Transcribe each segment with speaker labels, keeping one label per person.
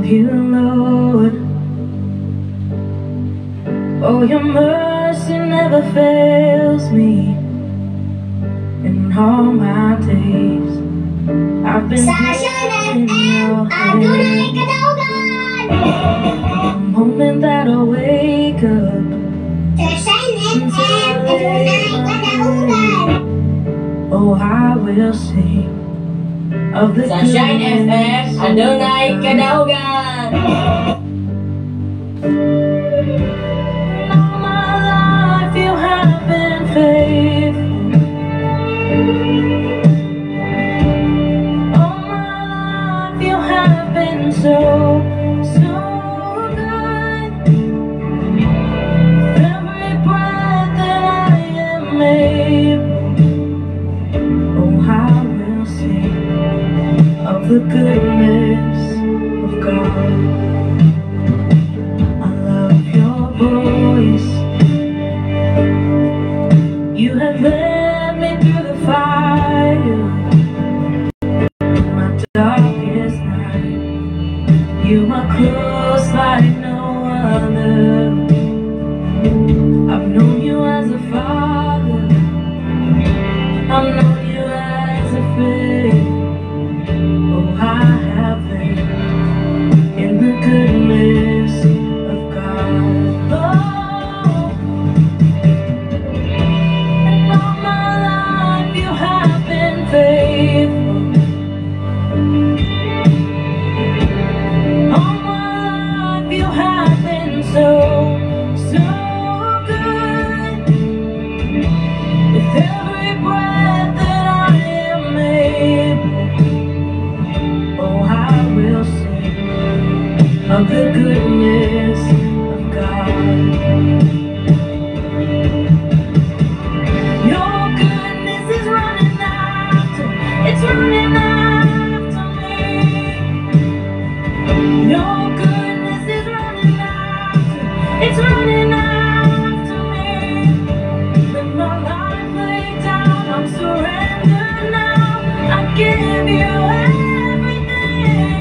Speaker 1: You, Lord. Oh, your mercy never fails me. In all my days, I've been
Speaker 2: Sunshine
Speaker 1: held in
Speaker 2: FM,
Speaker 1: your
Speaker 2: adunay
Speaker 1: hand.
Speaker 2: Kadaugan!
Speaker 1: The moment that I wake up
Speaker 2: Sunshine
Speaker 1: until
Speaker 2: FM,
Speaker 1: I lay
Speaker 2: adunay
Speaker 1: my
Speaker 2: kadaugan!
Speaker 1: head, oh, I will sing of the
Speaker 3: Sunshine FM,
Speaker 1: goodness of
Speaker 3: adunay
Speaker 1: God.
Speaker 3: Kadaugan!
Speaker 1: All my life you have been faithful. All my life you have been so, so good. With every breath that I am able, oh, I will sing of the goodness of God. I love your voice. You have led me through the fire in my darkest night. You are close like no other. I've known you as a father. I've known you as a friend. Oh, I have lived in the goodness of God. Oh, and all my life you have been faithful. All my life you have been so, so good. With every breath that I am able, oh, I will sing of the goodness of God. Your goodness is running after, it's running after me. Your goodness is running after, it's running after me. With my life laid down, I'm surrendered now. I give you everything.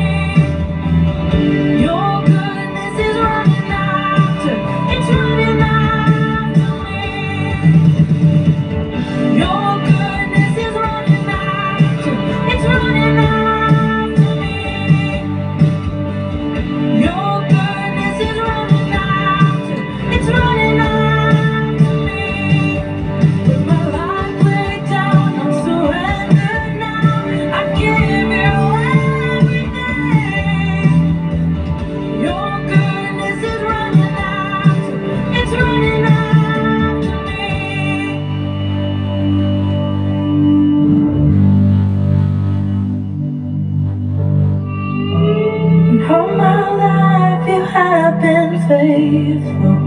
Speaker 1: Your goodness is running after, it's running after me. Your goodness is running after, it's running after me. Your goodness is running after, it's running after me. With my life laid down, I'm surrendered now. I give you everything. Your goodness is running after, it's running after me. And all my life you have been faithful.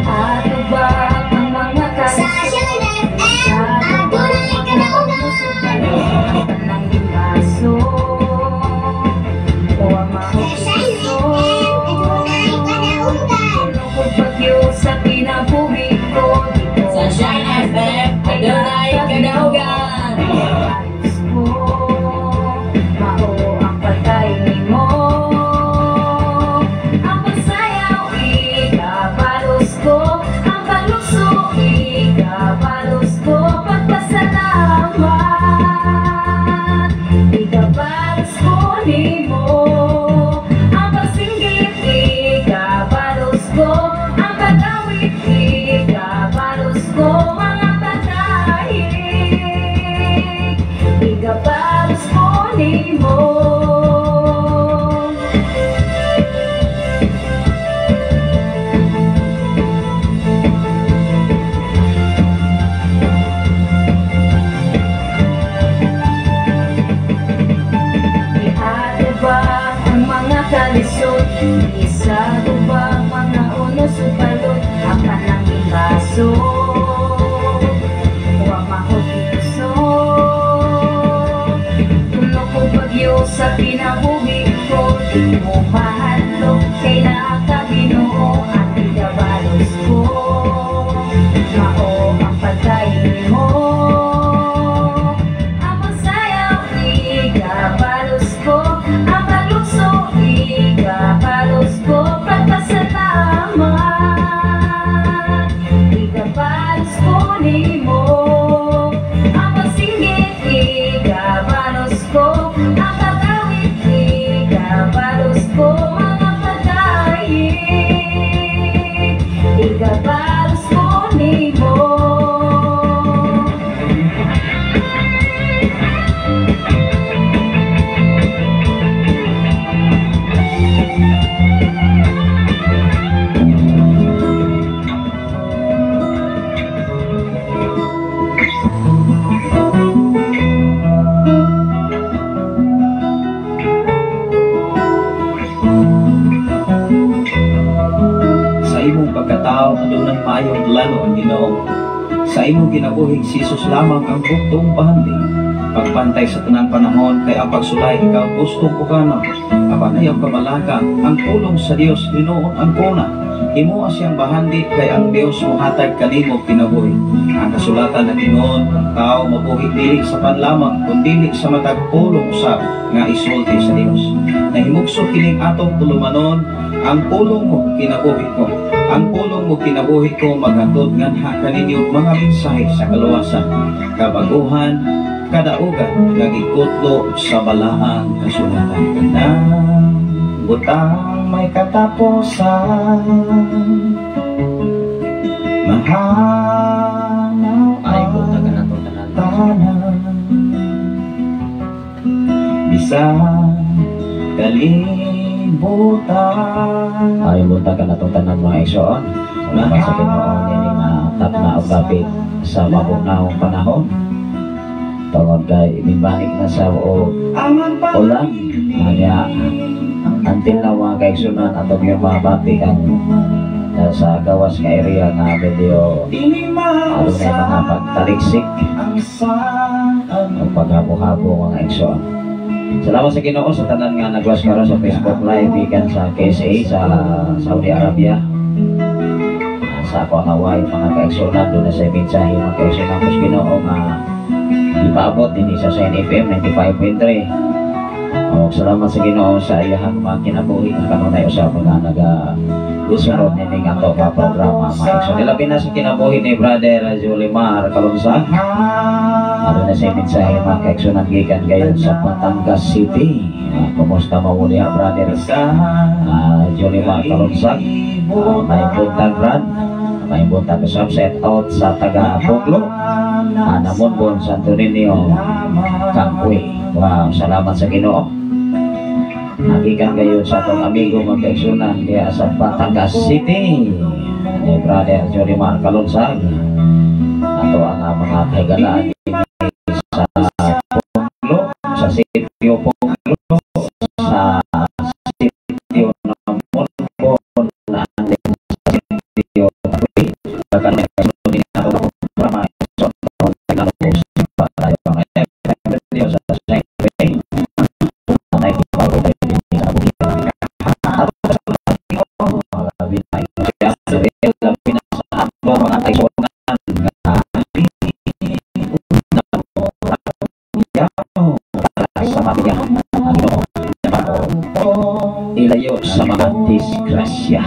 Speaker 4: Atubag ang mga
Speaker 2: Sunshine
Speaker 4: kalisod
Speaker 2: FM,
Speaker 4: sa
Speaker 2: adunay kadaugan!
Speaker 4: Tanang limaso o ang
Speaker 2: Sunshine
Speaker 4: mahukiso
Speaker 2: FM, adunay kadaugan!
Speaker 4: Lukod bagyo sa kinabuhi ko dito.
Speaker 3: Sunshine FM, adunay kadaugan!
Speaker 4: Ayos ko, mao ang patay nimo. Sa kinabuhi ko, di mo mahadlok, kay naa ka, Ginoo, ang igabalos ko. Mao ang pagkain mo. Ang pagsayaw, igabalos ko. Ang paglukso, igabalos ko. Pagpasalamat, igabalos ko nimo. Ang pagsinggit, igabalos ko. Ang pag-awit, igabalos ko. Mga pagkain, igabalos ko nimo.
Speaker 5: Sa imong pagkatao, adunay maayong plano ang Ginoo. Sa imong kinabuhi, si Jesus lamang ang buktong bahandi. Pagbantay sa tanang panahon kay ang pagsulay ikaw gustong pukana. Apan ayaw kabalaka, ang pulong sa Dios hinuon ang kuna. Himoa siyang bahandi kay ang Dios mohatag kanimo kinabuhi. Ang kasulatan nag-ingon, ang tao mabuhi dili sa pan lamang kun dili sa matag pulong usab nga isulti sa Dios. Nahimugso kining atong tulumanon, "Ang pulong mo kinabuhi ko." Ang pulong mo kinabuhi ko maghatod nganha kaninyo mga mensahe sa kaluwasan, kabaguhan, kadaugan nga gikutlo sa balaang kasulatan. Kanang butang may katapusan, mahanaw
Speaker 3: Ay, buntag na to tanan.
Speaker 5: Tanan bisan kalibutan.
Speaker 6: Ay, buntag na to tanan, mga igsoon. Salamat sa Ginoo ini nga takna og dapit sa mabugnaong panahon. Tungod kay mibalik na sa og ulan. Kaya until na, mga kaigsunan, atong yung mabati ang sa gawas nga area nga medyo
Speaker 5: Dili
Speaker 6: adunay mga pagtaliksik
Speaker 5: ang saan
Speaker 6: o paghabo-habo, mga igsoon. Salamat sa Ginoo sa tanan nga nagwas karon sa Facebook Live gikan sa KSA sa Saudi Arabia. Sa ako ang wife, mga kaigsunan, duna sa mensahe, mga kaigsunan ko sa Ginoo nga ipaabot dinhi sa Shine FM 95.3. O salamat sa Ginoo sa iyahang mga kinabuhi nga kanunay usab nga naga isunod nining ato nga programa, mga igsoon. Ilabi na sa kinabuhi ni Brother Julimar Kalonsag. Ano na sa mensahe, mga kaigsunan, gikan gayon sa Batangas City. Kumusta mo muli, Brother Julimar Kalonsag? May buntag, Brad. May buntag usab, shout out sa taga Puglo. Namonbon, Santo Niño, Kangkwi. Wow, salamat sa Ginoo. Nagikan gayon sa atong amigo, mga kaigsunan, diya sa Batangas City, ni Brother Jolimar Kalonsag. Ato ang mga kahigalaan sa Puglo, sa sitio Puglo, sa sitio Namonbon, and sa sitio Tawi. Baka na kasunod din ato ang programa. So, sa sa labi na sa ato mga kaigsuonan nga sa pamilya ilayo sa mga disgrasya.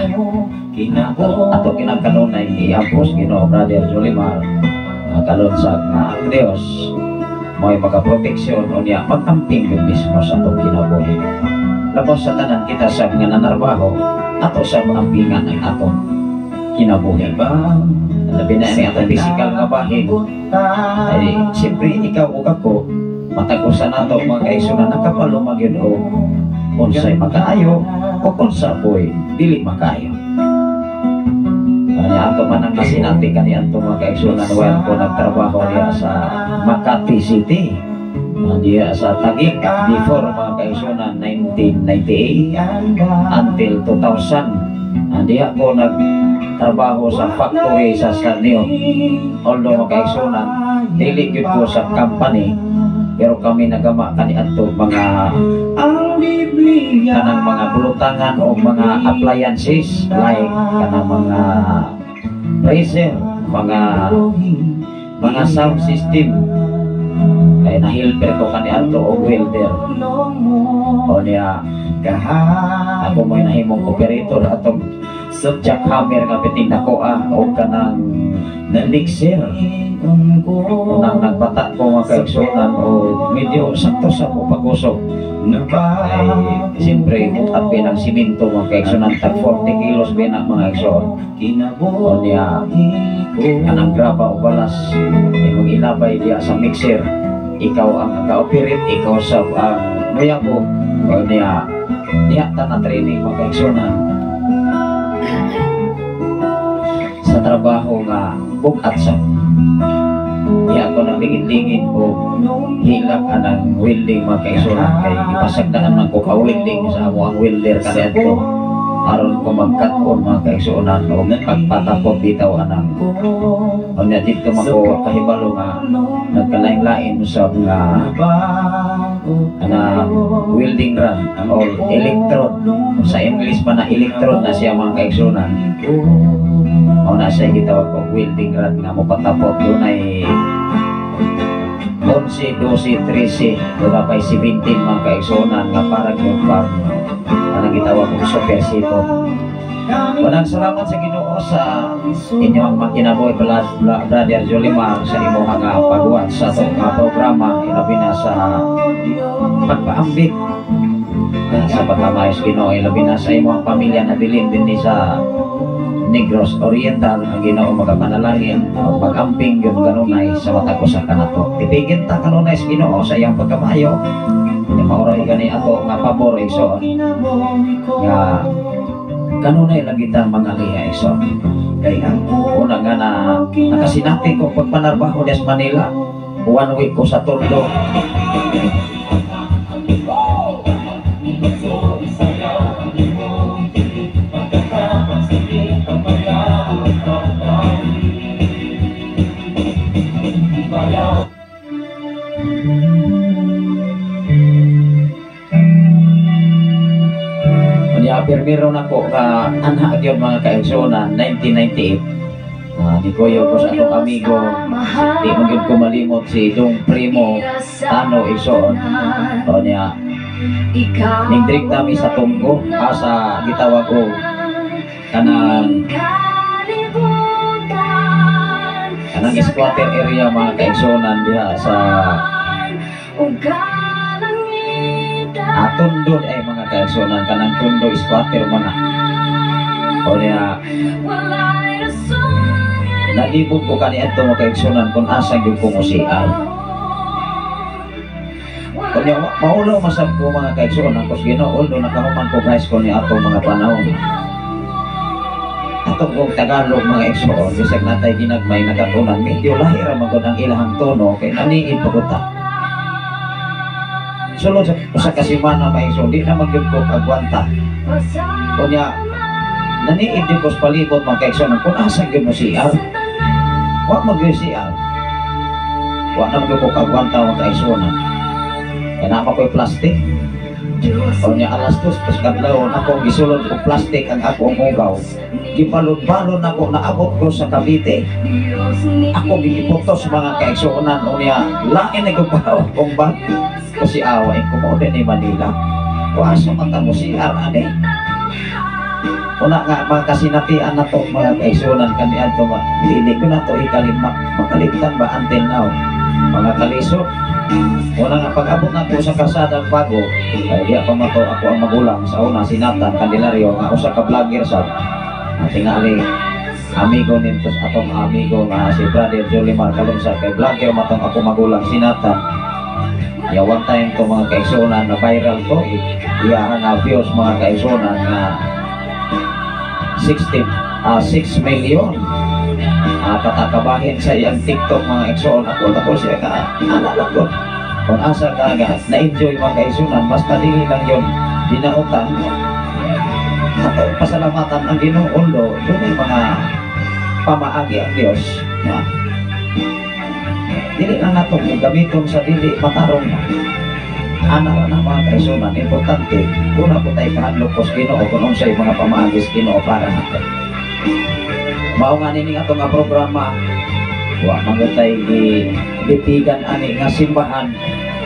Speaker 6: Ato kinagkanunay iapos Ginoo, Brother Julimar Kalonsag, nga ang Dios mo'y makaproteksyon unya pag-amping gyud mismo sa atong kinabuhi. Labaw sa tanan, kita sa mga nanarbaho, ato sa ampingan ang atong kinabuhi. Labi na ini atong physical nga bahin ay siyempre ikaw ug ako, matag usa nato, mga kaigsunan, nakapalo magyud og unsay makaayo o unsa po'y dili makaayo. Kanya ato man ang kasinati kani ato, mga kaigsunan, while ko nagtrabaho diya sa Makati City, diya sa Taguig before, mga kaigsunan, 1998 until 2000. Diya ko nagtrabaho sa factory sa Saneo. Although, mga kaigsunan, dili gyud ko sa company. Pero kami nagama kaniadto mga
Speaker 5: Ang Biblia
Speaker 6: kanang mga bulutangan o mga appliances like kanang mga freezer, mga sound system. Kay na-helper ko kaniadto og welder. O niya, ako mo'y nahimong operator atong jackhammer nga biting dako o kanang mixer. Unang nagbata ko, mga kaigsunan, o medyo sakto sa ko pag-usok. Ay, siyempre, bukat ba ng simento, mga kaigsunan, tag 40 kilos ba na, mga igsoon. O niya, kanang graba o balas, imong ilabay diya sa mixer. Ikaw ang naka-operate, ikaw sa ang muyabo. O niya, diha ta na training, mga kaigsunan, sa trabaho nga bukat sa diha ko nagligid-ligid o hilak anang welding, mga kaigsunan, kay ipasagdaan man ko ka welding sa amo ang welder kaniadto aron ko magkat-on, mga kaigsunan, o pagpatapot bitaw anang. O niya, dito man ko kahibalo nga nagkalain-lain sa mga anang welding rod o electrode. Sa English pa na electrode na siya, mga kaigsunan. O na siya gitawag og welding rod nga mopatapot. Dunay 11, 12, 13, wala pa'y 17, mga kaigsunan, nga parang yung pag anang gitawag og supersito. Walang salamat sa Ginoo sa inyong makinabuhi, Brother Jolimar, sa imong nga pagwat sa atong nga programa, ilabi na sa pagpaambit sa pagkamayo sa Ginoo, ilabi na sa imong pamilya na bilin dinhi sa Negros Oriental. Ang Ginoo magapanalangin o pag-amping yun kanunay sa matag usa kanato. Tipigin ta kanunay sa Ginoo sa iyang pagkamayo. Ni maoray gani ato nga pabor, igsoon, nga kanunay lagi ta mangaliha, igsoon. Kay ang una nga na nakasinati ko pagpanarbaho des Manila, one week ko sa Tondo. Unya pirmiro nako nga anha gyud, mga kaigsuonan, 1998. Ni kuya ko sa akong amigo, di mo gyud ko malimot si Dong Primo Tano, igsoon. O niya, ning drink nami sa Tunggo, sa gitawag ko kanang kanang squatter area, mga kaigsuonan, diha sa Tondo ay, mga kaigsuonan, kanang Tondo squatter man na. O niya, nalibot ko kaniadto, mga kaigsuonan, kung asa gyud ko mo CR. Kunya maulaw masab ko, mga kaigsuonan, kus Ginoo, although nakahuman ko high school ni atong mga panahon. Atong kong Tagalog, mga igsoon, bisag natay ginagmay nagatunan, medyo lahi ra man gud ang ilahang tono kay naniid pa ta. Sulod sa usa ka semana, mga igsoon, di na man gyud ko kagwanta. Kunya naniid din ko sa palibot, mga kaigsoon, kung asa gyud mo CR. Wa man gyud CR. Wa na man gyud ko kagwanta, mga kaigsoon. Kaya naa pa ko'y plastic. O niya, alas 2 pas kadlawon ako gisulod og plastic ang akong hugaw. Gibalon-balon ako, naabot ko sa Cavite. Ako gigiputos, mga kaigsuonan. O niya, lain na gubawag kong bag. Kasi awa ko mo ni Manila. O asa man ta mo CR ani? Una nga mga kasinatian na to, mga kaigsuonan, kaniadto ma dili ko na to ikalima makalimtan ba until now, mga kalisod. Una nga pag-abot na ko sa kalsadang bago, ay diya pa mato ako ang magulang sa una, si Nathan Candelario, nga usa ka vlogger sa tingali amigo nito atong amigo nga si Brother Jolimar Kalunsa, kay vlogger matong ako magulang si Nathan. Ya, one time to, mga kaigsuonan, na viral to iya nga views, mga kaigsuonan, nga 60 6 million katakabahin sa iyang TikTok, mga igsoon. Ako ako siya ka ana lang ko kung asa ka nga na-enjoy, mga kaigsuonan, basta dili lang yun dinautan. Ato pasalamatan ang Ginoo lo dunay mga pamaagi ang Dios nga
Speaker 5: Dili lang nato kung gamiton sa dili matarong na. Ana ra na, mga kaigsuonan, importante, una po tayo kahadlok ko sa Ginoo kung unsay mga pamaagi sa Ginoo para nato. Mao nga nining ato nga programa, wa man gud tay gi bitigan ani nga simbahan.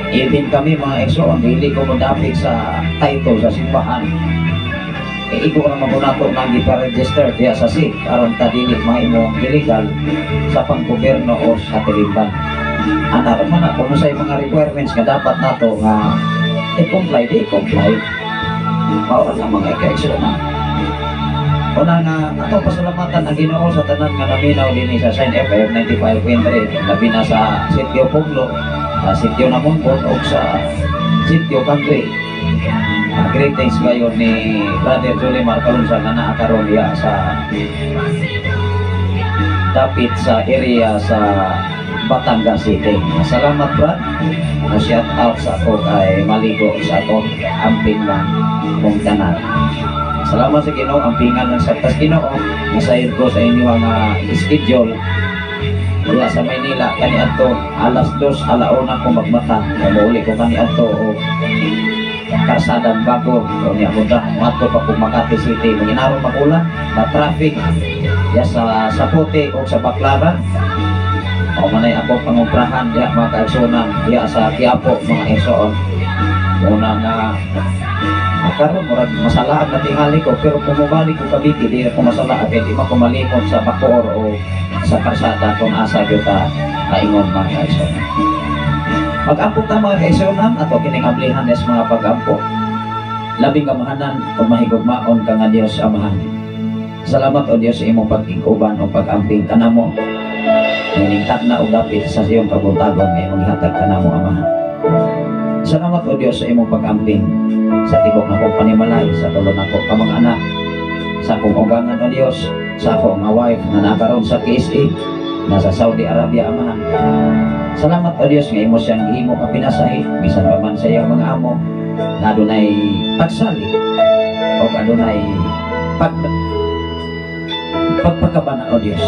Speaker 5: Even kami, mga igsoon, dili ko modapik sa title sa simbahan. E igo na man nato nang gipa-register diya sa SIC aron ta dili mahimong illegal sa panggobyerno o sa tilimban. Ana ra man na, kung unsay mga requirements nga dapat nato nga i-comply, di i-comply. Mao ra na, mga kaigsuonan. Una nga atong pasalamatan ang Ginoo sa tanan nga naminaw dinhi sa Shine FM 95.3, labi na sa Sitio Puglo, sa Sitio Namunbon o sa Sitio Kangwe. Greetings kayo ni Brother Julimar Kalunsa nga naa karon diha sa dapit sa area sa Batangas City. Salamat, Brad. Mo shout out sa ako kay maligo sa ako, amping lang kong tanan. Salamat sa Ginoo, ampingan lang sa tas Ginoo. Nasayod ko sa inyo ang schedule. Mula sa Maynila kaniadto alas 2, alauna ko magmata. Muuli ko kaniadto o karsadang bago o niya mo mato pa kung Makati City. Manginarong magulan, ma-traffic ya sa Zapote o sa Baclaran. O manay ako pangumprahan diha, mga kaigsuonan, diha sa Quiapo, mga igsoon. Muna nga karon murag masalaan na tingali ko, pero kung mobalik ko Cavite, di ako masalaan kay di man ko malimot sa Bacoor o sa karsada kung asa gyud ta kaingon, mga kaigsuonan. Mag-ampo ta, mga kaigsuonan, ato kining ablihan des mga pag-ampo. Labing kamahanan o mahigugmaon ka nga Dios Amahan. Salamat, o Dios, sa imong pag-iguban o pag-amping kanamo. Niningkat na og dapit sa iyong kabuntagon nga imong gihatag kanamo, Amahan. Salamat, o Dios, sa imong pag-amping sa tibok nako panimalay, sa tulo nako ka mga anak, sa akong ugangan, o Dios, sa akong nga wife nga nakaroon sa KSA, nasa Saudi Arabia, Amahan. Salamat, o Dios, nga imo siyang gihimo nga pinasahi bisan pa man sa iyang mga amo na adunay pagsali o adunay pagpagkabana, o Dios.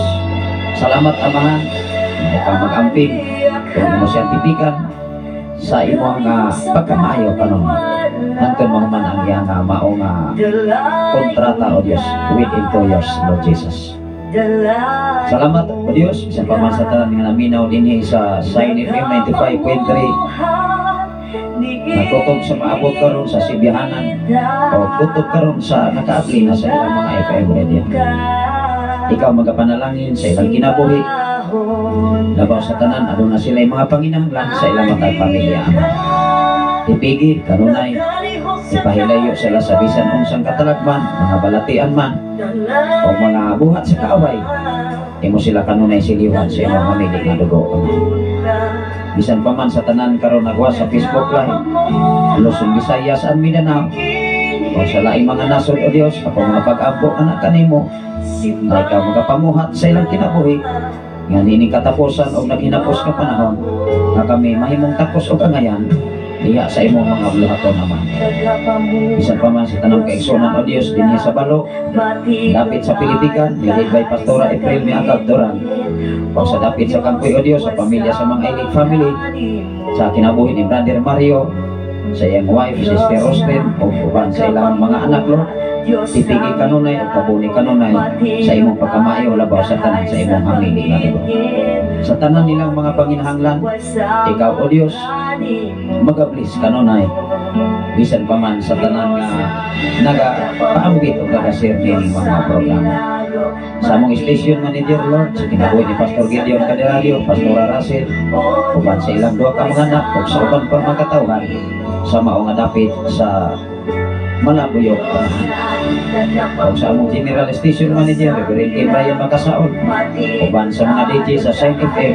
Speaker 5: Salamat, Amahan, nga ikaw mag-amping kung imo siyang tipikan sa imong pagkamaayo kanon. Hangtod mahuman ang iyang mao nga kontrata, o Dios, within 2 years, Lord Jesus. Salamat, O Dios, bisan pa man sa tanan nga naminaw dinhi sa Shine FM 95.3, nagkutob sa maabot karon sa Sibihanan o kutob karon sa nakaabli na sa ilang mga FM radio. Ikaw magapanalangin sa ilang kinabuhi. Labaw sa tanan, aduna sila mga panginahanglan sa ilang matag pamilya, Ama. Tipigi, kanunay, ipahilayo sila sa bisan unsang katalagman, mga balatian man, o mga buhat sa kaaway. Imo sila kanunay siliwan sa imong hamili nga dugo, Ama. Bisan pa man sa tanan karon nagwa sa Facebook Live, Luzon, Visayas, and Mindanao, o sa laing mga nasod, O Dios, ako mga pag-ampo anak kanimo, na ikaw magapamuhat sa ilang kinabuhi, nga nining katapusan og naghinapos nga panahon, nga kami mahimong takos og angayan, diha sa imong mga buluhaton naman. Bisan pa man sa tanang kaigsunan, O Dios, dinhi sa Balo, dapit sa Pilipikan, led by Pastora April Miakab Duran, o sa dapit sa Kampoy, O Dios, sa pamilya sa mga Ilig family, sa kinabuhi ni Brother Mario, sa iyang wife, Sister Roslyn, o uban sa ilang mga anak, Lord, tipigi kanunay o kabuni kanunay sa imong pagkamaayo, labaw sa tanan sa imong hamili nga dugo. Sa tanan nilang mga panginahanglan, ikaw, O Dios, magablis kanunay bisan pa man sa tanan nga nagapaambit o nagashare nining mga programa. Sa among station manager, Lord, sa kinabuhi ni Pastor Gideon Candelario, Pastora Russell, uban sa ilang duha ka mga anak, ug sa uban pa mga katawhan, sa mao nga dapit sa Malabuyok. Ug sa among general station manager, Reverend K. Brian Makasaon, uban sa mga DJ sa Shine FM,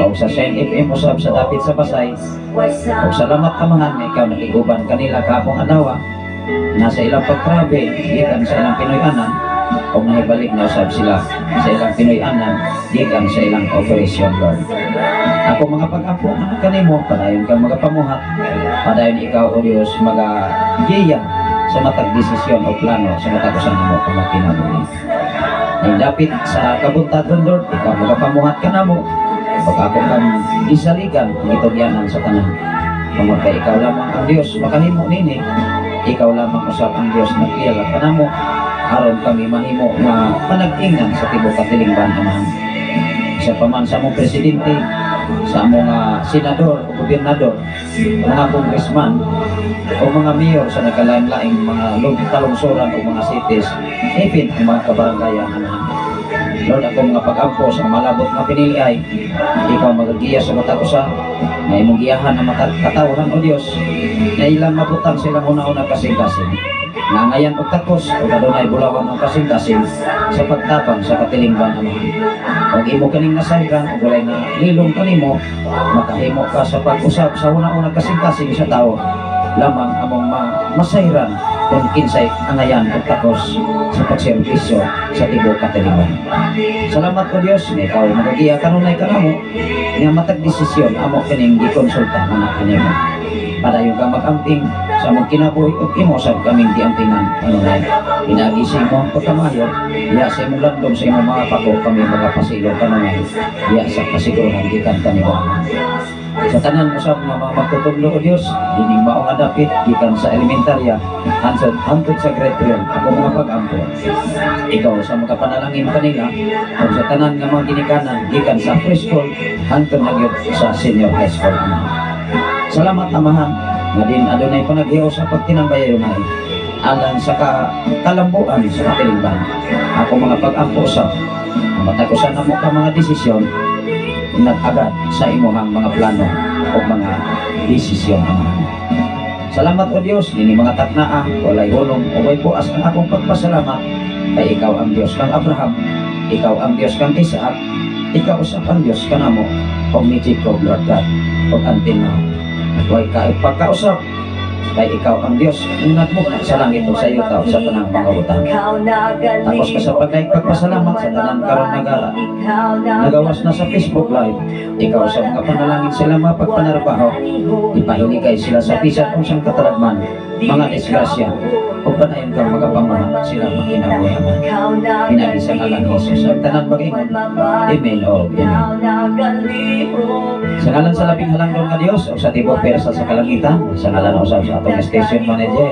Speaker 5: ug sa Shine FM usab sa dapit sa Pasay, ug salamat, Amahan, nga ikaw nakiguban kanila kahapong adlaw nasa ilang pag-travel gikan sa ilang Pinoy-anan o nahibalik na usab sila sa ilang Pinoy-anan gikan sa ilang operation, Lord. Ako mga pag-ampo anak kanimo, padayon kang magapamuhat, padayon ikaw, O Dios, magagiya sa matag desisyon o plano sa matag usa namo ka kinabuhi. Nang dapit sa kabuntagon, Lord, ikaw magapamuhat kanamo.
Speaker 6: Ug ako kang isaligan ang itugyanan sa tanan. Tungod kay ikaw lamang ang Dios makahimo nini. Ikaw lamang usab ang Dios nagpiyala kanamo aron kami mahimo nga panag-ingan sa tibuok katilingban, Amahan. Isa pa man sa among presidente, sa among senador o gobernador, mga congressman o mga mayor sa nagkalain-laing mga kalungsuran o mga cities, even ang mga kabarangayan, Amahan. Lord, ako mga pag-ampo sa malabot nga pinili ay ikaw magagiya sa matag usa nga imong giyahan ang matag katawhan, o Dios, na ilang mabutang silang una-una kasing-kasing nga ngayan og takos o adunay bulawan ang kasing-kasing sa pagtabang sa katilingban, Amahan. Ug imo kaning nasayran ug walay na lilong kanimo, makahimo ka sa pag-usab sa una-una kasing-kasing sa tao lamang among masayran kung kinsay angayan og takos sa pagserbisyo sa tibuok katilingban. Salamat, o Dios, nga ikaw magagiya kanunay kanamo nga matag desisyon amo kining gikonsulta nga kanimo. Padayon ka mag-amping sa among kinabuhi ug imo sab kaming giampingan kanunay. Pinaagi sa imong pagkamayo, diya sa imong landong sa imong mga pako kami magapasilong kanunay. Diya sa kasiguruhan gikan kanimo, Ama. Sa tanan usab nga mga magtutudlo, o Dios, dining mao nga dapit gikan sa elementarya hangtod hangtod sa grade 12, ako mga pag-ampo. Ikaw sa mga panalangin kanila ug sa tanan nga mga ginikanan gikan sa preschool hangtod na gyud sa senior high school, Ama. Salamat, Amahan, nga din adunay panaghios sa pagtinambayayunay alang sa kalambuan sa katilingban. Ako mga pag-ampo sa ang matag usa namo ka mga desisyon nag-agad sa imuhang mga plano o mga desisyon, Amahan. Salamat, o Dios, nini mga taknaa, walay hulong o way buas ang akong pagpasalamat kay ikaw ang Dios kang Abraham, ikaw ang Dios kang Isaac, ikaw usab ang Dios kanamo og ni Jacob, Lord God, ug until now. Way ka pagkausap kay ikaw ang Dios nga nagmugna sa langit ug sa yuta ug sa tanang mga butang. Tapos ka sa pagdaig pagpasalamat sa tanan karon nagawas na sa Facebook Live. Ikaw sa mga panalangin sila mapagpanarbaho. Ipahiligay sila sa bisan unsang katalagman, mga disgrasya, o panayon kang magapamaha sila makinabuhi, Ama. Pinaagi sa ngalan ni Jesus. Ang tanan mag-ingon, "Amen o Amen." Sa ngalan sa labing halangdon nga Dios o sa tibok persa sa kalangitan, sa ngalan usab sa atong station manager,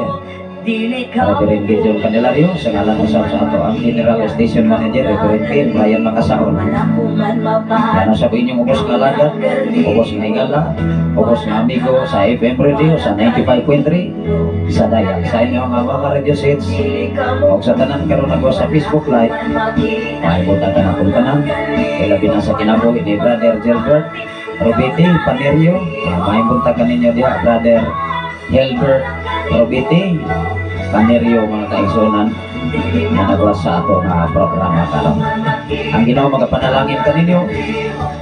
Speaker 6: Reverend Gideon Candelario, sa ngalan usab sa ato ang General Station Manager, Reverend Phil Brian Makasaon. Yan sa inyong ubos nga alagad, ubos nga higala, ubos nga amigo sa FM Radio sa 95.3, sa Dayal, sa inyong mga radio sets, o sa tanan karon nagwa sa Facebook Live, maibot ka na kung tanan, kay labi na sa kinabuhi ni Brother Gilbert Robiti Panerio, maibot ka ninyo diha, Brother Gilbert Robiti Panerio, mga kaigsunan na nagawa sa ato nga programa karon. Ang Ginoo magapanalangin kaninyo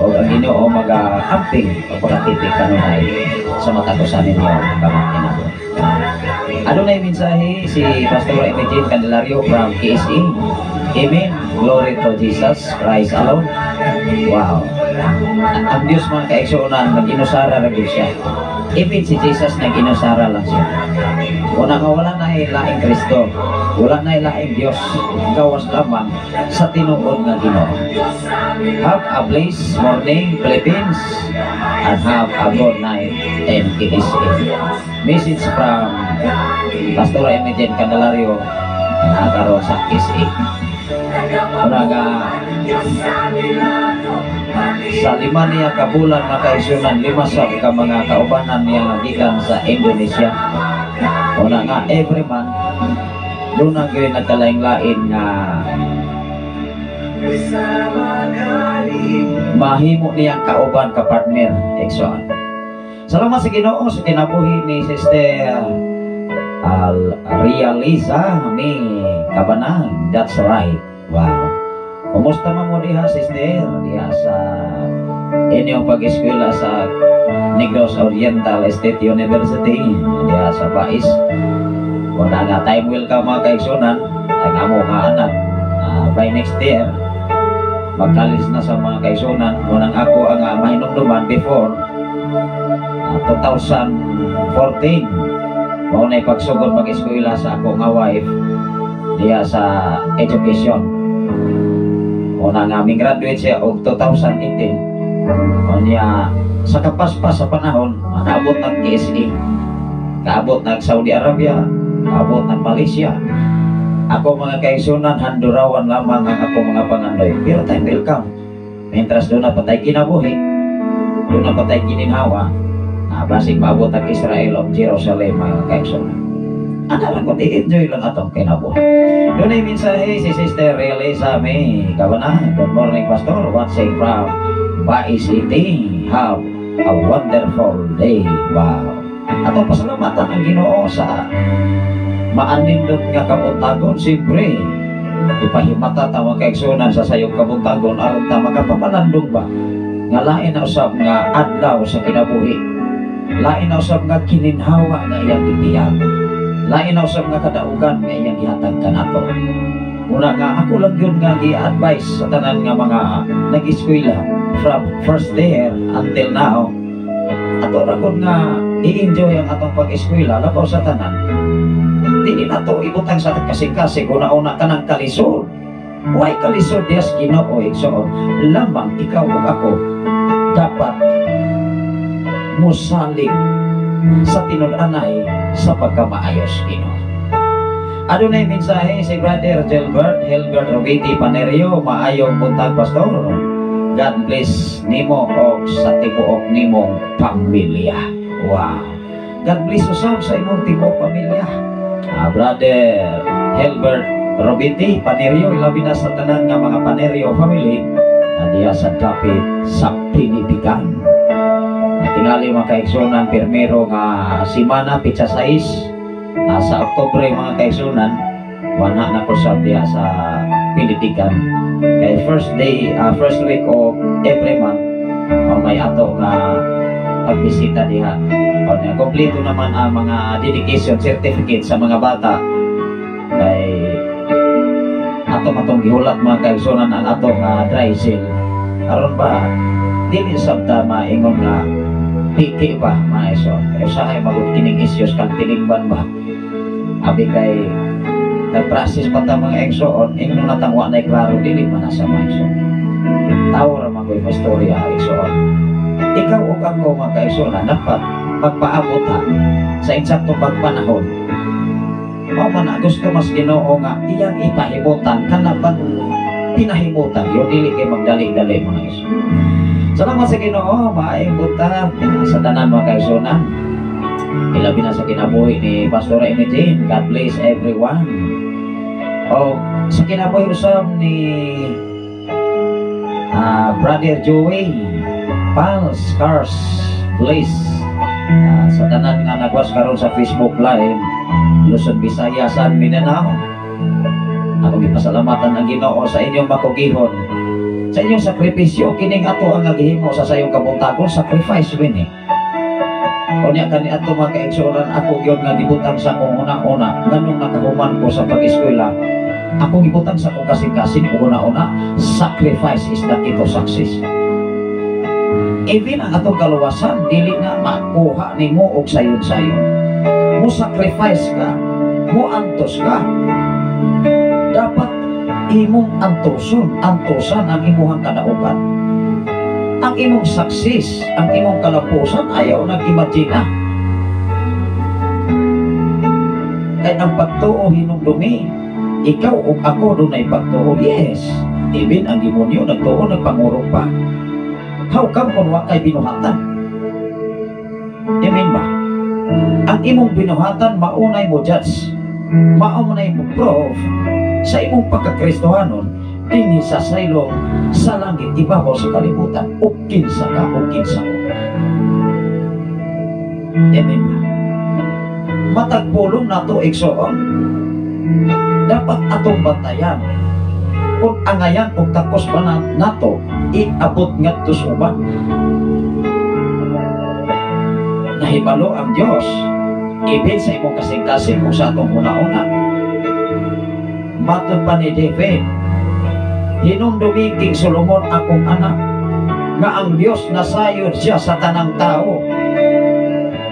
Speaker 6: o ang Ginoo maga-amping o pagatitik kanunay sa matag usa ninyo kamang kinabuhi. Adunay mensahe si Pastor Imogene Candelario from KSA. Amen. Glory to Jesus Christ alone. Wow. Ang Diyos, mga kaigsuonan, nag-inusara ra gyud siya. Even si Jesus, nag-inusara lang siya. Una nga wala na laing Kristo, wala na laing Diyos, gawas lamang sa tinuod nga Ginoo. Have a blessed morning, Philippines, and have a good night, MKSA. Message from Pastor Imogen Candelario na karon sa KSA. Una nga sa 5 niya ka bulan, mga kaigsuonan, 5 sa ka mga kaubanan niya nga gikan sa Indonesia. Una nga every month doon ang gyud nagkalain-lain nga mahimo niyang kauban, ka partner, igsoon. Salamat sa Ginoo sa kinabuhi ni Sister Al Realiza mi Kabanang. That's right. Wow. Kumusta man mo diha, sister? Diha sa inyong pag-eskwela sa Negros Oriental State University diha sa Bais. Wala nga time will come, mga kaigsunan, ang amo nga anak by next year mag-college na sa mga kaigsunan. Unang ako ang mahinumduman before 2014 mao na pagsugod pag-eskwela sa ako nga wife diha sa education. Una nga aming graduate siya og 2018. Unya sa kapaspas sa panahon, naabot ng KSA, kaabot ng Saudi Arabia, kaabot ng Malaysia. Ako, mga kaigsunan, handurawan lamang ang ako mga pangandoy. Pero time will come. Mientras duna pa tay kinabuhi, duna pa tay gininhawa, basig maabot ang Israel of Jerusalem, mga kaigsunan. Ana lang kung i-enjoy lang atong kinabuhi. Dunay mensahe si Sister Elisa May Kabana. "Good morning, Pastor. Watching from Bai City. Have a wonderful day." Wow. Atong pasalamatan ang Ginoo sa maanindot nga kabuntagon. Siyempre, ipahimata ta, mga kaigsunan, sa sayong kabuntagon aron ta makapamalandong ba nga lain na usab nga adlaw sa kinabuhi, lain na usab nga kininhawa nga iyang gibiyag, lain na usab nga kadaugan nga iyang gihatag kanato. Una nga ako lang yun nga gi-advise sa tanan nga mga nag-eskwela from first year until now, ato ra gud nga i-enjoy ang atong pag-eskwela. Labaw sa tanan, dili nato ibutang sa kasing-kasing, una-una kanang kalisod. Why kalisod? Dias Ginoo, igsoon. Lamang ikaw ug ako dapat musalig sa tinud-anay sa pagkamaayos Ginoo. Adunay mensahe si Brother Gilbert Hilbert Robiti Panerio. "Maayong buntag, Pastor. God bless nimo og sa tibuok nimong pamilya." Wow. God bless usab sa imong tibuok pamilya. Brother Hilbert Robiti Panerio, ilabi na sa tanan nga mga Panerio family na diya sa dapit sa Pinipikan. Tingali, mga kaigsunan, pirmero nga simana, pitsa 6 sa Oktubre, mga kaigsunan, wala na ko sa diya sa Pinipikan. Kay first day, first week of every month, may ato nga pagbisita diha. O, na, kompleto naman ang mga dedication certificate sa mga bata. Kay ato matong gihulat, mga kaigsunan, ang atong dry seal. Aron ba, dili sabta maingon nga piki ba, maeso. Kaya usahay magud kining issues kang tiningban ba. Abi kay nag-process pa ta, mga igsoon, ingnon natang wa na klaro, dili man na sa mga igsoon. Tao ra man ko'y istorya, igsoon. Ikaw ug ako, mga kaigsoon, dapat magpaabot ha sa insaktong pagpanahon. Mao man na gusto mas Ginoo nga iyang ipahimutan kana bang pinahimutan yo, dili kay magdali-dali, mga igsoon. Salamat sa Ginoo, maayong buntag sa tanan, mga kaigsunan. Ilabi na sa kinabuhi ni Pastor Amy. God bless everyone. O sa kinabuhi usab ni Brother Joey Pals Cars Bliss. Sa tanan nga nagwas karon sa Facebook Live, Luzon, Visayas, and Mindanao. Ako gipasalamatan ang Ginoo sa inyong makugihon, sa inyong sakripisyo. Kining ato ang nagihimo sa sayong kabuntagon, sacrifice win eh. Unya kani ato, mga kaigsuonan, ako gyud nga gibutang sa akong una-una nganong nakahuman ko sa pag-eskwela, akong gibutang sa akong kasing-kasing ug una-una, sacrifice is the key to success. Even ang atong kaluwasan, dili na makuha nimo og sayon-sayon. Mo sacrifice ka, mo antos ka. Dapat imong antoson, antosan ang imuhang kadaugan. Ang imong success, ang imong kalapusan, ayaw nag-imagine na. Kay ang pagtuo hinumdumi, ikaw ug ako dunay pagtuo, yes. Even ang demonyo nagtuo, nagpangurong pa. How come kung wa kay binuhatan? Amen ba? Ang imong binuhatan maunay mo judge, maunay mo proof sa imong pagkakristohanon dinhi sa saylong sa langit ibabaw sa kalibutan ug kinsa ka ug kinsa ko. Amen ba? Matag pulong nato, igsoon, dapat atong bantayan kung angayan og takos ba na nato iabot ngadto sa uban. Nahibalo ang Dios ibig sa imong kasing-kasing kung sa atong una-una. Matod pa ni David, "Hinumdumi, King Solomon, akong anak, nga ang Dios nasayod siya sa tanang tao."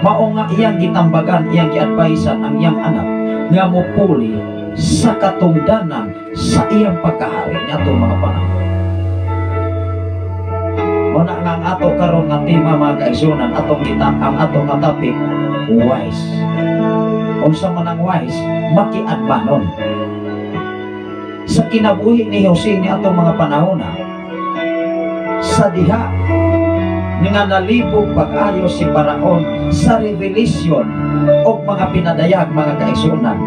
Speaker 6: Mao nga iyang gitambagan, iyang giadvisan ang iyang anak nga mupuli sa katungdanan sa iyang pagkahari niadtong mga panahon.
Speaker 5: Muna nga ang ato karon nga tema, mga kaigsunan, atong kita ang ato nga topic, wise. Unsa man ang wise? Makiadmanon. Sa kinabuhi ni Jose ni atong mga panahon na, sa diha nga nalibog pag-ayo si Paraon sa revelation o mga pinadayag, mga kaigsunan,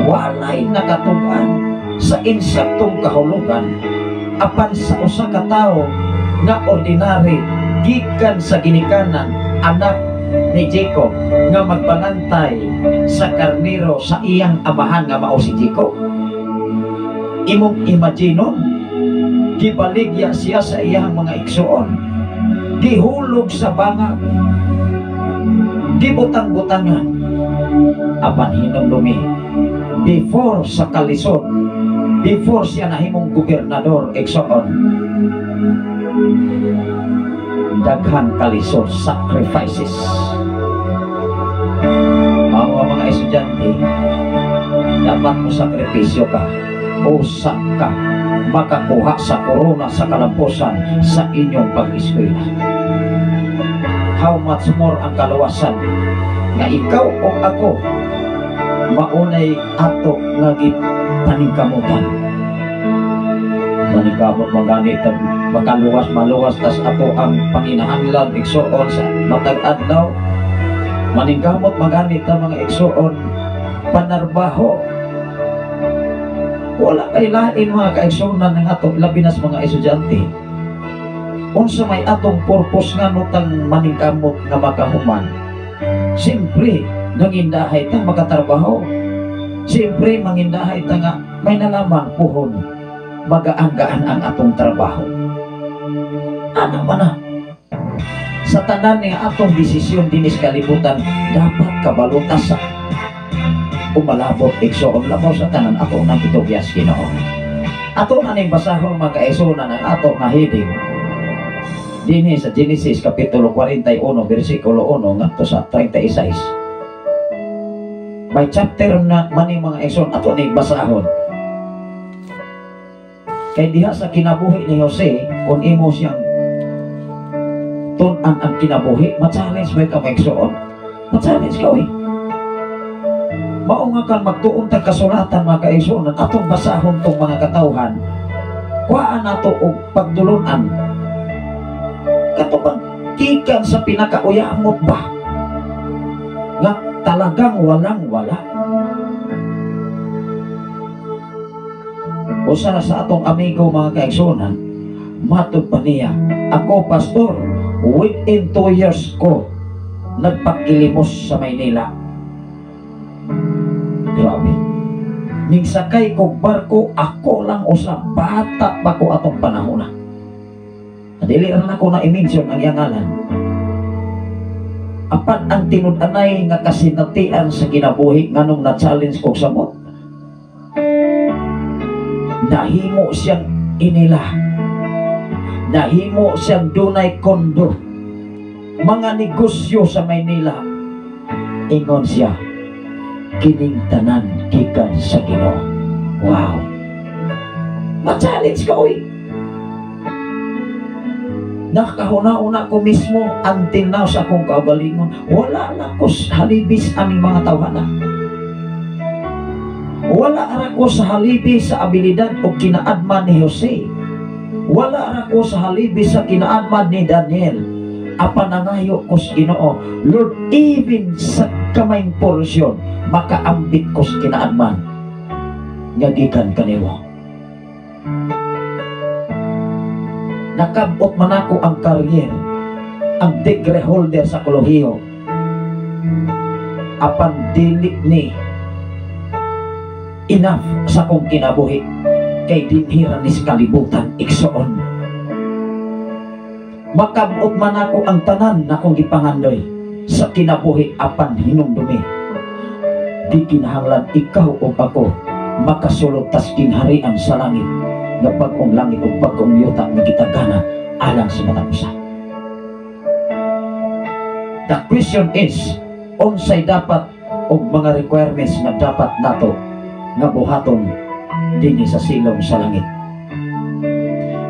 Speaker 5: walay nakatug-an sa insaktong kahulugan, apan sa usa ka tawo nga ordinary gikan sa ginikanan, anak ni Jacob nga magbalantay sa karnero sa iyang amahan nga mao si Jacob. Imong imaginon, gibaligya siya sa iyang mga igsuon, gihulog sa bangag, gibutang-butangan. Apan hinumdumi, before sa kalisod, before siya nahimong gobernador, igsoon, daghan kalisod, sacrifices. Mao mga estudyante, dapat mo sakripisyo ka, usa ka makakuha sa korona sa kalampusan sa inyong pag-eskwela. How much more ang kaluwasan nga ikaw o ako maunay ato nga gipaningkamutan. Maningkamot magani tag makaluwas, maluwas tas ato ang panginahanglan, igsuon, sa matag adlaw. Maningkamot magani ta, mga igsuon, panarbaho. Wala kay lain, mga kaigsuonan, ng ato, labi na sa mga estudyante. Unsa may atong purpose nga nutang maningkamot nga makahuman? Siyempre, nangindahay ta makatrabaho. Siyempre, mangindahay ta nga may nalamang puhon, magaanggaan ang atong trabaho. Ano man na? Sa tanan nga atong desisyon dinis kalibutan, dapat kabalutas sa umalabot, igsoon, labaw sa tanan ato nang gitugyas Ginoo. Ato na ning basahon, mga kaigsuonan, ang ato nga heading dinhi sa Genesis kapitulo 41 bersikulo 1 ngadto sa 36. May chapter na maning, mga igsoon, ato ning basahon. Kay diha sa kinabuhi ni Jose, kung imo siyang tun-an ang kinabuhi, ma-challenge mo ka, mga igsoon. Ma-challenge ka, oy. Mao nga kan magtuon tag kasulatan, mga kaigsuonan, atong basahon tong mga katawhan. Kuhaan nato og pagdulunan. Kato bang gikan sa pinakauyamot ba? Nga talagang walang wala. Usa na sa atong amigo, mga kaigsuonan, matod pa niya, "Ako, pastor, within 2 years ko nagpakilimos sa Maynila." Grabe. Ning sakay kog barko, ako lang usa, bata pa ko atong panahon na. Dili ra nako na i-mention ang iyang ngalan. Apan ang tinud-anay nga kasinatian sa kinabuhi nganong na-challenge kog samot. Nahimo siyang inila. Nahimo siyang dunay kondo. Mga negosyo sa Maynila. Ingon siya, "Kining tanan gikan sa Ginoo." Wow. Ma-challenge ka, oy. Nakahuna-una ko mismo until now sa akong kaugalingon, wala na ko sa halibis aning mga tawhana. Wala ra ko sa halibi sa abilidad o kinaadman ni Jose. Wala ra ko sa halibi sa kinaadman ni Daniel. Apan nangayo ko sa Ginoo, "Lord, even sa kamayng porsyon, makaambit ko sa kinaadman nga gikan kanimo." Nakabot man ako ang career, ang degree holder sa kolehiyo. Apan dili ni enough sa akong kinabuhi kay dinhira ni sa kalibutan, igsoon. Makabot man ako ang tanan na akong gipangandoy sa kinabuhi, apan hinumdumi, di kinahanglan ikaw o ako makasulod tas gingharian sa langit nga bag-ong langit o bag-ong yuta nga gitagana alang sa matag usa. The question is, unsay dapat og mga requirements nga dapat nato nga buhaton dinhi sa silong sa langit?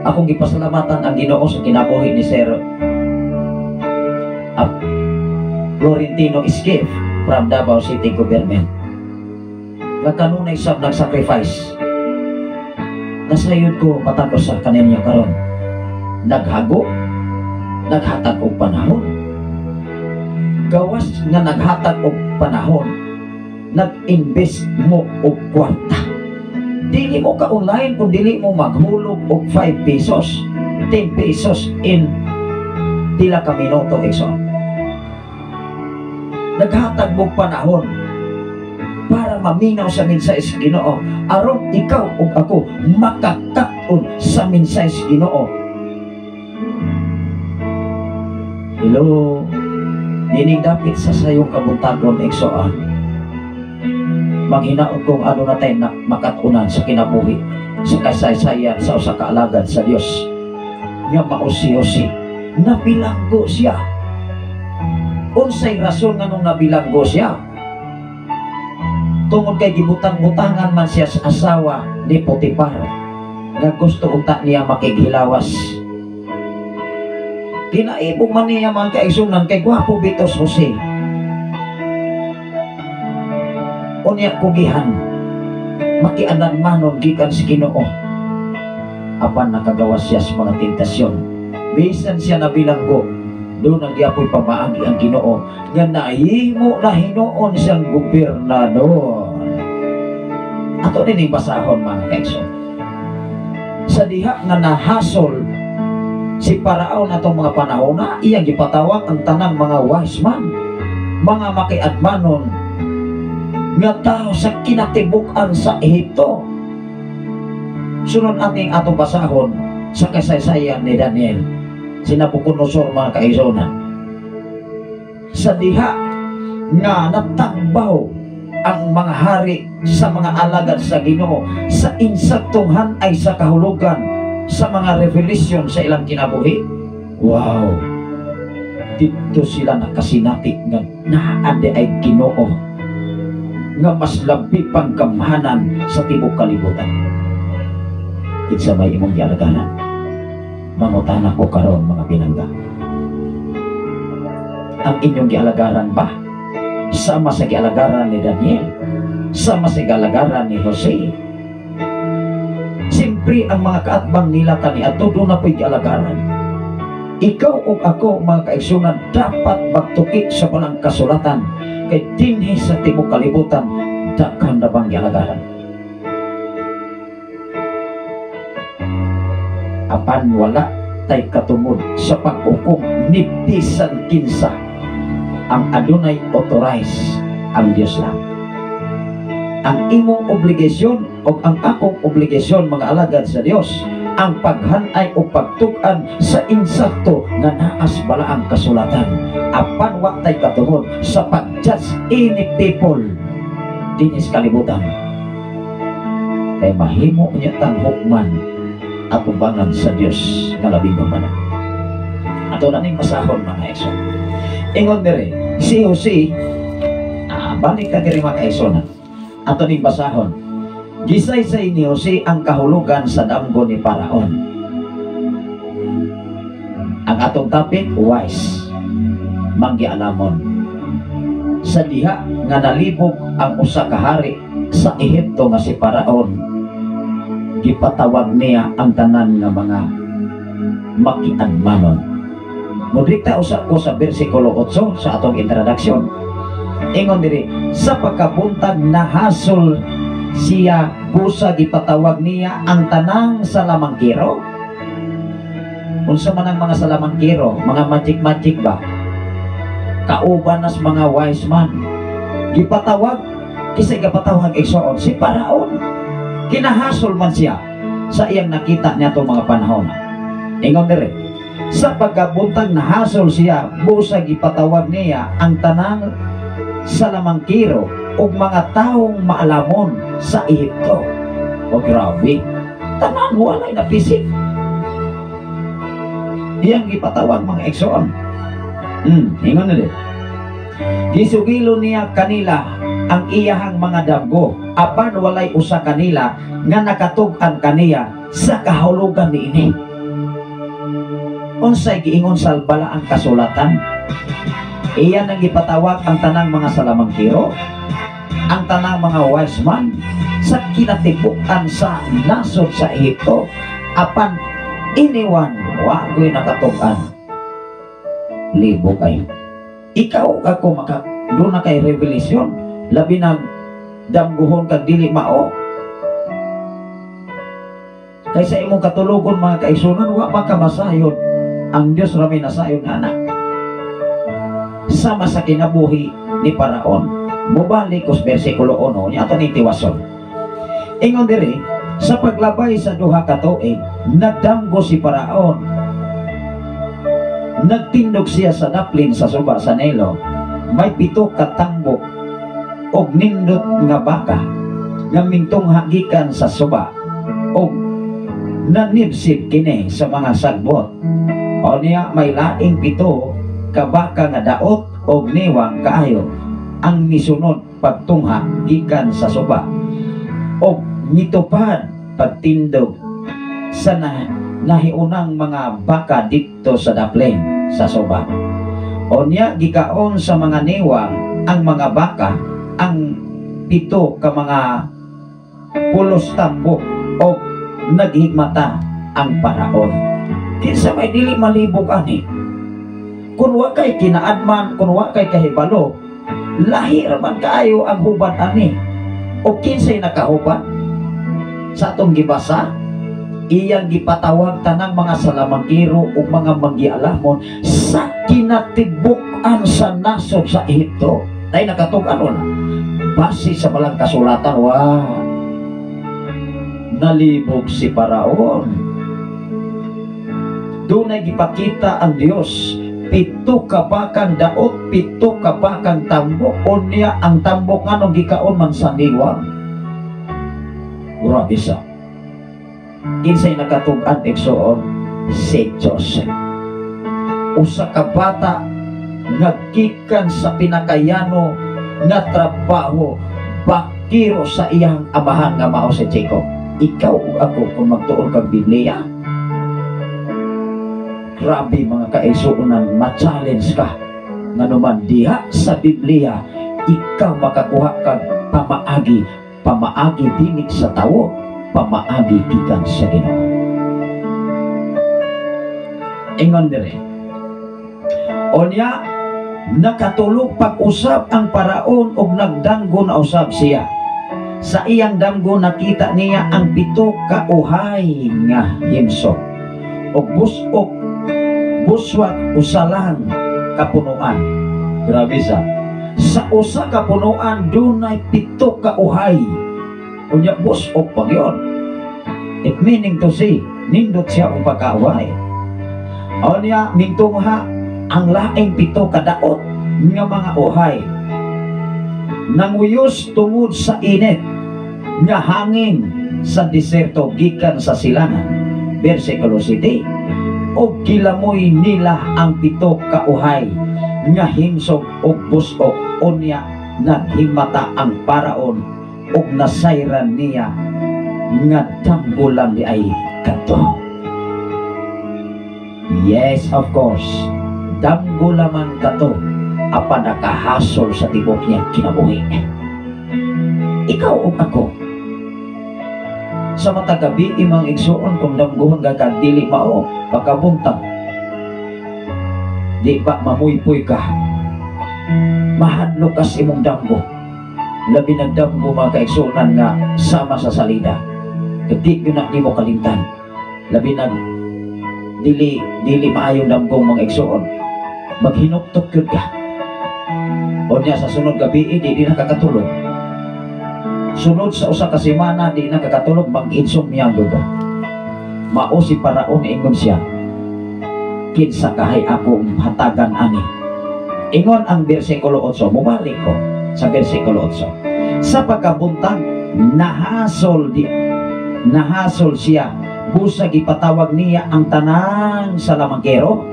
Speaker 6: Akong gipasalamatan ang Ginoo sa kinabuhi ni Sir Florentino Esquive from Davao City Government. Nga kanunay sab nag-sacrifice. Nasayod ko matag usa kaninyo karon. Naghago, naghatag og panahon. Gawas nga naghatag og panahon, nag-invest mo og kwarta. Dili mo ka online kung dili mo maghulog og 5 pesos, 10 pesos in pila ka minuto, igsoon. Naghatag mo panahon para maminaw sa mensahe sa Ginoo aron ikaw ug ako makakat-on sa mensahe sa Ginoo. Hello, nining dapit sa sayong kabuntagon, igsoon. Manghinaot kong ano na tayo na makatunan sa kinabuhi sa kasaysayan sa usa ka alagad sa Dios nga mausi-usi. Nabilanggo siya. Unsay rason nganong nabilanggo siya? Tungod kay gibutang-butangan man siya sa asawa ni Potifar nga gusto unta niya makighilawas. Kinaibog man niya mga kaigsunan kay gwapo bitos Jose. Unya kugihan makianan manon gikan sa Ginoo. Apan nakagawas siya sa mga tentasyon. Bisan siya nabilanggo, doon ang giapoy pamaagi ang Ginoo nga nahimo na hinuon siyang gobernador. Ato din basahon mga kaigsoon. Sa diha nga nahasol si Paraon atong mga panahon na iyang gipatawag ang tanang mga wise man, mga makiadmanon nga tao sa kinatibuk-an sa Ehipto. Sunod ating atong basahon sa kasaysayan ni Daniel, si Nabucodonosor mga kaigsuonan. Sa diha nga natagbaw ang mga hari sa mga alagad sa Ginoo sa insaktong hanay sa kahulugan sa mga revelation sa ilang kinabuhi. Wow! Dito sila nakasinati nga naa di ay Ginoo nga mas labi pang gamhanan sa tibok kalibutan. Kinsa may imong gialagaran? Mangutana ko karon mga pinangga. Ang inyong gialagaran ba sama sa gialagaran ni Daniel? Sama sa gialagaran ni Jose? Siyempre ang mga kaatbang nila kaniadto doon na po'y gialagaran. Ikaw o ako mga kaigsunan dapat magtuki sa walang kasulatan kay dinhi sa tibok kalibutan daghan na bang gialagaran. Apan wala tay katungod sa paghukom ni bisan kinsa. Ang adunay authorize ang Dios lang. Ang imong obligasyon o ang akong obligasyon mga alagad sa Dios ang paghanay o pagtug-an sa insakto nga naas balaang kasulatan. Apan wa tay katungod sa pag-judge any people dinhi sa kalibutan. Kay mahimo niya tang hukman atubangan sa Dios nga labing gamhanan. Ato na ning masahon mga igsoon. Ingon diri si Jose, balik ka diri mga kaigsoon. Ato ning basahon. Gisaysay ni Jose ang kahulugan sa damgo ni Paraon. Ang atong topic, wise, manggialamon. Sa diha nga nalibog ang usa ka hari sa Ehipto nga si Paraon, gipatawag niya ang tanan nga mga makiadmanon. Mudikta usa ko sa bersikulo 8 sa atong introduction. Ingon diri, sa pagkabuntag nahasol siya busa gipatawag niya ang tanang salamangkiro. Unsa man ang mga salamangkiro? Mga magic-magic ba? Kauban nas mga wise man. Gipatawag, kisay gipatawag igsoon si Paraon. Kinahasol man siya sa iyang nakita niya itong mga panahon. Ingon diri, sa pagkabuntag nahasol siya busa gipatawag niya ang tanang salamangkiro ug mga taong maalamon sa Ehipto. O grabe, tanan walay napisik. Iyang gipatawag mga igsoon. Ingon na din. Gisugilo niya kanila ang iyahang mga damgo, apan walay usa kanila nga nakatug-an kaniya sa kahulugan niini. Unsay giingon sa balaang kasulatan? Iya nang gipatawag ang tanang mga salamangkiro, ang tanang mga wise man sa kinatibuk-an sa nasod sa Ehipto, apan anyone wa gyud nakatug-an. Libog kayo. Ikaw ako maka duna kay revelation, labi na damguhon kag dili mao. Kaysa imong katulogon, mga kaigsuonan, wa man ka masayod. Ang Dios ra may nasayod ana. Sama sa kinabuhi ni Paraon. Mubalik ko sa versikulo 1 niya ato ning tiwason. Ingon diri, sa paglabay sa 2 ka tuig, nagdamgo si Paraon. Nagtindog siya sa daplin sa suba sa Nilo. May 7 ka tambok og nindot nga baka nga mintungha gikan sa suba og nanibsib kini sa mga sagbot. O niya may laing 7 ka baka nga daot og niwang kaayo ang misunod pagtungha gikan sa suba og nitupad pagtindog sa nahiunang mga baka didto sa daplin sa suba. O niya gikaon sa mga niwang ang mga baka ang 7 ka mga pulos tambok og naghigmata ang Paraon. Kinsa may dili malibog ani? Kung wa kay kinaadman, kung wa kay kahibalo, lahi ra man kaayo ang hubad ani. O kinsay nakahubad? Sa atong gibasa, iyang gipatawag tanang mga salamangkiro ug mga manggialamon sa kinatibuk-an sa nasod sa Ehipto. Ay nakatug-an wala. Base sa balang kasulatan, wa nalibog si Paraon. Dunay gipakita ang Dios, 7 ka bakang daot, 7 ka bakang tambok. Unya ang tambok nganong gikaon man sa niwang. Grabe sa. Kinsay nakatug-an, igsoon? Si Joseph. Usa ka bata nga gikan sa pinakayano nga trabaho, bakiro sa iyang amahan nga mao si Jacob. Ikaw ug ako kung magtuon kag Biblia, grabe, mga kaigsuonan, ma-challenge ka. Nganuman diha sa Biblia ikaw makakuha kag pamaagi, pamaagi dili sa tawo, pamaagi gikan sa Ginoo. Ingon dire. Onya nakatulog pag-usab ang Paraon og nagdanggo na usab siya. Sa iyang damgo nakita niya ang 7 ka uhay nga himsog og busok buswat usa lang kapunuan. Grabe sa. Sa usa ka punuan dunay 7 ka uhay. Unya busok pa gyud. It meaning to say, nindot siya og pagkauhay. Unya mintungha ang laing 7 ka daot nga mga uhay. Nanguyos tungod sa init nga hangin sa diserto gikan sa silangan. Versikulo 7. Og gilamoy nila ang 7 ka uhay nga himsog og busok. Unya naghimata ang Paraon og nasayran niya nga damgo lang di ay kadto. Yes, of course, damgo laman kato apan nakahasol sa tibok niya kinabuhi. Ikaw ug ako, sa matag gabi imong igsuon, kung damguhon ka kag dili mao, pagkabuntag, di ba mamuypoy ka? Mahadlok ka sa imong damgo. Labi nagdamgo, mga kaigsuonan, nga sama sa salida. Di yun na nimo kalimtan. Labi nag dili maayong damgo, mga igsuon, maghinuktok yun ka. O niya sa sunod gabi, di nakakatulog. Sunod sa usa ka semana, di nakakatulog, mag-insomnia gyud ka. Mao si Paraon, ingon siya, "Kinsa kahay akong hatagan ani?" Ingon ang bersikulo 8, mubalik ko sa bersikulo 8. Sa pagkabuntag, nahasol siya, busag ipatawag niya ang tanang salamangkero,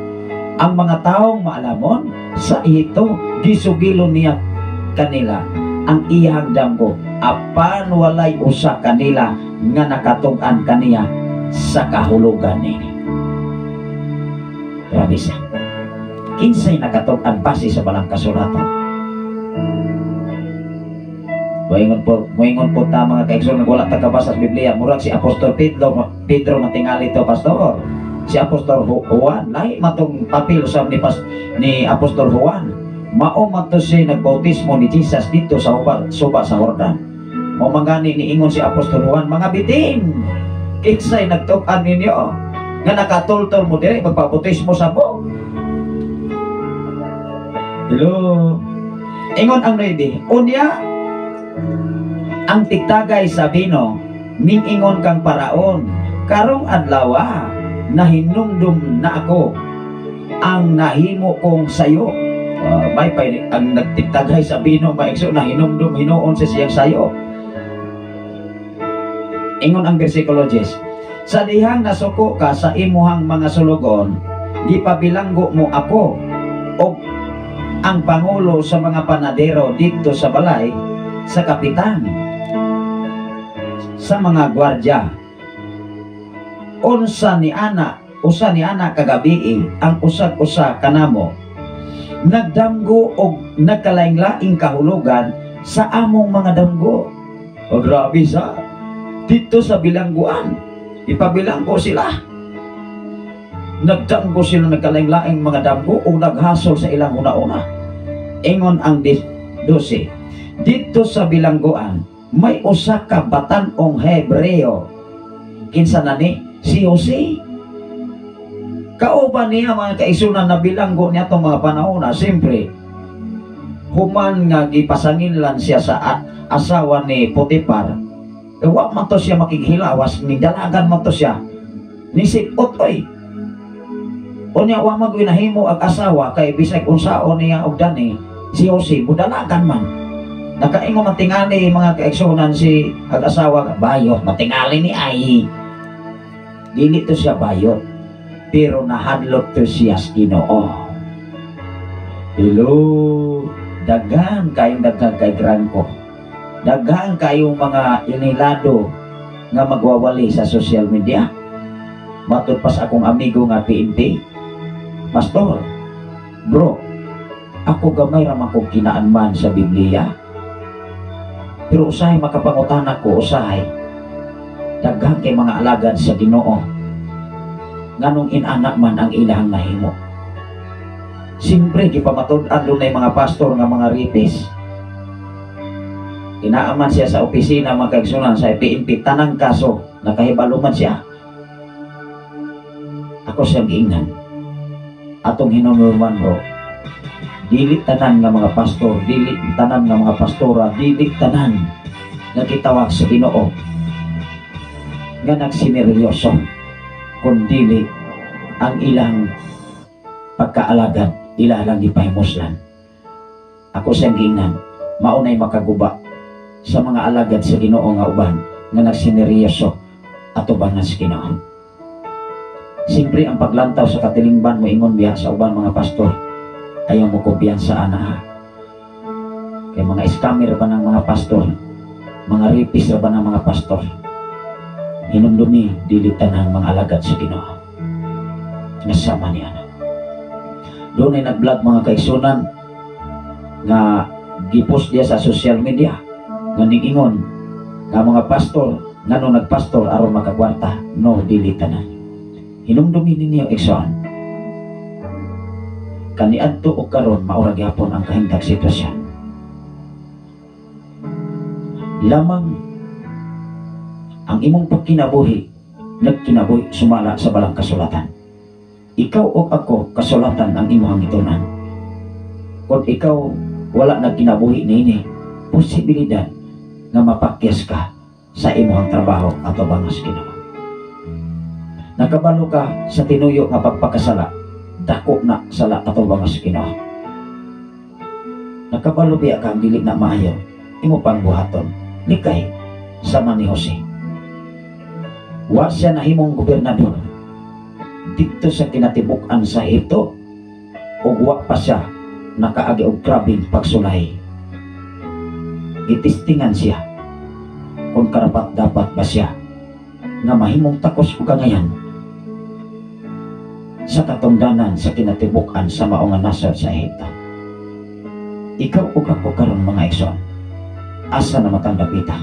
Speaker 6: ang mga taong maalamon sa Ehipto, gisugilon niya kanila ang iyang damgo, apan walay usa kanila nga nakatug-an kaniya sa kahulugan nini. Grabe siya. Kinsay nakatug-an base sa balang kasulatan? Moingon po ta, mga kaigsoon, wala ta kabasa sa Biblia, murag si Apostol Pedro, Pedro matingali to, pastor. Si Apostol Juan, lahi man tong papel usab ni Apostol Juan. Mao man to siya nagbautismo ni Jesus dito sa suba sa Jordan. Mao man gani niingon si Apostol Juan, "Mga bitin, kinsay nagtug-an ninyo nga nakatultol mo dire magpabautismo sa mo?" Hello. Ingon ang 9, "Unya, ang tigtagay sa bino, mingingon kang Paraon, 'Karong adlaw nahinumdum na ako ang nahimo kong sayo.'" May pa ang nagtigtagay sa bino, maigso, nahinumdum hinuon sa siyang sayo. Ingon ang versikulo 10, "Sa dihang nasuko ka sa imuhang mga sulugon, gipabilanggo mo ako og ang pangulo sa mga panadero dito sa balay sa kapitan sa mga gwardya. Unsa ni ana, usa ni ana kagabii ang usag usa kanamo nagdamgo og nagkalaing-laing kahulugan sa among mga damgo." O grabe sa dito sa bilangguan, ipabilanggo sila. Nagdamgo sila nagkalaing-laing mga damgo o naghasol sa ilang una-una. Ingon ang 12, "Dito sa bilangguan, may usa ka batan-ong Hebreo." Kinsa na ni? Si Jose. Kauban niya, mga kaigsunan, na bilanggo niya itong mga panahon na, siyempre, human nga gipasanginlan siya sa asawa ni Potifar, eh, wa man to siya makighilawas, ni dalagan man to siya. Ni sipot oy. Unya wa man nahimo ang asawa kay bisag unsaon niya og dani si Jose mudalagan man. Nakaingon man tingali, mga kaigsunan, si ag asawa, "Bayot matingali ni ay." Dili to siya bayot pero nahadlok to siya sa Ginoo. Hello, daghan kayong daghan kay grangko. Daghan kayong mga inilado nga magwawali sa social media. Matud pa sa akong amigo nga PNP, "Pastor, bro, ako gamay ra man kong kinaanman sa Biblia. Pero usahay makapangutana ko, usahay, daghan kay mga alagad sa Ginoo. Nganong inana man ang ilang nahimo?" Siyempre, gipamatud-an dunay mga pastor nga mga rapist. Inaaman siya sa opisina, mga kaigsunan, sa PNP, tanang kaso, nakahibalo man siya. Ako siyang giingnan. Atong hinumduman, bro, dili tanan nga mga pastor, dili tanan nga mga pastora, dili tanan nga gitawag sa Ginoo nga nagsineryoso, kun dili ang ilang pagkaalagad ila lang gipahimuslan. Ako siyang giingnan, maunay makaguba sa mga alagad sa Ginoo nga uban nga nagsineryoso atubangan sa Ginoo. Siyempre, ang paglantaw sa katilingban, mo ingon biya sa uban mga pastor, ayaw mo kumpiyansa ana ha. Kay mga scammer pa ng mga pastor, mga rapist ba ng mga pastor. Hinumdumi, dili tanang mga alagad sa Ginoo nga sama niya na. Doon ay nag-vlog, mga kaigsunan, nga gipost diya sa social media nga ningingon nga mga pastor ngano nagpastor aron makakwarta. No, dili tanan. Hinumdumi ninyo, igsoon, kaniadto og karon mao ra gyapon ang kahimtang sitwasyon. Lamang ang imong pagkinabuhi nagkinabuhi sumala sa balang kasulatan. Ikaw o ako, kasulatan ang imong gitunan. Kung ikaw wala nagkinabuhi niini, posibilidad nga mapakyas ka sa imong trabaho at bangas Ginoo. Nakabalo ka sa tinuyo nga pagpakasala, dako na sala atubang sa Ginoo. Nakabalo biya ka ang dili na maayo, imo pang buhaton, likay sama ni Jose. Wa siya nahimong gobernador dito sa kinatibuk-an sa Ehipto ug wa pa siya nakaagi og grabeng pagsulay. Gitistingan siya kung karapat dapat ba siya nga mahimong takos og kangayan. Sa katungdanan sa kinatibuk-an sa mao nga nasod sa Ehipto. Ikaw ug ako karon, mga igsoon, asa na matang dapita?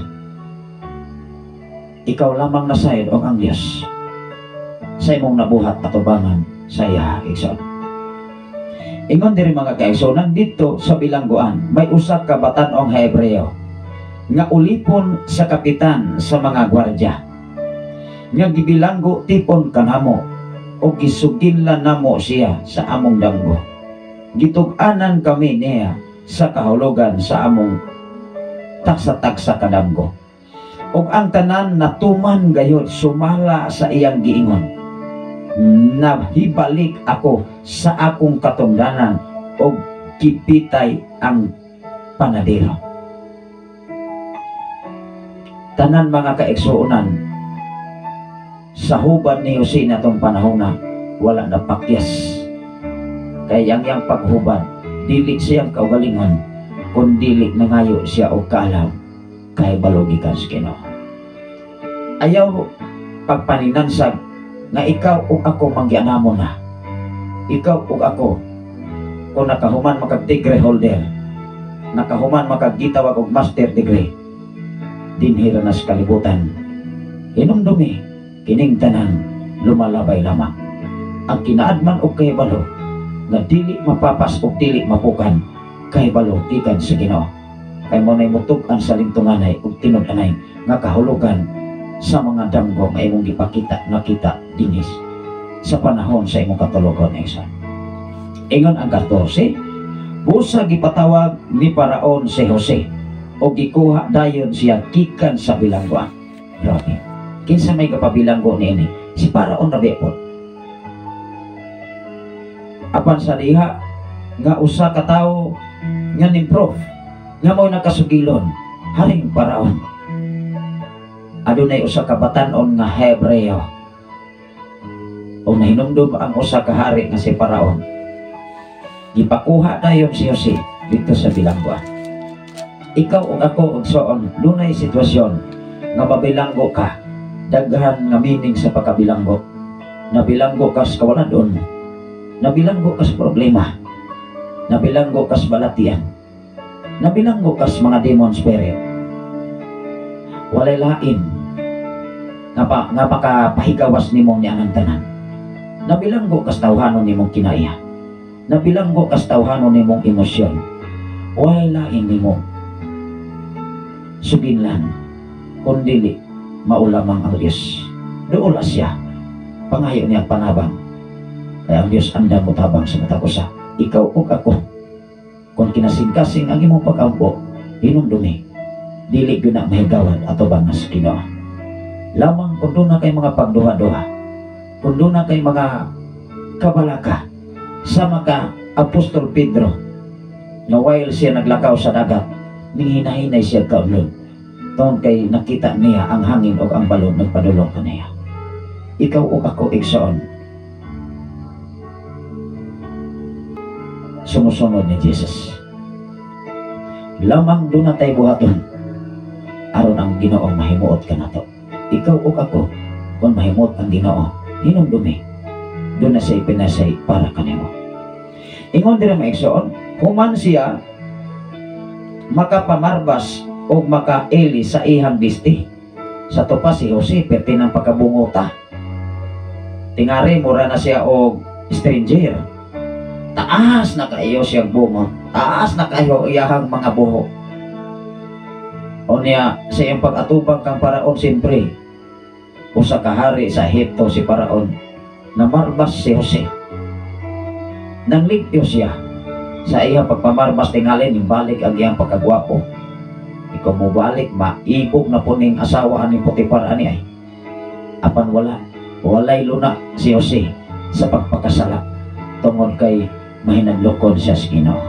Speaker 6: Ikaw lamang nasayod og ang Dios sa imong nabuhat atubangan sa iya, igsoon. Ingon diri, mga kaigsuonan, dito sa bilangguan may usa ka batan-ong Hebreo nga ulipon sa kapitan sa mga gwardya nga gibilanggo tipon kanamo o gisuginlan namo siya sa among damgo. Gitug-anan kami niya sa kahulugan sa among tagsa-tagsa kadamgo. Ug ang tanan natuman gayud sumala sa iyang giingon. Nahibalik ako sa akong katungdanan og gipitay ang panadero. Tanan, mga kaigsuonan, sa hubad ni Jose na itong panahon na wala na pakyas. Kay ang iyang paghubad, dili siyang kaugalingon, kung dili nangayo siya og kaalam, kay balogikan sa Ginoo. Ayaw pagpaninansag nga ikaw ug ako manggianamo na. Ikaw ug ako, kung nakahuman makag degree holder, nakahuman makag gitawag og master degree, dinhi ra na sa kalibutan. Hinumdumi, kining tanan lumalabay lamang. Ang kinaadman og kahibalo nga dili mapapas og dili mapukan, kahibalo gikan sa Ginoo. Kay mao nay mutug-an sa lintunganay ug tinud-anay nga kahulugan sa mga damgo nga imong gipakita nakita dinhi sa panahon sa imong katulogon, igsoon. Ingon ang 14, busa gipatawag ni Paraon si Jose o gikuha dayon siya gikan sa bilangguan. Grabe. Kinsa may kapabilanggo niini? Si Paraon ra po. Apan sa diha nga usa ka tawo nga nimprove nga mao nakasugilon haring Paraon, adunay usa ka batan-on nga Hebreo o nahinumdum ang usa ka hari nga si Paraon. Gipakuha dayon si Jose dito sa bilangguan. Ikaw ug ako, igsoon, dunay sitwasyon nga mabilanggo ka. Daghan nga meaning sa pagkabilanggo. Nabilanggo ka sa kawaladon, nabilanggo ka sa problema, nabilanggo ka sa balatian, nabilanggo ka sa mga demon spirit. Walay lain nga, pa, nga makapahigawas nimo niya ang tanan. Nabilanggo ka sa tawhanon nimong kinaiya, nabilanggo ka sa tawhanon nimong emosyon. Walay lain nimo suginlan kung dili mao lamang ang Diyos. Duola siya, pangayo niya panabang, kaya ang Diyos andam motabang sa matag usa. Ikaw ug ako, kung kinasing-kasing ang imong pag-ampo, hinumdumi, dili gyud na mahigawad atubang sa Ginoo. Lamang kung duna kay mga pagduha-duha, kung duna kay mga kabalaka, sama ka Apostol Pedro na while siya naglakaw sa dagat, ninghinay-hinay siya kaulod tungod kay nakita niya ang hangin o ang balon nagpadulong kaniya. Ikaw ug ako, igsoon, sumusunod ni Jesus, lamang duna tay buhaton aron ang Ginoo mahimuot kanato. Ikaw ug ako, kung mahimuot ang Ginoo, hinumdumi, duna siya ipinasay para kanimo. Ingon dira, mga igsoon, human siya makapamarbas o makaeli sa ihang bisti. Sa to pa, si Jose perti ng pagkabungota. Tingari mura na siya og stranger. Taas na kayo siyang bungot, taas na kayo iyahang mga buhok. O niya, sa iyang pag-atubang kang Paraon, siyempre usa ka hari sa Ehipto si Paraon, namarbas si Jose nang limpyo siya. Sa iyang pagpamarbas, tingalin yung balik ang iyang pagkagwapo. Ikaw mo balik, maibog na po ning asawa ni Potifar ani ay. Apan wala, walay luna si Jose sa pagpakasala tungod kay mahinadlokon siya sa Ginoo.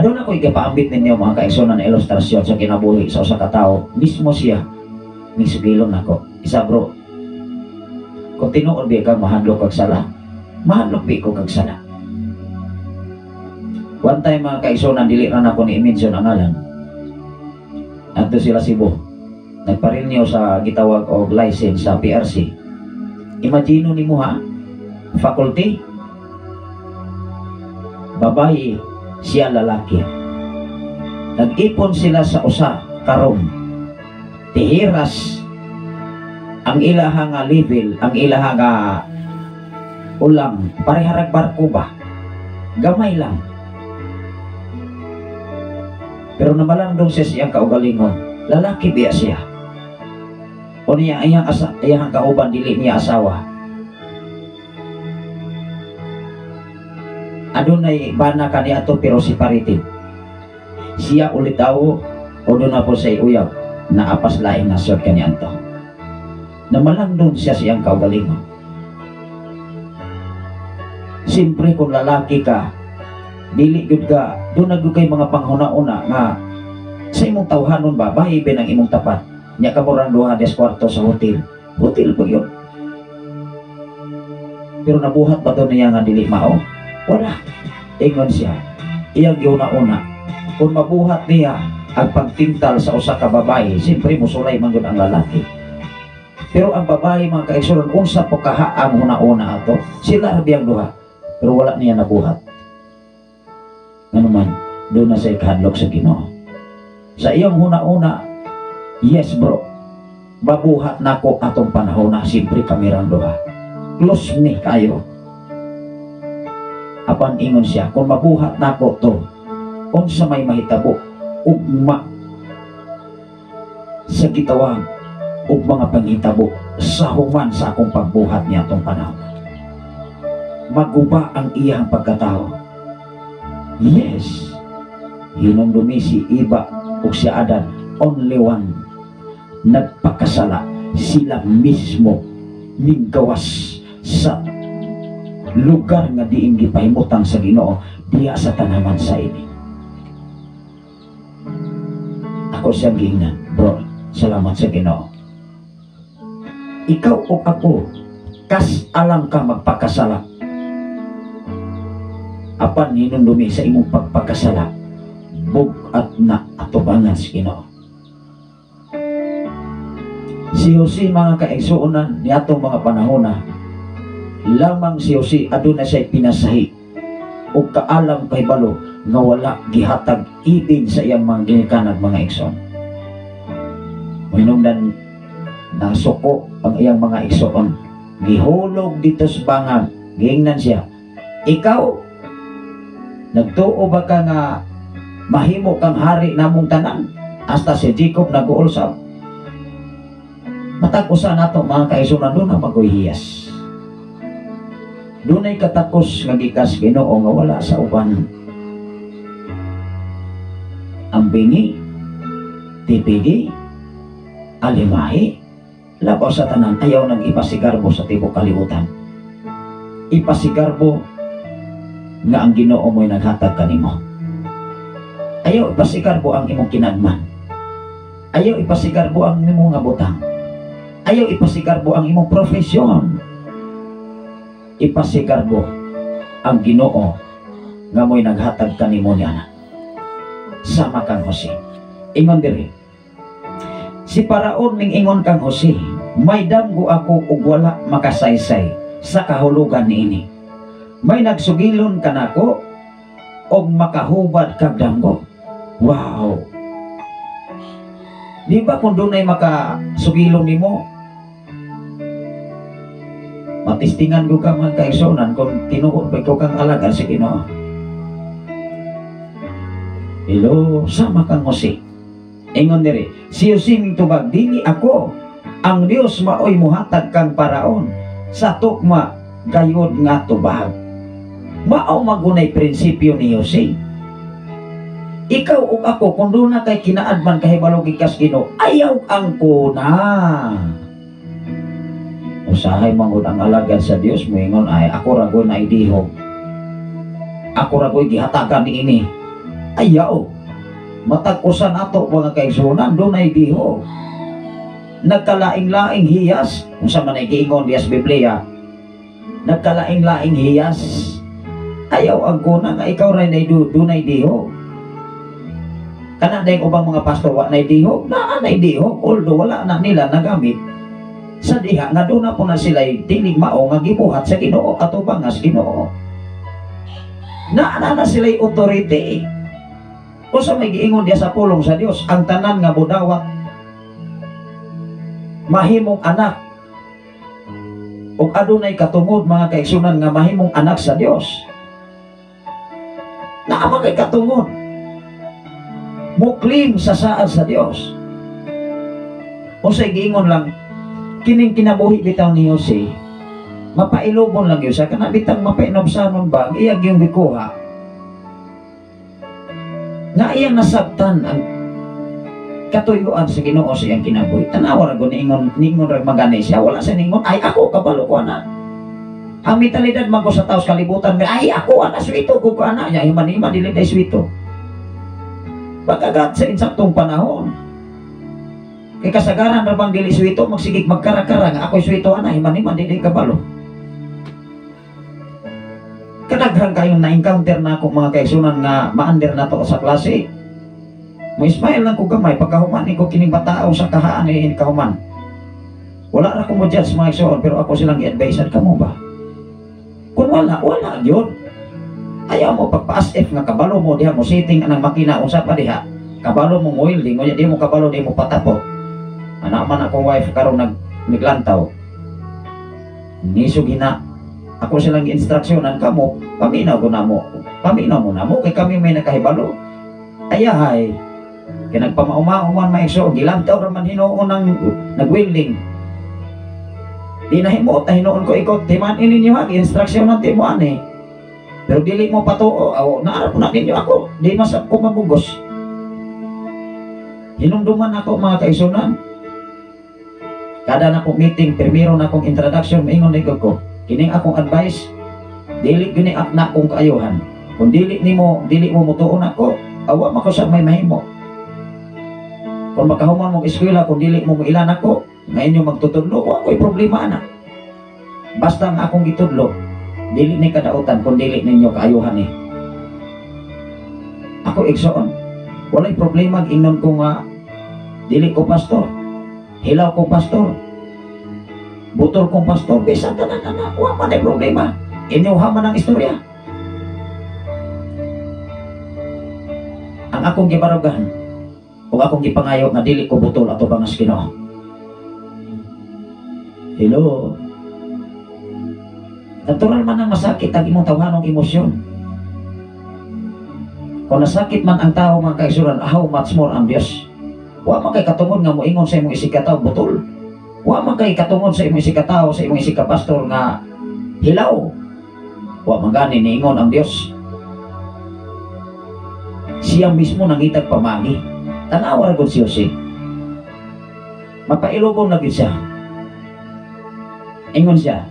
Speaker 6: Aduna ko ikapaambit ninyo, mga kaigsunan, na ilustrasyon sa kinabuhi sa usa ka tawo mismo. Siya misugilon nako, isa, "Bro, kung tinuod bi ka mahadlok kag sala, mahadlok bi ko kag sala." One time, mga kaigsunan, dili ra nako ni i-mention ang ngalan. Adto sila Cebu. Nagpa-renew sa gitawag og license sa PRC. Imagine nimo ha, Faculty, babae, siya lalaki. Nag-ipon sila sa usa ka room. Tihiras ang ilaha nga level, ang ilaha nga ulang, pareharag barko ba? Gamay lang. Pero namalandong siya siyang kaugalingon. Lalaki biya siya. O niya iyang kauban dili niya asawa. Adunay bana kaniadto pero separated. Siya ulitawo o doon na po sa uyab na apas laing nasod kaniadto. Namalandong siya siyang kaugalingon. Siyempre kung lalaki ka, dili gyud ka, doon na gyud kay mga panghuna-una nga sa imong tawhanon ba, bahi ba ng imong tapat? Nya ka murang duha des kwarto sa hotel. Hotel po yun. Pero nabuhat ba doon niya nga dili mao? Wala. Ingon siya, iyang giuna-una. Kung mabuhat niya ang pagtintal sa usa ka babae, siyempre musulay man gyud ang lalaki. Pero ang babae mga kaigsuonan, unsa po kahaang huna-una ato? Sila ra biyang duha. Pero wala niya nabuhat. Nganuman, doon na siya ikahadlok sa Ginoo. Sa iyang huna-una, yes bro, babuhat nako atong panahon na siyempre kami rang duha. Close ni kayo. Apan ingon siya, kung mabuhat nako to, unsa may mahitabo, ugma sa gitawag ug mga panghitabo sa human sa akong pagbuhat niya atong panahon. Maguba ang iyang pagkatao. Yes, hinumdumi si Eva ug si Adan, only one nagpakasala, sila mismo minggawas sa lugar nga diin gipahimutang sa Ginoo diha sa tanaman sa ini. Ako siyang giingnan, bro, salamat sa Ginoo. Ikaw o ako, kas alam ka magpakasala. Apan hinumdumi sa imong pagpakasala, bug-at na atubangan sa Ginoo. Si Jose mga kaigsuonan niatong mga panahona, lamang si Jose aduna siya pinasahi o kaalam kay balo nga wala gihatag ibig sa iyang mga ginikanan mga igsoon. Hinungdan nasuko ang iyang mga igsoon, gihulog dito sa bangag, giingnan siya, ikaw nagtuo ba ka nga mahimo kang hari namong tanan? Hasta si Jacob nag-uol sa matag usa nato mga kaigsuonan, doon na maguhiyas. Dunay katakos nga gikas Ginoo nga wala sa uban. Ang bingi, TPD, alimahi, labaw sa tanan, ayaw nang ipasigarbo sa tibok kalibutan. Ipasigarbo nga ang Ginoo mo'y naghatag kanimo. Ayaw ipasigarbo ang imong kinagman. Ayaw ipasigarbo ang imong nga butang. Ayaw ipasigarbo ang imong profesyon. Ipasigarbo ang Ginoo nga mo'y naghatag kanimo niya. Sama kang Jose. Ingon diri. Si Paraon ning ingon kang Jose, may damgo ako ug wala makasaysay sa kahulugan niini. May nagsugilon kanako og makahubad kag damgo. Wow. Di ba kung dunay makasugilon nimo, matistingan ko ka mga kaigsuonan kung tinuod ba ikaw kang alagad sa Ginoo. Hello, sama kang Jose. Ingon diri, si Jose mingtubag, dili ako ang Dios maoy muhatag kang Paraon sa tukma gayod nga tubag. Mao magunay prinsipyo ni Jose. Ikaw ug ako kung doon na kay kinaadman kahibalo gikas Ginoo, ayaw ang kuna. Usahay mangud ang alagad sa Dios moingon ay ako ra goy naidihog. Ako ra goy gihatagan niini. Ayaw. Matag usa nato mga kaigsuonan dunay dihog. Nagkalaing-laing hiyas, unsa man ay giingon diya sa Biblia. Nagkalaing-laing hiyas. Ayaw ang kuna nga ikaw ra nay dunay dihog. Kana dayong ubang mga pastor wa nay dihog, naa nay dihog, although wala na nila nagamit.
Speaker 5: Sa diha nga doon na po na sila dili mao nga gibuhat sa Ginoo ato bangas Ginoo. Naa na sila authority. Usa may giingon diya sa pulong sa Dios, ang tanan nga budawat mahimong anak ug adunay katungod, mga kaigsunan, nga mahimong anak sa Dios. Naa man kay katungod mo-claim sa saad sa Dios. Unsay giingon lang kining kinabuhi bitaw ni Jose, mapailubon lang yun siya kana bitang mapainobsanon ba ang iyang yung gikuha nga iyang nasabtan ang katuyuan sa Ginoo sa iyang kinabuhi. Tanawa ra gud, niingon niingon ra magani siya, wala sa ningon, "Ay, ako kabalo ko ana." Ang mentalidad man ko sa tao sa kalibutan, "Ay, ako ana, swito ko ko ana nya." Himan himan dili day swito. Pagkagat sa insaktong panahon. Kay kasagaran ra bang dili swito, magsigig magkara-kara nga ako'y swito ana, himan himan dili kabalo. Kadaghan kayong na-encounter na ako, mga kaigsunan, nga maander na to sa klase. Mo smile lang ko gamay pagkahuman ko kining batao sa kahaan ni kahuman. Wala ra ko mo judge, mga igsoon, pero ako silang i-advise kamo ba? Kung wala, wala yun. Ayaw mo pagpa-as if nga kabalo mo diha mo sitting anang makina, unsa pa diha. Kabalo mo welding, unya di mo kabalo, di mo patapot. Anak man akong wife karon naglantaw. Nisog hina. Ako silang gi-instruksyonan kamo, paminaw ko na mo. Paminaw mo na mo kay kami may nakahibalo. Ayahay. Kay nagpamauma-uman mga igsoon, gilantaw ra man hinuon ng nag-welding. Di na himuot na hinuon ko ikaw, timan ninyo ha, gi-instruksyonan ti mo ani. Pero dili mo patuo, aw, naarap na ninyo ako, di masab ko mabugos. Hinumduman ako, mga kaigsunan. Kada na akong meeting, primero na akong introduction, maingon na ko, kining akong advice, dili gini na akong kaayuhan. Kung dili nimo, dili mo mutuon ako, awa mako sa may mahimo. Kung makahuman mong eskwela, kung dili mo ilan ako, nga inyo magtutudlo, wa ko'y problema ana. Basta ang akong gitudlo, dili ni kadautan kung dili ninyo kaayuhan ni. Ako, igsoon, walay problema ingnon ko nga dili ko pastor. Hilaw ko pastor. Butol kong pastor, bisan tanan na, wa man ay problema. Inyuha man ang istorya. Ang akong gibarugan ug akong gipangayo nga dili ko butol ato bangas Ginoo. Hello. Natural man ang masakit ang imong tawhanong emosyon. Kung nasakit man ang tao, mga kaigsunan, how much more ang Diyos? Wa man kay katungod nga moingon sa imong isig katawo, butol. Wa man kay katungod sa imong isig katawo, sa imong isig kapastor nga hilaw. Wa man gani niingon ang Diyos. Siya mismo nangitag pamagi. Tanawa ra gud si Jose. Mapailubong na gid siya. Ingon siya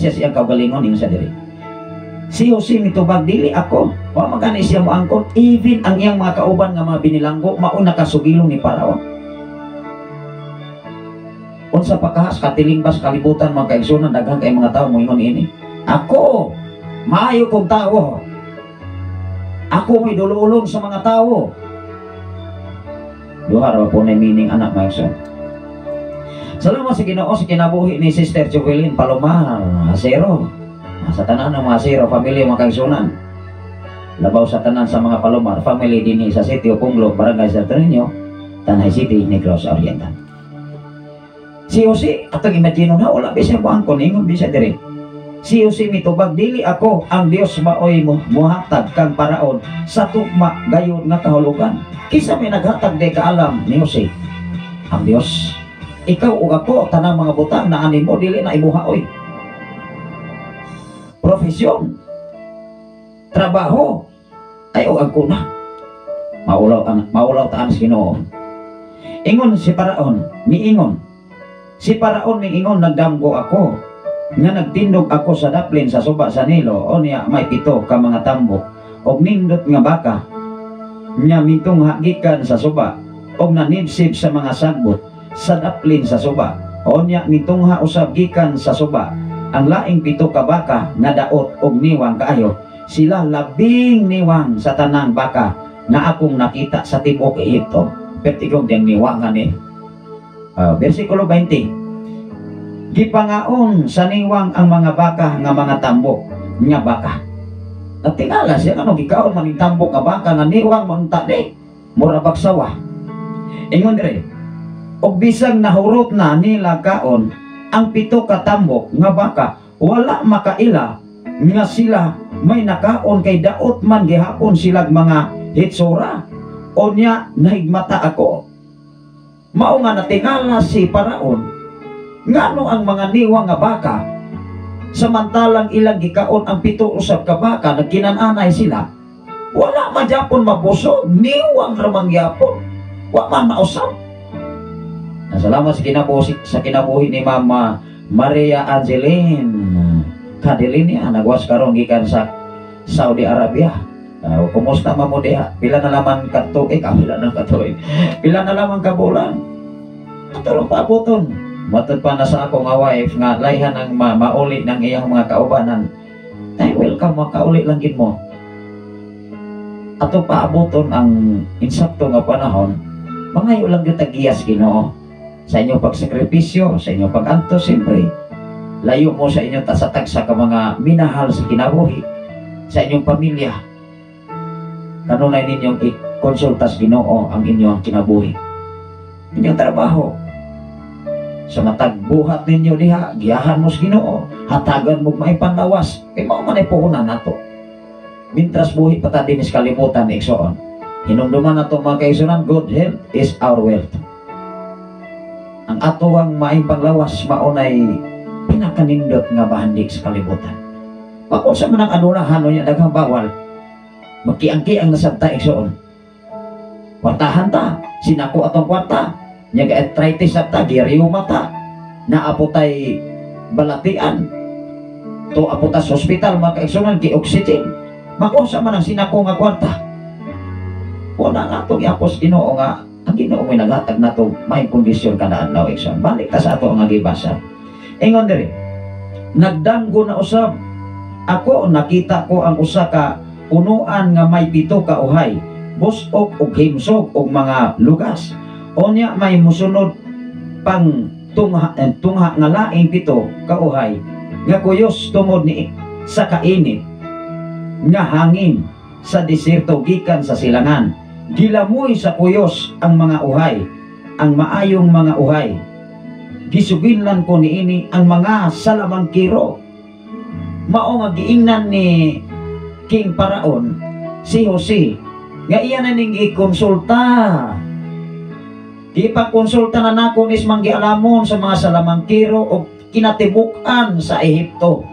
Speaker 5: siyang kaugalingon, ingon siya diri. Si Jose mitubag, "Dili ako." Wa man gani siya moangkon, even ang iyang mga kauban nga mga binilanggo mao nakasugilong ni Paraon. Unsa pa kahas katilingban sa kalibutan, mga kaigsunan, daghan kay mga tao moingon ini. "Ako, maayo kong tao. Ako may dululong sa mga tao." Duha ra po na meaning anak, mga igsoon. Salamat sa Ginoo sa kinabuhi ni Sister Jovelyn Palomar Acero. Sa tanan ng mga Acero family, mga kaigsunan. Labaw sa tanan sa mga Palomar family dinhi sa Sitio Punglo, Barangay Santo Niño, Tanay City, Negros Oriental. Si Jose, atong imagine na wala bisya buang ko ningon bisya diri. Si Jose mitubag, "Dili ako, ang Dios maoy muhatag kang Paraon sa tugma gayon nga kahulugan." Kinsa may naghatag di kaalam ni Jose? Ang Dios. Ikaw ug ako, tanang mga butang na ani mo, dili na imuha oy. Profesyon, trabaho, ay og ang kuna. Maulaw ang maulaw taan sa Ginoo. Ingon si Paraon, miingon. Si Paraon miingon, "Nagdamgo ako nga nagtindog ako sa daplin sa suba sa Nilo, unya may pito ka mga tambok og nindot nga baka nya mitungha gikan sa suba og nanibsib sa mga sagbot sa daplin sa suba. Unya mitungha usab gikan sa suba ang laing pito ka baka nga daot og niwang kaayo. Sila labing niwang sa tanang baka nga akong nakita sa tibuok Ehipto." Pertigong diyang niwangan ni. Versikulo 20.
Speaker 6: Gipangaon sa niwang ang mga baka nga mga tambok nga baka. Natingala siya ano gikaon man ning tambok nga baka nga niwang man ta ni mura bagsawa. Ingon dire, og bisag nahurot na nila kaon ang pito ka tambok nga baka, wala makaila nga sila may nakaon kay daot man gihapon silag mga hitsura. Unya nahigmata ako. Mao nga natingala si Paraon ngano ang mga niwang nga baka samantalang ilang gikaon ang pito usab ka baka, nagkinananay sila, wala man gyapon mabusog, niwang ra man gyapon, wa man mausab. Salamat sa kinabuhi ni Mama Maria Angeline Cadelinia, nagwas karon gikan sa Saudi Arabia. Kumusta man mo diha? Pila na laman ka tuig? Ah, pila na ka tuig? Pila na lamang ka bulan? Atulong paabuton. Matod pa na sa akong nga wife nga layhan ang mauli ng iyang mga kaubanan. Ay, welcome, makauli lang gid mo. Ato paabuton ang insakto nga panahon, mangayo lang gyud tagiyas Ginoo sa inyong pagsakripisyo, sa inyong pag-antos, siyempre. Layo mo sa inyong tasa-tagsa ka mga minahal sa kinabuhi, sa inyong pamilya. Kanunay ninyong i-konsulta sa Ginoo ang inyong kinabuhi. Inyong trabaho. Sa matag buhat ninyo diha, giyahan mo sa Ginoo, hatagan mo may panlawas, kay mao man ay puhunan nato. Mintras buhi pa ta dinis kalimutan ni igsoon. Hinumduman nato, mga kaigsunan, good health is our wealth. Ang atoang maayong panglawas mao nay pinakanindot nga bahandi sa kalibutan. Pag unsa man ang adunahan niya, daghang bawal. Magkiang-kiang na sabta, igsoon. Kwartahan ta, sinako atong kwarta. Nya ga arthritis sabta, gi-rheuma ta. Naa po tay balatian. To apo ta sa ospital, mga kaigsunan, gi-oxygen. Makunsa man ang sinako nga kwarta. Wala nga atong iapos Ginoo nga ang Ginoo may naghatag nato may kondisyon kada adlaw, igsoon. Balik ta sa ato nga gibasa. Ingon diri, nagdamgo na usab ako, nakita ko ang usa ka punuan nga may pito ka uhay, busok ug himsog og mga lugas. Unya may musunod pang tungha nga laing pito ka uhay nga kuyos tungod ni sa kainit nga hangin sa diserto gikan sa silangan. Gilamoy sa kuyos ang mga uhay, ang maayong mga uhay. Gisuginlan ko niini ang mga salamangkiro. Mao nga giingnan ni King Paraon si Jose nga iya na ning gikonsulta. Gipakonsulta na nako nis manggialamon sa mga salamangkiro o kinatibuk-an sa Ehipto.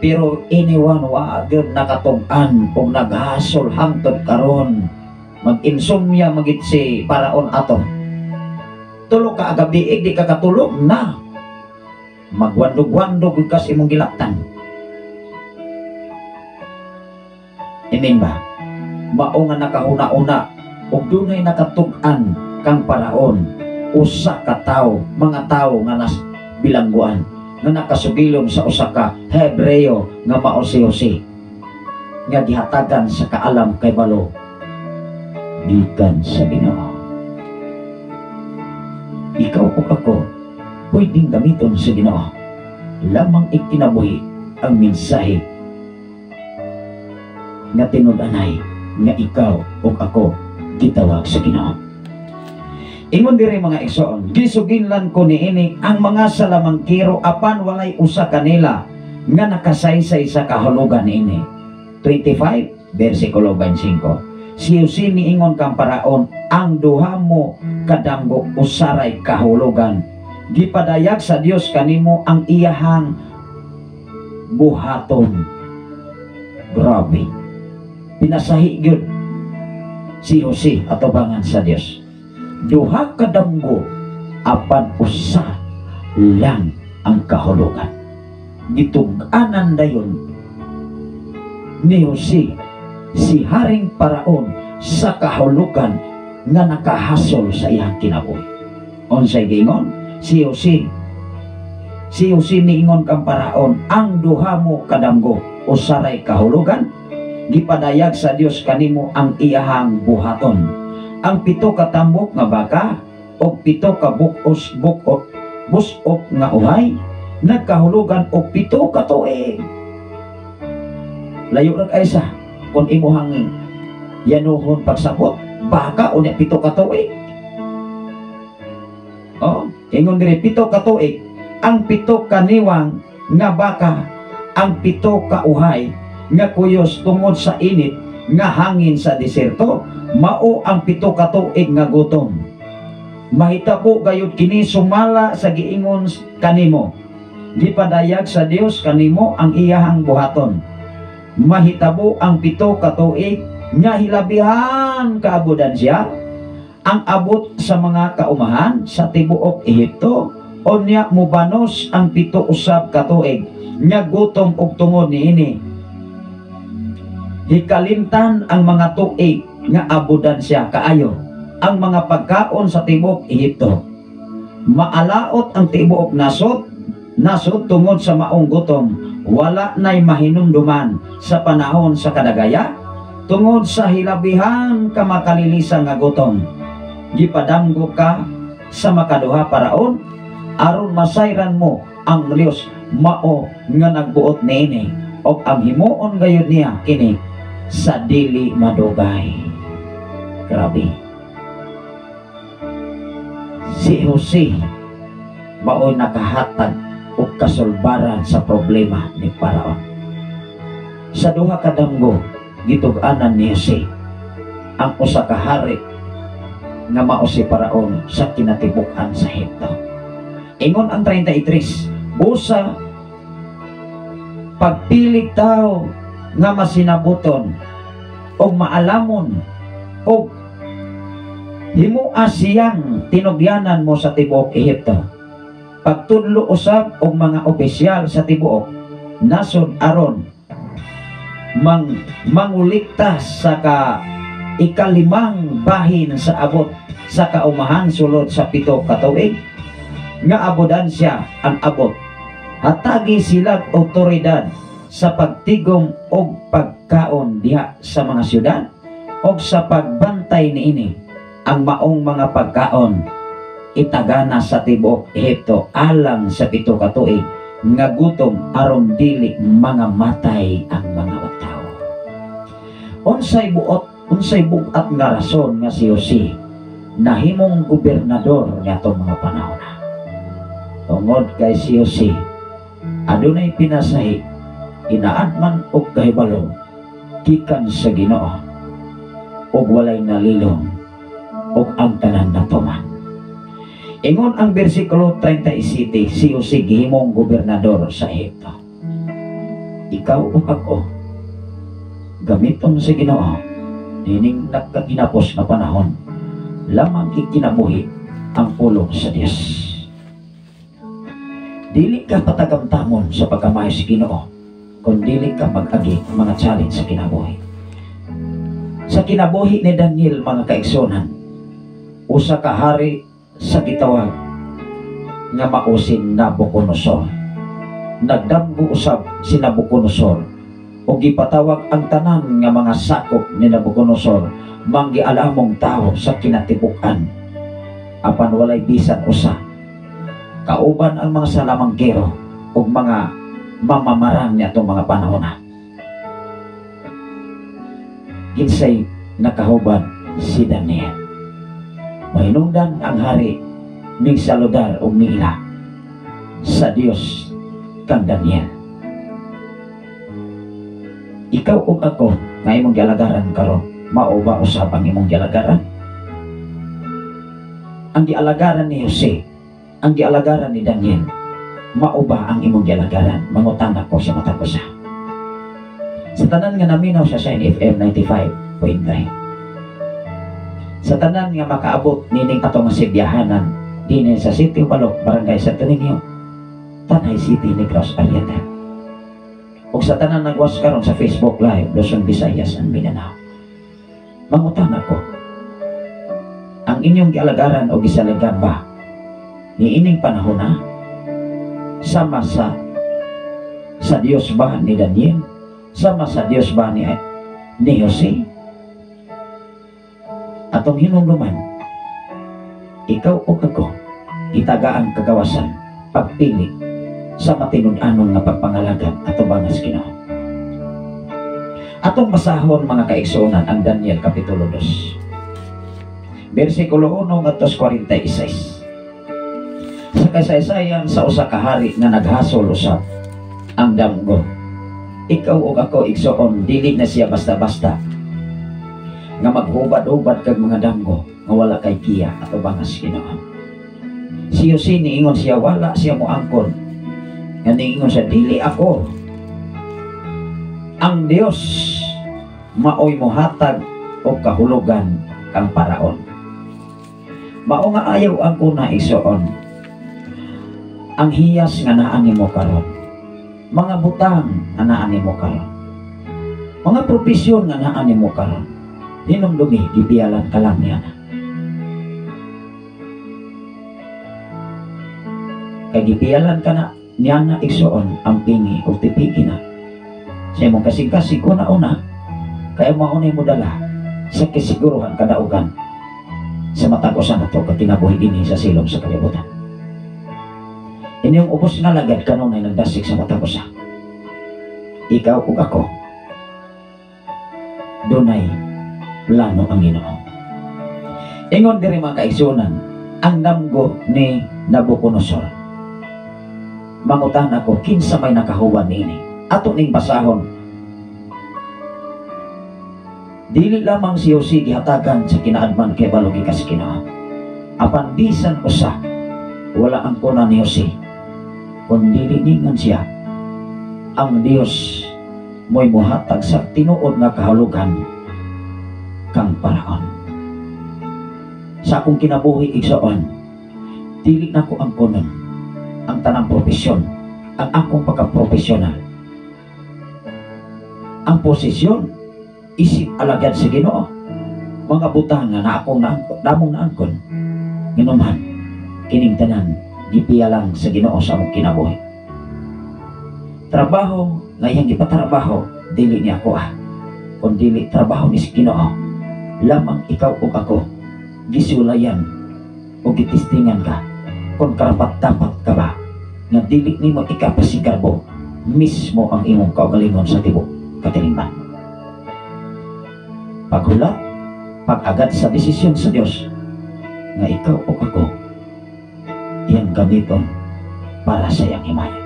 Speaker 6: Pero anyone wa gyud nakatug-an og naghasol hangtod karon. Mag-insomnia magid si Paraon ato. Tulo ka gabi di ka katulog na. Magwandog-wandog gyud ka sa imong gilaptan. Amen ba? Mao nga nakahuna-una og dunay nakatug-an kang Paraon, usa ka tawo, mga tawo nga nas bilangguan nga nakasugilom sa usa ka Hebreo nga mao si Jose nga gihatagan sa kaalam kay balo gikan sa Ginoo. Ikaw ug ako pwedeng gamiton sa Ginoo lamang ikinabuhi ang mensahe nga tinud-anay nga ikaw ug ako gitawag sa Ginoo. Ingon diri, mga igsoon, gisuginlan ko niini ang mga salamangkiro apan walay usa kanila nga nakasaysay sa kahulugan niini. 25 versikulo 25. Si Jose niingon kang Paraon, ang duha mo kadamgo usaray kahulugan. Gipadayag sa Dios kanimo ang iyahang buhaton. Grabe. Pinasahi gyud si Jose atubangan sa Dios. Duha ka damgo apan usa lang ang kahulugan. Gitug-anan dayon ni Jose si Haring Paraon sa kahulugan nga nakahasol sa iyang kinabuhi. Unsay giingon? Si Jose niingon kang Paraon, ang duha mo kadamgo usaray kahulugan, gipadayag sa Dios kanimo ang iyahang buhaton. Ang pito ka tambok nga baka o pito ka bukos bukot busok nga uhay.
Speaker 5: nagkahulugan og 7 ka tuig. Layo ra kay sa kung imuhang yanuhon pagsabot, baka unya 7 ka tuig. Oh, ingon diri 7 ka tuig, ang pito kaniwang nga baka, ang pito ka uhay nga kuyos tungod sa init nga hangin sa diserto, mao ang 7 ka tuig nga gutom. Mahitabo gayud kini sumala sa giingon kanimo. Gipadayag sa Dios kanimo ang iyahang buhaton. Mahitabo ang 7 ka tuig nga hilabihan kaabudansya ang abot sa mga kaumahan sa tibuok Ehipto. Unya mubanos ang 7 usab ka tuig nga gutom og tungod niini hikalimtan ang mga tuig nga abudansya kaayo ang mga pagkaon sa tibuok Ehipto. Maalaot ang tibuok nasod nasod tungod sa maong gutom. Wala nay mahinumduman sa panahon sa kadagaya tungod sa hilabihan ka makalilisan nga gutom. Gipadamgo ka sa makaduha paraon aron masayran mo ang Dios mao nga nagbuot niini og ang himuon gayud niya kini sa dili madugay. Grabe. Si Jose mao'y nakahatag og kasulbaran sa problema ni Paraon. Sa duha ka damgo, gitug-anan ni Jose ang usa ka hari nga mao si Paraon sa kinatibuk-an sa Ehipto. Ingon ang 33, busa pagpilig tao nga masinabuton og maalamon og himua siyang tinugyanan mo sa tibuok Ehipto. Pagtudlo usab og mga opisyal sa tibuok nasod aron mangulikta sa ka ikalimang bahin sa abot sa kaumahan sulod sa 7 ka tuig nga abudansya ang abot. Hatagi sila otoridad sa pagtigom og pagkaon diha sa mga syudad og sa pagbantay niini. Ang maong mga pagkaon itagana sa tibuok Ehipto alang sa 7 ka tuig nga gutom aron dili mga matay ang mga tao. Unsay buot, unsay bugat nga rason nga si Jose nahimong gobernador niadtong mga panahon na? Tungod kay si Jose adunay pinasahi, inaadman og kahibalo gikan sa Ginoo ug walay nalilong ug ang tanan natuman. Ingon ang bersikulo 37, si Jose gihimong gobernador sa Ehipto. Ikaw ug ako, gamiton sa Ginoo nining nagkaginapos na panahon lamang ikinabuhi ang pulong sa Dios. Dili ka patagamtamon sa pagkamayo sa Ginoo kung dili ka mag-agi mga challenge sa kinabuhi. Sa kinabuhi ni Daniel, mga kaigsunan, usa ka hari sa gitawag nga mao si Nabucodonosor. Nagdamgo usab si Nabucodonosor o gipatawag ang tanan nga mga sakop ni Nabucodonosor, manggialamong tao sa kinatibuk-an. Apan walay bisan usa kauban ang mga salamangkero ug mga mamamarang niadtong mga panahon na. Kinsay nakahuban? Si Daniel. Mahinungdan ang hari ning saludar og niila sa Dios kang Daniel. Ikaw ug ako nga imong gialagaran karon, mao ba usab ang imong gialagaran? Ang gialagaran ni Jose, ang gialagaran ni Daniel, mao ba ang imong gialagaran? Mangutana ko sa matag usa. Sa tanan nga naminaw sa Shine FM 95.3. Sa tanan nga makaabot nining atong sibyahanan dinhi sa City Balok, Barangay Santo Niño, Tanay City, Negros Oriental. Ug sa tanan nagwas karon sa Facebook Live, Luzon, Visayas and Mindanao. Mangutana ko, ang inyong gialagaran o gisaligan ba niining panahon na sama sa Dios ba ni Daniel? Sama sa Dios ba ni Jose? Atong hinumduman, ikaw o ako, itagaan kagawasan, pagpili
Speaker 6: Sa matinud-anon nga pagpangalagad atubang sa Ginoo. Atong basahon, mga kaigsuonan, ang Daniel Kapitulo 2. Versikulo 1 ngadto 46. Sa kasaysayan sa usa ka hari nga naghasol usab ang damgo. Ikaw ug ako, igsoon, dili na siya basta-basta nga maghubad-hubad kag mga damgo nga wala kay giya atubang sa Ginoo. Si Jose, niingon siya, wala siya moangkon. Nga niingon siya, "Dili ako. Ang Dios maoy mohatag og kahulugan kang Paraon." Mao nga ayaw ang kuna, igsoon. Ang hiyas nga naa nimo karon. Mga butang nga naa nimo karon. Mga propesyon nga naa nimo karon. Hinumdumi, gipiyalan ka lang niya. Kay gipiyalan ka na niya na, igsoon, ang pingi o tipigi na. Sa imong kasing-kasing una-una, kaya maunay mo dala sa kasiguruhan kadaugan sa matag usa nato ka kinabuhi dinhi sa silong sa kalibutan. Inyong ubos nga lagad kanunay nagdasig sa matag usa. Ikaw ug ako, dunay plano ang Ginoo. Ingon diri, mga kaigsuonan, ang damgo ni Nabucodonosor. Mangutan ako, kinsa may nakahuban niini? Ato ning basahon. Dili lamang si Jose gihatagan sa kinaadman kay balo gikan sa Ginoo. Apan bisan usa wala ang kuna ni Jose. Kun dili ningon siya, ang Dios mo'y muhatag sa tinuod nga kahulugan kang Paraon. Sa akong kinabuhi, igsoon, dili nako ang kunon ang tanang propesyon, ang akong pagka-profesional. Ang posisyon, isip alagad sa Ginoo. Mga butang nga na akong naangkon, namong naangkon. Nganuman, kining tanan gipiyalan sa Ginoo sa among kinabuhi. Trabaho nga iyang gipatrabaho, dili niya ako ah. Kung dili trabaho ni sa Ginoo, lamang ikaw ug ako gisulayan o gitistingan ka kung karapat dapat ka ba nga dili nimo ikapasigarbo mismo ang imong kaugalingon sa tibok katilingban. Paghulat, pag-agad sa desisyon sa Dios nga ikaw o ako iyang gamiton para sa iyang himaya.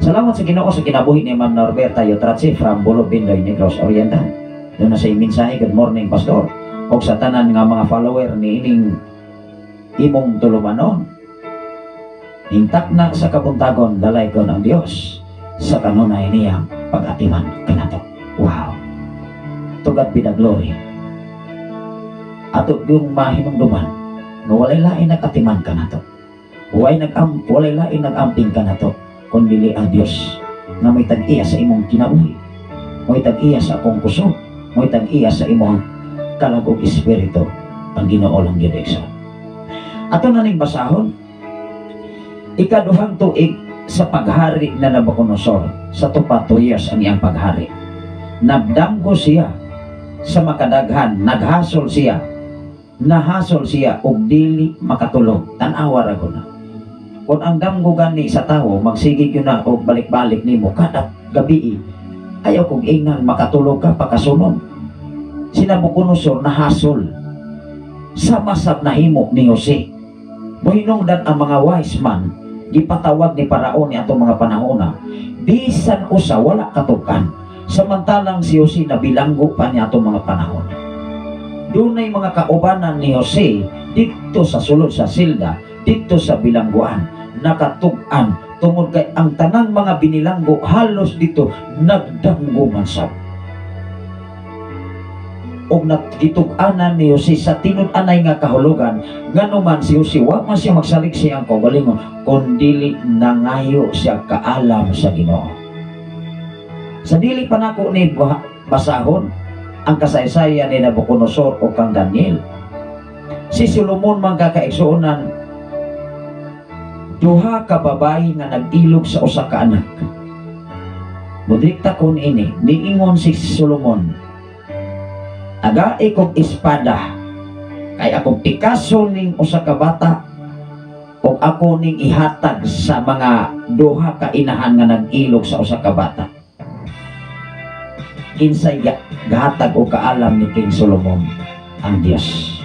Speaker 6: Salamat sa Ginoo sa kinabuhi ni Ma'am Norberta Yotratsi from Bulo, Bindoy, Negros Oriental. Doon na sa mensahe, "Good morning, Pastor." O sa tanan nga mga follower ni ining imong tulumanon. Hintak na sa kabuntagon, dalaygon ang Dios sa kanunay niyang pag-atiman kanato. Wow! To God be the glory. Ato yung mahinumduman nga walay lain nag-atiman kanato. Walay lain nag-amping kanato kun dili ang Dios nga may tag-iya sa imong kinabuhi. May tag-iya sa akong kusog, may tag-iya sa imong kalag ug espiritu, ang Ginoo lang gyud, igsoon. Ato na ning basahon, ikaduhang tuig sa paghari na Nabucodonosor, sa tupa 2 years ang iyang paghari. Nagdamgo siya sa makadaghan, naghasol siya, nahasol siya og dili makatulog. Tan-awa ra na. Kung ang damgo gani sa tawo, magsige gyud na og balik-balik nimo kada gabi, ayaw kong ingan makatulog ka pagkasunod. Si Nabucodonosor nahasol. Sama sab nahimo ni Jose. Muhinungdan ang mga wise man gipatawag ni Paraon ni atong mga panahona. Bisan usa wala katukan. Samantalang si Jose nabilanggo pa ni atong mga panahon. Dunay mga kaubanan ni Jose didto sa sulod sa silda, didto sa bilangguan, nakatug-an tungod kay ang tanang mga binilanggo halos dito nagdamgo man sab. Og nagitug-anan ni Jose sa tinud-anay nga kahulugan, nganuman si Jose wa man siya magsalig sa iyang kaugalingon kun dili nangayo siya kaalam sa Ginoo. Sa dili pa nako ni basahon ang kasaysayan ni Nabucodonosor o kang Daniel. Si Solomon, mga kaigsuonan, duha ka babayi nga nag-ilog sa usa ka anak. Mudikta kon ini, niingon si Solomon, "Tagai kog espada, kay akong pikason ning usa ka bata o Ako ning ihatag sa mga duha ka inahan nga nag-ilog sa usa ka bata. Kinsay gahatag og kaalam ni King Solomon? Ang Dios.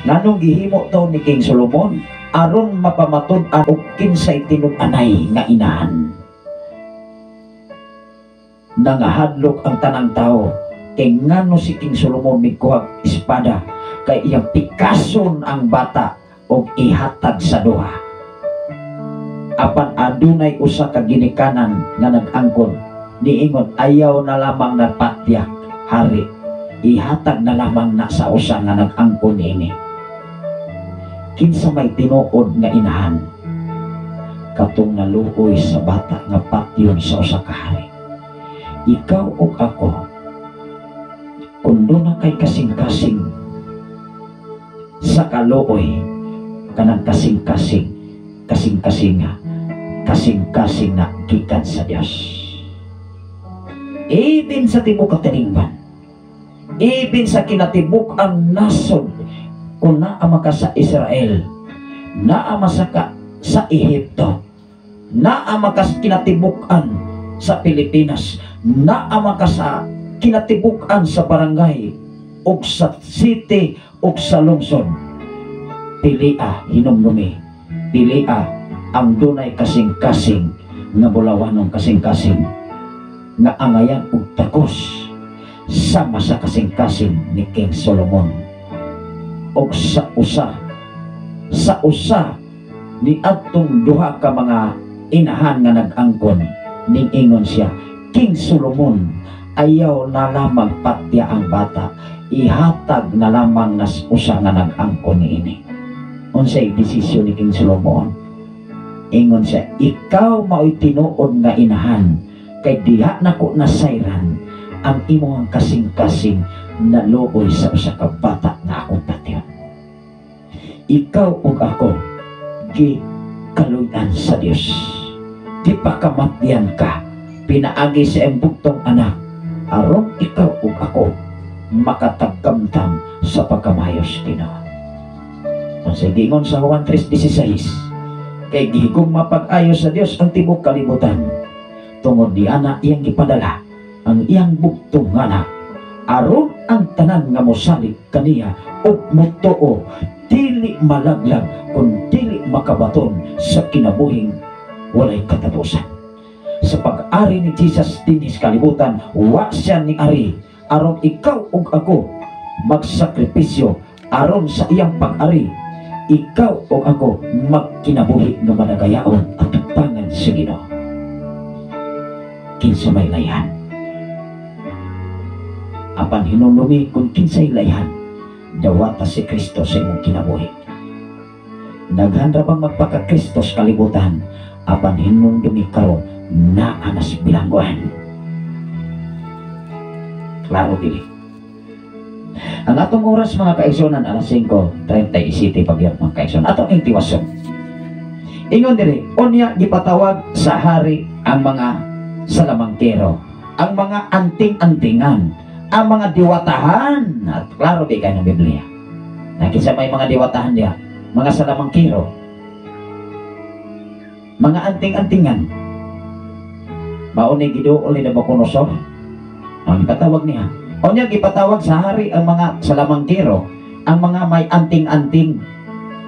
Speaker 6: Nganong gihimo to ni King Solomon? Aron mapamatud-an og kinsay tinud-anay nga inahan. Nangahadlok ang tanang tao kay ngano si King Solomon migkuhag espada kay iyang pikason ang bata og ihatag sa duha. Apan adunay usa ka ginikanan nga nag-angkon, niingon, "Ayaw na lamang na patya, hari, ihatag na lamang na sa usa nga nag-angkon niini." Kinsa may tinuod nga inahan? Katong naluoy sa bata nga patyon sa usa ka hari. Ikaw ug ako, kung duna kay kasing-kasing sa kaluoy, kanang kasing-kasing, kasing-kasing nga, kasing-kasing na gikan sa Dios. Even sa tibok katilingban, even sa kinatibuk ang nasod, kung naa ka sa Israel, naa sa ka sa Ehipto, naa ka sa kinatibuk-an sa Pilipinas, naa ka sa kinatibuk-an sa barangay ug sa city ug sa lungsod, pilia, hinumdumi, pilia ang dunay kasing-kasing nga bulawanong kasing-kasing nga angayan og takos sama sa kasing-kasing ni King Solomon og sa usa ni adtong duha ka mga inahan nga nag-angkon. Ning ingon siya, "King Solomon, ayaw na lamang patya ang bata, ihatag na lamang nas usa nga nag-angkon niini." Unsay desisyon ni King Solomon? Ingon siya, "Ikaw mao'y tinuod nga inahan kay diha nako nasayran ang imong kasing-kasing naluoy sa usa ka bata nga akong patyon." Ikaw ug ako gi kaluy-an sa Dios. Gipakamatyan ka pinaagi sa iyang bugtong anak aron ikaw ug ako makatagkamtam sa pagkamayos Ginoo. Unsay giingon sa Juan 3:16? Kay gihigugma pag-ayo sa Dios ang tibuok kalibutan tungod di ana iyang gipadala ang iyang bugtong anak aron ang tanan nga mosalig kaniya ug motuo dili malaglag kun dili makabaton sa kinabuhing walay katapusan. Sa pag-ari ni Jesus dinhi sa kalibutan, wa siya ni ari aron ikaw ug ako magsakripisyo aron sa iyang pag-ari ikaw ug ako magkinabuhi nga managayaon at tupangan sa Ginoo. Kinsa may layhan? Apan hinumdumi, kung kinsay layhan, dawata si Kristo sa imong kinabuhi. Daghan ra bang magpaka-Kristo sa kalibutan, apan hinumdumi, karon naa na sa bilangguan. Klaro dili? Ang atong oras, mga kaigsunan, alas 5:37 pagyat, mga kaigsunan. Atong intiwason. Ingon diri, unya gipatawag sa hari ang mga salamangkero, ang mga anting-antingan, ang mga diwatahan. At klaro di kayo ng Biblia. Nakisa may mga diwatahan niya, mga salamangkero, mga anting-antingan. Mao ni giduol ni Nabucodonosor. Ang ipatawag niya. Unya gipatawag sa hari ang mga salamangkero, ang mga may anting-anting,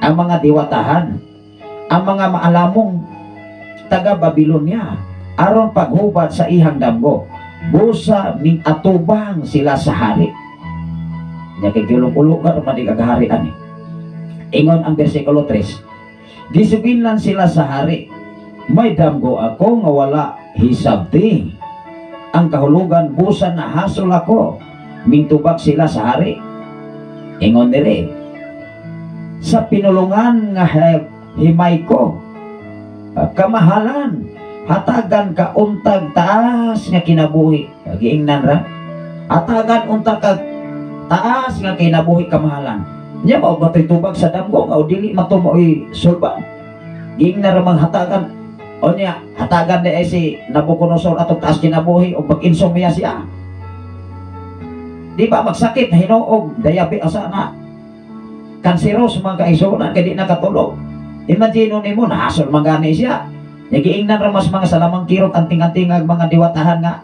Speaker 6: ang mga diwatahan, ang mga maalamong taga Babylonia aron paghubat sa ihang damgo. Busa ning atubang sila sa hari. Nya kay gulong-ulo ka man di kagaharian eh. Ingon ang bersikulo 3. Gisugilan sila sa hari. "May damgo ako nga wala hisabti. Ang kahulugan, busa na hasol ako." Mingtubag sila sa hari. Ingon dire. "Sa pinulungan nga himay ko, kamahalan, hatagan ka untag taas nga kinabuhi." Giingnan ra. Hatagan untag ka taas nga kinabuhi, kamahalan. Nya mao ba to'y tubag sa damgo nga o dili matumoy sulban? Giingnan ra manghatagan. O niya, hatagan ni si Nabucodonosor atong taas kinabuhi o pag-insomnia siya. Di ba magsakit na hinuog, diabetes asa na. Kanseros, mga kaigsuonan, kay di nakatulog. Imagine nimo, nahasol man gani siya. Nagiingnan ra mas mga salamangkirot, anting-antingag, mga diwatahan nga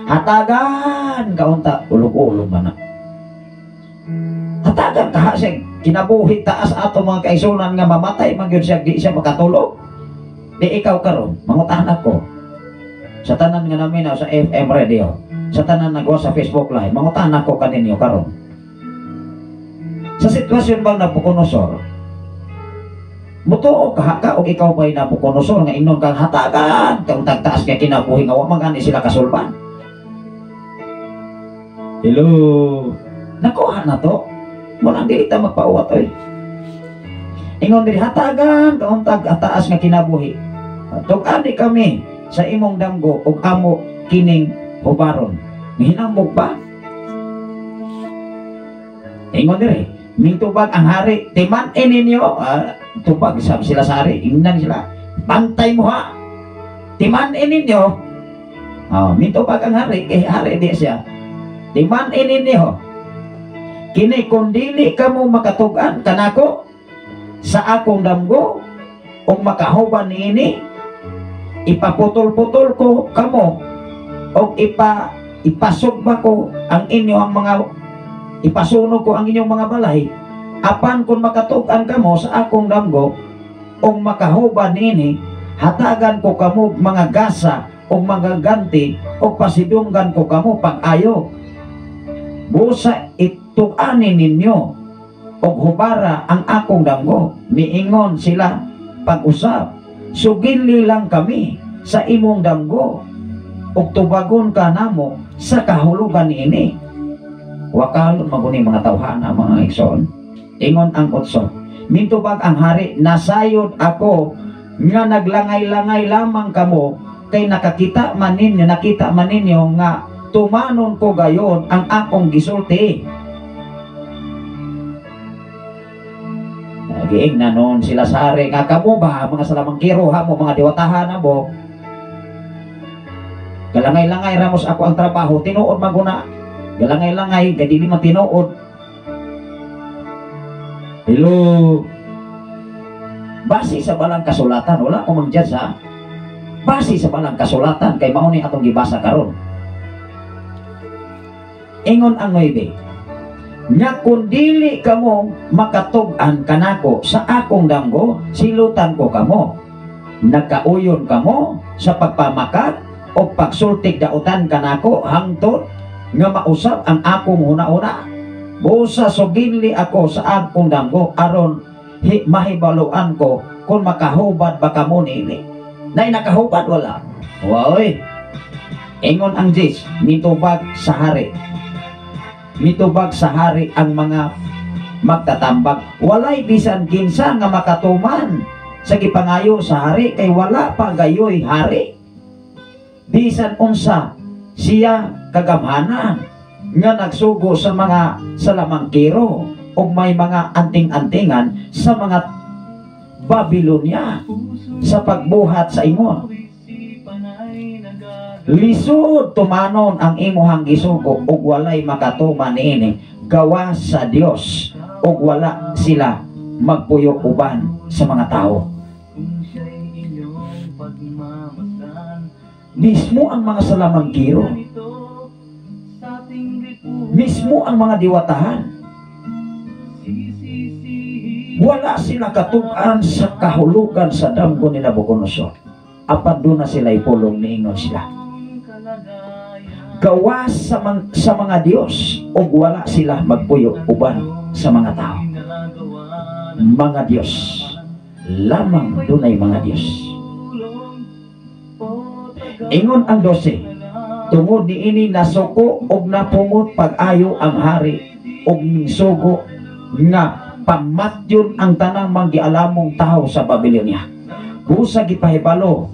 Speaker 6: hatagan kaunta, ulog-ulog man na. Hatagan kaha siya kinabuhi taas ato, mga kaigsuonan, nga mamatay man gyud siya, di siya makatulog. Di ikaw karon, mangutahan ako sa tanan nga naminaw sa FM radio, sa tanan nagwa sa Facebook Live, mangutahan ako kaninyo karon. Sa sitwasyon bang Nabucodonosor, mutuo ka ka og ikaw ba'y Nabucodonosor nga ingnon kang hatagan kang tagtaas nga kinabuhi nga wa man gani sila kasulban? Hello, nakuha na to mo nang dili ta magpauwat oy. Ingon diri, hatagan kauntag taas nga kinabuhi, tug-ani kami sa imong damgo ug amo kining hubaron. Mihinambog ba? Ingon diri, mintubag ang hari, timan-i ninyo, tubag sab sila sa hari, ingnan sila, bantay mo ha, timan-i ninyo, mintubag ang hari, kay hari di siya, timan-i ninyo, kini kung dili kamo makatug-an kanako sa akong damgo ug makahuban niini, ipaputol-putol ko kamo og ipasugba ko ang inyong mga, ipasunog ko ang inyong mga balay. Apan kung makatug-an kamo sa akong damgo ug makahuban niini, hatagan ko kamo mga gasa ug mga ganti ug pasidunggan ko kamo pag-ayo. Busa itug-ani ninyo og hubara ang akong damgo. Miingon sila pag-usap, sugili lang kami sa imong damgo ug tubagon ka namo sa kahulugan niini. Wakalon maguni mga tawhana, mga igsoon. Ingon ang 8, mintubag ang hari, nasayod ako nga naglangay-langay lamang kamo kay nakakita man ninyo, nakita man ninyo nga tumanon ko gayon ang akong gisulti. Nagiing na noon sila sa hari nga kamo ba mga salamangkiro ha mo, mga diwatahan na mo, galangay-langay ramos ako ang trabaho, tinuod maguna galangay-langay gadili man tinuod. Hello, base sa balang kasulatan, wala ko mag-judge ha, base sa balang kasulatan kay mao ni atong gibasa karon. Ingon ang 9, nya kun dili kamo makatug-an kanako sa akong damgo, silutan ko kamo. Nagkauyon kamo sa pagpamakat o pagsultig dautan kanako hangtod nga mausap ang akong huna-huna. Busa suginli ako sa akong damgo aron mahibaluan ko kung makahubad ba kamo niini. Nay nakahubad wala. Woy. Ingon ang 10, mitubag sa hari. Mitubag sa hari ang mga magtatambag. Walay bisan kinsa nga makatuman sa gipangayo sa hari kay wala pa gayoy hari. Bisan unsa siya kagamhanan nga nagsugo sa mga salamangkiro o may mga anting-antingan sa mga Babylonia sa pagbuhat sa ingon. Lisod tumanon ang imuhang gisugo ug walay makatuman niini, gawa sa Dios ug wala sila magpuyo uban sa mga tao. Mismo ang mga salamangkiro, mismo ang mga diwatahan, wala sila katug-an sa kahulugan sa damgo ni Nabucodonosor. Apan doon na sila ipulong, niingon sila gawa sa mga Diyos ug wala sila magpuyo uban sa mga tao. Mga Diyos lamang dunay mga Diyos. Ingon ang 12, tungod niini nasuko og napungot pag-ayo ang hari og misugo nga pamatyon ang tanang manggialamong tao sa Babylonia. Busa gipahibalo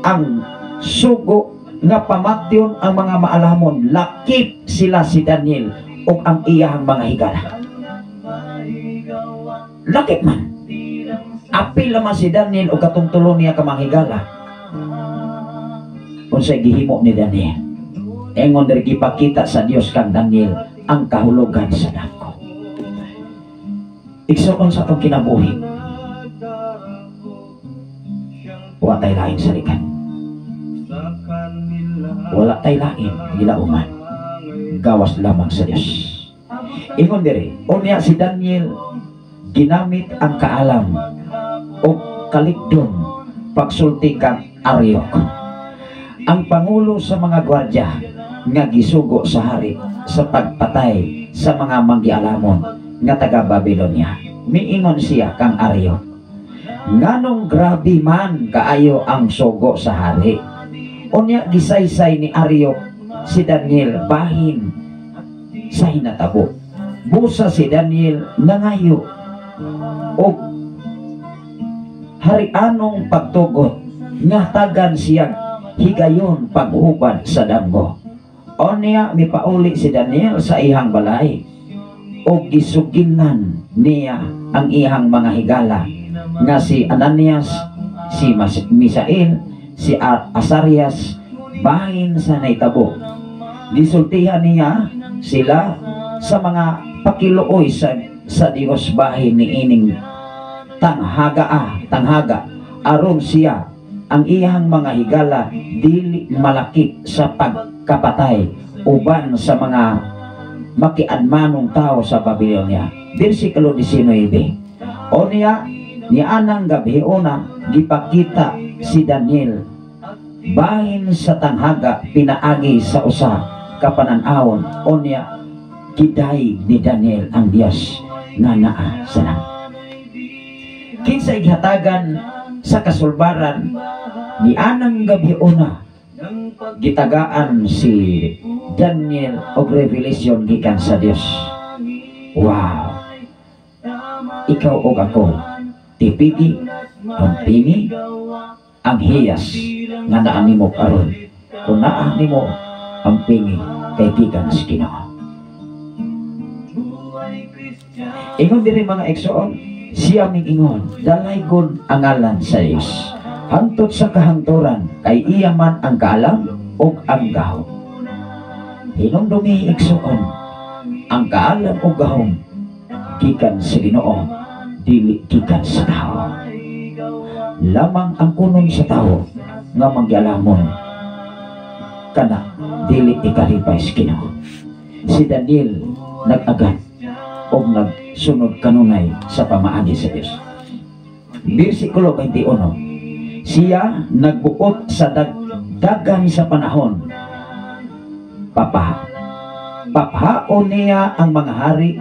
Speaker 6: ang sugo nga pamatyon ang mga maalamon, lakip sila si Daniel ug ang iyahang mga higala. Lakip man. Apil naman si Daniel ug katong tulo niya ka mga higala. Unsay gihimo ni Daniel? Ingon diri, gipakita sa Dios kang Daniel ang kahulugan sa dako. Igsoon, sa atong kinabuhi, wa tay lain saligan. Wala tay lain gilauman gawas lamang sa Dios. Ingon diri, unya si Daniel ginamit ang kaalam o kalikdon pagsulti kang Ariok, ang pangulo sa mga gwardya nga gisugo sa hari sa pagpatay sa mga manggialamon nga taga Babylonia. Miingon siya kang Ariok, "Nganong grabe man kaayo ang sugo sa hari?" Unya gisaysay ni Ariok si Daniel bahin sa hinatabo. Busa si Daniel nangayo og harianong pagtugot nga tagan siya higayon paghubad sa damgo. Onya mipauli si Daniel sa iyang balay og gisugilan niya ang iyang mga higala nga si Ananias, si Misael, si Asarias bahin sa naitabo. Gisultihan niya sila sa mga pakiluoy sa Dios bahin ni ining tanghaga aron siya ang iyang mga higala dili malakip sa pagkapatay uban sa mga makiadmanong tao sa Babylonia. Versikulo 19. Onya ni anang gabhiona gipakita si Daniel bahin sa tanghaga pinaagi sa usa ka panan-awon. Onya gidayeg ni Daniel ang Dios nga naa sa langit. Kinsa gihatagan sa kasulbaran ni anang gabhiona, gitagaan si Daniel og revelation gikan sa Dios. Wow! Ikaw og ako, tipigi, ampingi ang hiyas nga naa nimo karon. Kung naa nimo, ampingi kay gikan sa Ginoo. Ingon diri, mga igsoon, siya ingon, "Dalaygon ang ngalan sa Dios hangtod sa kahangturan, kay iya man ang kaalam ug ang gahom." Hinumdumi, igsoon, ang kaalam ug gahom gikan sa Ginoo, dili gikan sa tao. Lamang ang kunon sa tao nga manggialamon kana, dili ikalipay sa Ginoo. Si Daniel nag-agad og nagsunod kanunay sa pamaagi sa Dios. Versikulo 21. Siya nagbuot sa dagan sa panahon. Paphaon niya ang mga hari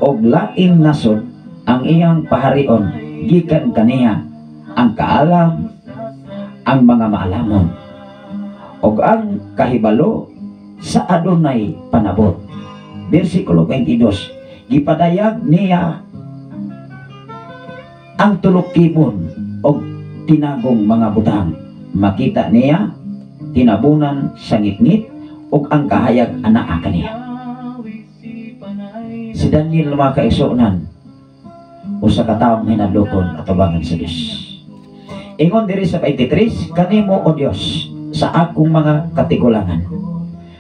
Speaker 6: og lain nasod ang iyang paharion gikan kaniya ang kaalam, ang mga maalamon og ang kahibalo sa adunay panabot. Versikulo 22. Gipadayag niya ang tulukibon og tinagong mga butang. Makita niya tinabunan sa ngitngit ug ang kahayag anaa kaniya. Si Daniel, mga kaigsuonan, usa ka taong hinadlokon atubangan sa Dios. Ingon diri sa 23, "Kanimo, O Dios, sa akong mga katigulangan,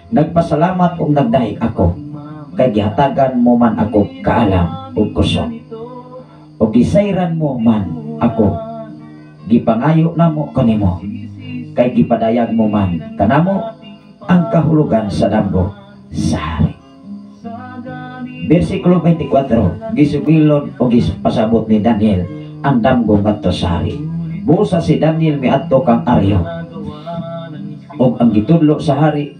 Speaker 6: nagpasalamat ug nagdayeg ako kay gihatagan mo man ako kaalam ug kusog ug gisayran mo man ako. Gipangayo namo kanimo kay gipadayag mo man kanamo ang kahulugan sa damgo sa hari." Versikulo 24, gisugilon o gispasabot ni Daniel ang damgo ngadto sa hari. Busa si Daniel miadto kang Aryo ug ang gitudlo sa hari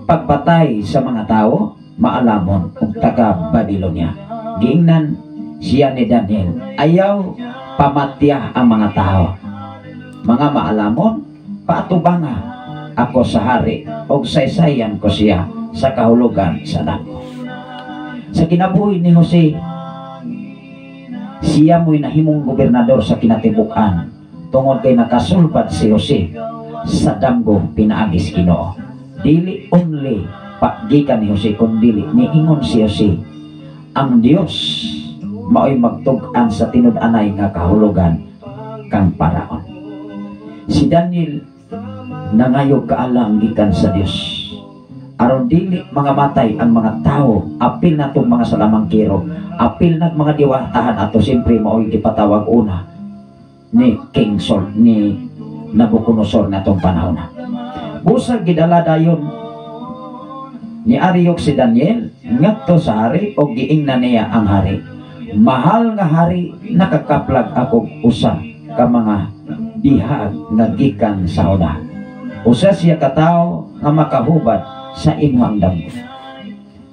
Speaker 6: pagpatay sa mga tao maalamon ug taga Babylonia. Giingnan siya ni Daniel, "Ayaw pamatya ang mga tao, mga maalamon, paatubanga ako sa hari og saysayan ko siya sa kahulugan sa damgo." Sa kinabuhi ni Jose, siya mo'y nahimong gobernador sa kinatibuk-an tungod kay nakasulbad si Jose sa damgo pinaagi sa Ginoo. Dili only pa gikan ni Jose, kundili niingon si Jose, ang Dios mao'y magtug-an sa tinud-anay nga kahulugan kang Paraon. Si Daniel nangayog kaalam gikan sa Dios aron dili mga matay ang mga tao apil natong mga salamangkero. Apil nag mga diwatahan ato, siyempre mao'y gipatawag una ni King Saul, ni Nabucodonosor na atong panahon na. Busag gidala dayon ni Ariok si Daniel ngadto sa hari og giingnan niya ang hari, "Mahal nga hari, nakakaplag ako usa ka mga bihag nga gikan sa Juda. Usa siya ka tawo nga makahubad sa imong damgo."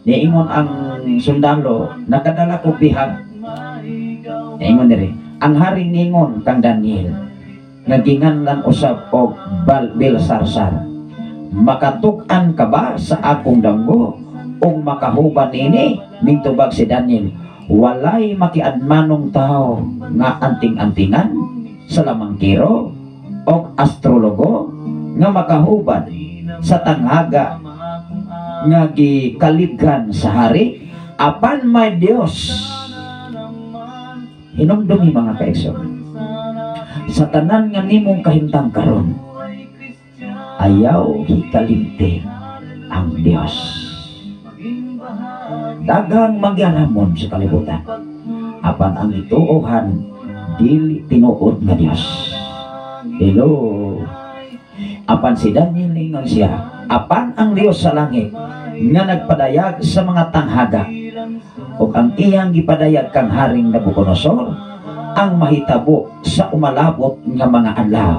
Speaker 6: Niingon ang sundalo, "Nakadala ko bihag." Niingon diri, ang hari ningon kang Daniel nga ginganlan usab og Belsarsar, "Makatuk-an ka ba sa akong damgo ug makahuban nini?" Ningtubag si Daniel, "Walay makiadmanong tao nga anting-antingan sa lamangkiro o astrologo nga makahubad sa tanghaga nga gikalibgan sa hari apan may Dios." Hinumdumi, mga kaigsoon, sa tanan nga nimong kahimtang karon, ayaw hikalimti ang Dios. Daghang magyalamon sa kalibutan, apan ang ituohan dili tinuod nga Dios. Hello? Apan si Daniel, ningon siya, apan ang Dios sa langit nga nagpadayag sa mga tanghaga ug ang iyang gipadayag kang Haring Nabucodonosor ang mahitabo sa umalabot nga mga adlaw.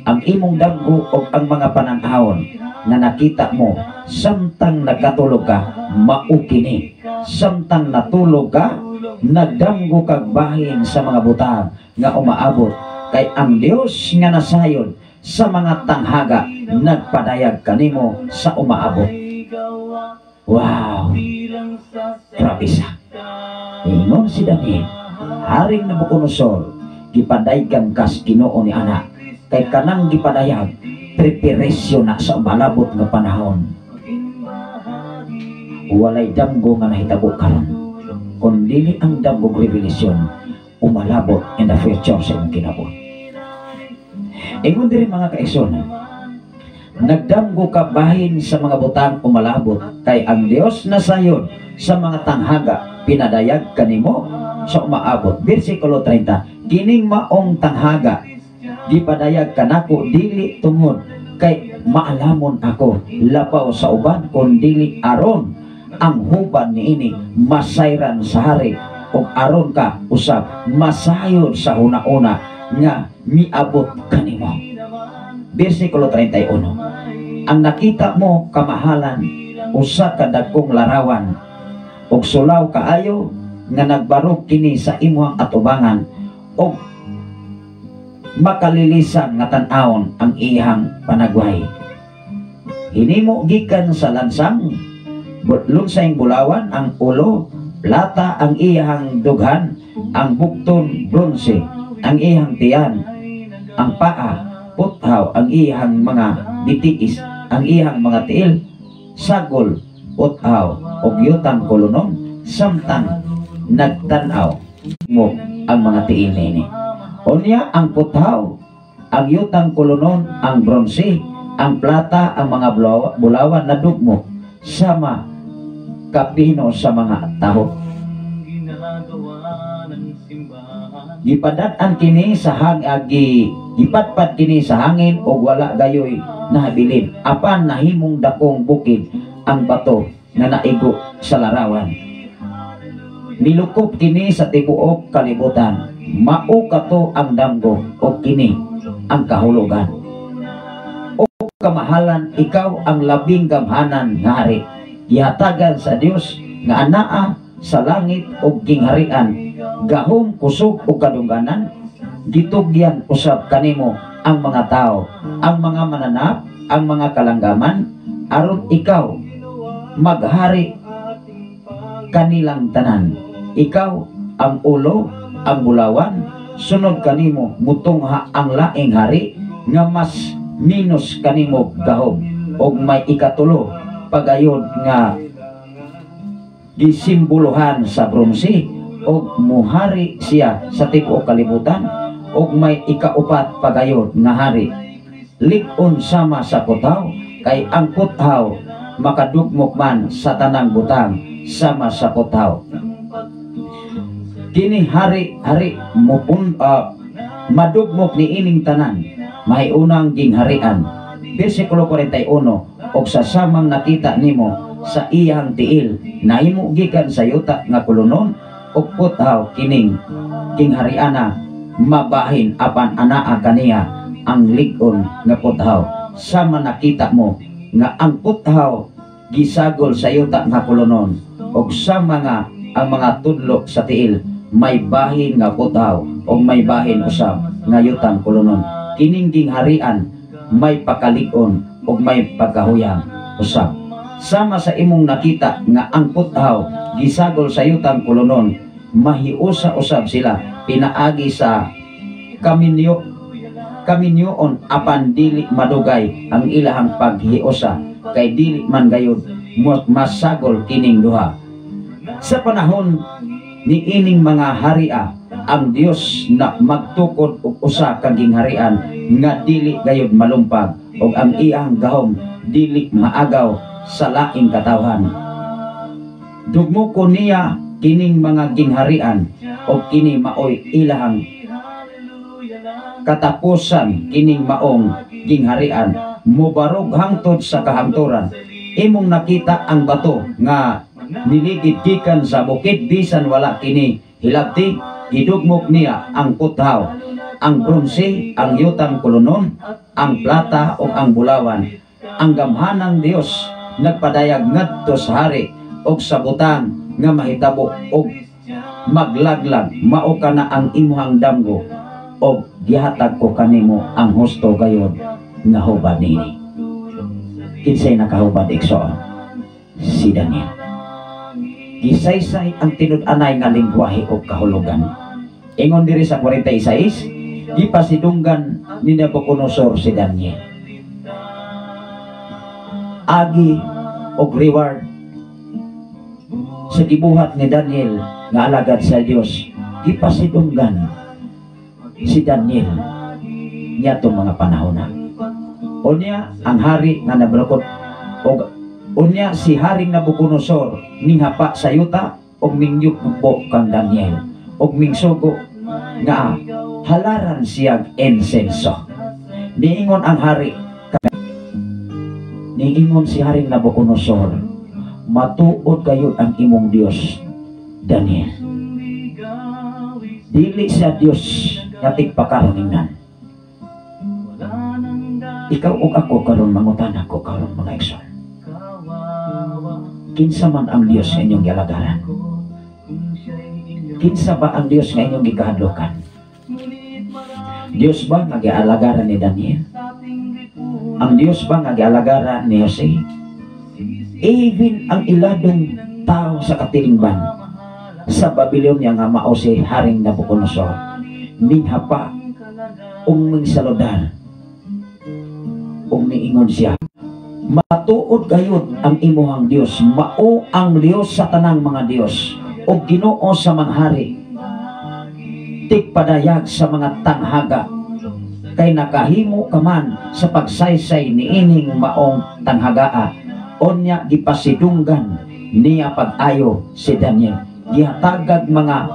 Speaker 6: Ang imong damgo ug ang mga pananawon nga nakita mo samtang nagkatulog ka, mao kini: Samtang natulog ka, nagdamgo kag bahin sa mga butang nga umaabot, kay ang Dios nga nasayod sa mga tanghaga nagpadayag kanimo sa umaabot. Wow, grabe sa ingon si Daniel, "Haring Nabucodonosor, gipadaygan kas Ginoo ni anak, kay kanang gipadayag preparation na sa umalabot nga panahon." Walay damgo nga nahitabo karon kun dili ang damgo revelation umalabot in the future sa imong kinabuhi. Ingon diri, mga kaigsoon, "Nagdamgo ka bahin sa mga butang umalabot, kay ang Dios nasayod sa mga tanghaga pinadayag kanimo sa umaabot." Versikulo 30, "Kining maong tanghaga gipadayag kanako dili tungod kay maalamon ako lapaw sa uban, kun dili aron ang hubad niini masayran sa hari ug aron ka usab masayod sa huna-una nga miabot kanimo." Versikulo 31, "Ang nakita mo, kamahalan, usa ka dagkong larawan ug sulaw kaayo nga nagbarog kini sa imong atubangan ug makalilisan nga tan-awon ang iyang panagway. Hinimo gikan sa lansang lunsay bulawan ang ulo, plata ang iyang dughan, ang bukton bronse, ang iyang tiyan, ang paa puthaw, ang iyang mga bitiis, ang iyang mga tiil sagol puthaw ug yutang kolonon. Samtang nagtan-aw mo ang mga tiil nini. Unya ang puthaw, ang yutang kolonon, ang bronse, ang plata, ang mga bulawan nadugmo sama kapino sa mga taho. Gipadad-an kini sa hang agi gipadpad kini sa hangin ug wala gayoy nahabilin, apan nahimong dakong bukid ang bato nga naigo sa larawan. Nilukop kini sa tibuok kalibutan. Mao kato ang damgo ug kini ang kahulugan. O kamahalan, ikaw ang labing gamhanan nga hari. Gihatagan sa Dios nga anaa sa langit og gingharian, gahom, kusog ug kadungganan. Gitugyan usab kanimo ang mga tao, ang mga mananap, ang mga kalanggaman, aron ikaw maghari kanilang tanan. Ikaw ang ulo, ang bulawan. Sunod kanimo mutungha ang laing hari nga mas minus kanimo gahom, ug may ikatulo pagayod nga gisimboluhan sa bronse ug muhari siya sa tibuok kalibutan, ug may ikaupat pagayod nga hari lig-on sama sa puthaw, kay ang puthaw makadugmok man sa tanang butang sama sa puthaw."
Speaker 5: Kini hari hari mupun madugmok ni ining tanan mahiunang gingharian. Bersikulo 41, og sa samang nakita nimo sa iyang tiil nahimo gikan sa yuta nga kolonon ug puthaw, kining ginghariana mabahin apan anaa kaniya ang lig-on nga puthaw, sama nakita mo nga ang puthaw gisagol sa yuta nga kolonon, ug sa mga ang mga tudlo sa tiil may bahin nga puthaw ug may bahin usab nga yutang kolonon, kining gingharian may pakalig-on ug may pagkahuyang usab. Sama sa imong nakita nga ang puthaw gisagol sa yutang kolonon, mahiusa usab sila pinaagi sa kaminyo kaminyoon apan dili madugay ang ilahang paghiusa kay dili man gayud masagol kining duha. Sa panahon ni ining mga haria, ang Dios na magtukod og usa ka gingharian nga dili gayud malumpag ug ang iyang gahom dili maagaw sa laing katawhan. Dugmoko niya kining mga gingharian ug kini maoy ilahang katapusan. Kining maong gingharian mobarog hangtod sa kahangturan. Imong nakita ang bato nga niligid gikan sa bukid bisan wala kini hilabti. Gidugmok niya ang puthaw, ang bronse, ang yutang kolonon, ang plata ug ang bulawan. Ang gamhanang Dios nagpadayag ngadto sa hari og sa butang nga mahitabo og maglaglag, mao kana ang imuhang damgo og gihatag ko kanimo ang husto gayod nga hubad niini. Kinsay nakahubad, igsoon? Si Daniel. Gisaysay ang tinud-anay nga lingwahe og kahulugan. Ingon diri sa 46, gipasidunggan ni Nabucodonosor si Daniel. Agi og reward sa gibuhat ni Daniel nga alagad sa Dios, gipasidunggan si Daniel niadtong mga panahon na. Unya ang hari nga nabrukod og unya si Haring Nabucodonosor ninghapa sa yuta og mingyugbo kang Daniel og mingsugo nga halaran siyag insenso. Niingon ang hari, niingon si Haring Nabucodonosor, "Matuod gayud ang imong Dios, Daniel. Dili siya Dios nga tigpakaruningnan." Ikaw ug ako karon, mangutana ko karon, mga igsoon. Kinsa man ang Dios nga inyong gialagaran? Kinsa ba ang Dios nga inyong gikahadlokan? Dios ba nga gialagaran ni Daniel? Ang Dios ba nga gialagaran ni Jose? Even ang iladong tao sa katilingban sa Babylonia nga mao si Haring Nabucodonosor, minghapa ug mingsaludar ug niingon siya, "Matuod gayud ang imuhang Dios, mao ang Dios sa tanang mga Dios ug Ginoo sa mga hari, tigpadayag sa mga tanghaga, kay nakahimo ka man sa pagsaysay niining maong tanghagaa." Unya gipasidunggan niya pag-ayo si Daniel, gihatagag mga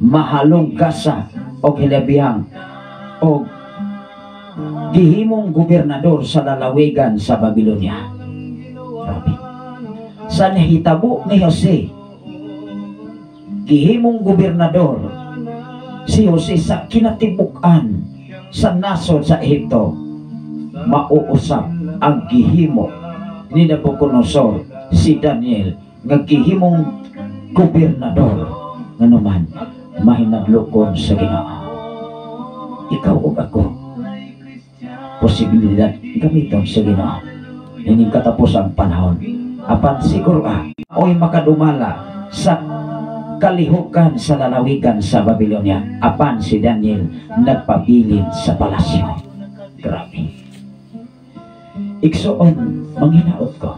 Speaker 5: mahalong gasa og hilabihang og gihimong gobernador sa lalawigan sa Babylonia. Grabe. Sa nahitabo ni Jose, gihimong gobernador si Jose sa kinatibuk-an sa nasod sa Ehipto, mauusap ang gihimo ni Nabucodonosor si Daniel nga gihimong gobernador, nganuman mahinadlokon sa Ginoo. Ikaw ug ako, posibilidad gamiton sa Ginoo ining katapusang panahon. Apan siguro oy makadumala sa kalihukan sa lalawigan sa Babylonia, apan si Daniel nagpabilin sa palasyo. Grabe. Igsoon, manghinaot ko,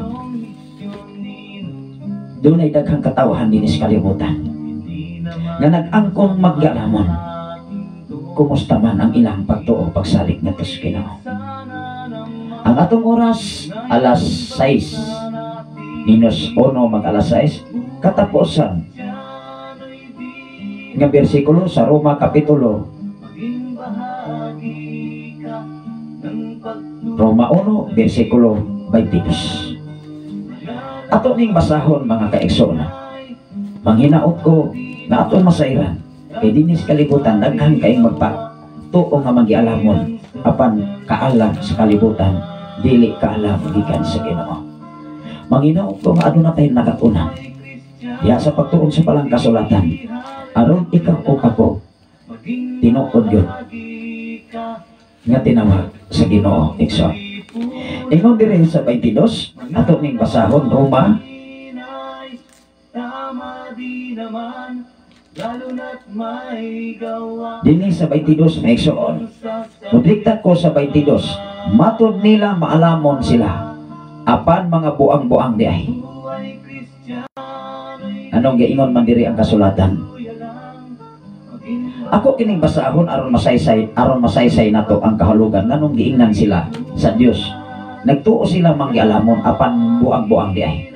Speaker 5: dunay daghang katawhan dinhi sa kalibutan nga nag-angkong maggalamon. Kumusta man ang ilang pagtuo, pagsalig ngadto sa Ginoo? Ang atong oras, alas 6 minus 1, mag alas 6 katapusan.
Speaker 6: nga bersikulo sa Roma kapitulo Roma 1 bersikulo 22. Ato ning basahon, mga kaigsoon. Manghinaot ko nga aton masayran kay dinis kalibutan daghan kayong magpa tuo nga magialamon, apan kaalam sa kalibutan, dili kaalam gikan sa Ginoo. Manghinaot ko nga aduna tay nakatunan diha sa pagtuon sa balang kasulatan aron ikaw o ako tinuod yun nga tinawag sa Ginoo, igsoon. Ingon diri sa 22, ato ning basahon, Roma dinhi sa 22, mga igsoon. Mudikta ko sa 22, "Matod nila maalamon sila, apan mga buang-buang di ay." Anong giingon man diri ang kasulatan? Ako kining basahon aron masaysay nato ang kahulugan nganong giingnan sila sa Dios. Nagtuo sila manggialamon, apan buang-buang di ay.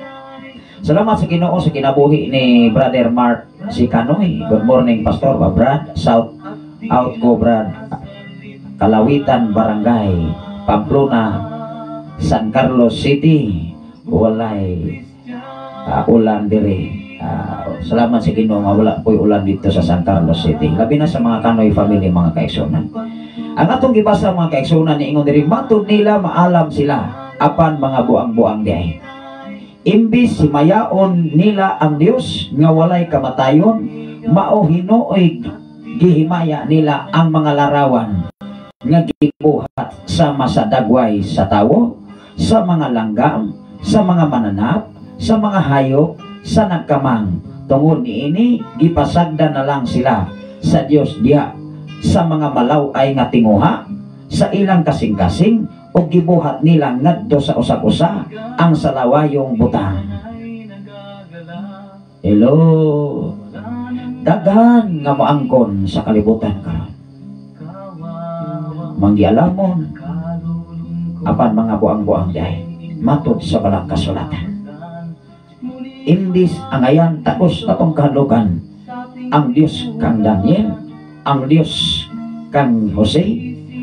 Speaker 6: Salamat sa Ginoo sa kinabuhi ni Brother Mark si Kanoy. "Good morning, Pastor ba Brad. Shout out ko, Brad. Kalawitan Barangay, Pamplona, San Carlos City." Walay ulan diri. Salamat sa Ginoo nga wala po'y ulan dito sa San Carlos City. Labi na sa mga Kanoy family, mga kaigsunan. Ang atong gibasa, mga kaigsunan, niingon diri, "Matud nila maalam sila, apan mga buang-buang di ay. Imbis himayaon nila ang Dios nga walay kamatayon, mao hinuoy gihimaya nila ang mga larawan nga gibuhat sama sa dagway sa tawo, sa mga langgam, sa mga mananap, sa mga hayop, sa nagkamang. Tungod niini gipasagdan na lang sila sa Dios diha sa mga malaw-ay nga tinguha sa ilang kasing-kasing ug gibuhat nila ngadto sa usag-usa ang salawayong butang." Hello. Daghan nga moangkon sa kalibutan karon. Manggialamon, apan mga buang-buang diay matod sa balang kasulatan. Imbis angayan takos atong kahadlukan ang Dios kang Daniel, ang Dios kang Jose,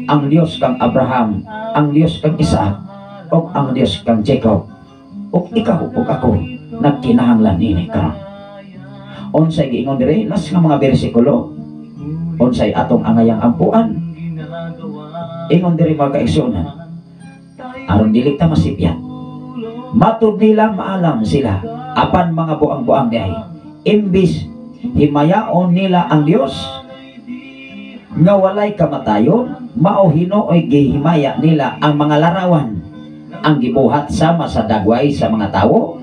Speaker 6: ang Dios kang Abraham, ang Dios kang Isaac, ug ang Dios kang Jacob. Ug ikaw ug ako nagkinahanglan nini karon. Unsay giingon diri last nga mga bersikulo? Unsay atong angayang ampuan? Ingon diri, mga kaigsuonan, aron dili ta masipyat. "Matud nila maalam sila, apan mga buang-buang diay. Imbis himayaon nila ang Dios nga walay kamatayon, mao hinuoy gihimaya nila ang mga larawan ang gibuhat sama sa dagway sa mga tawo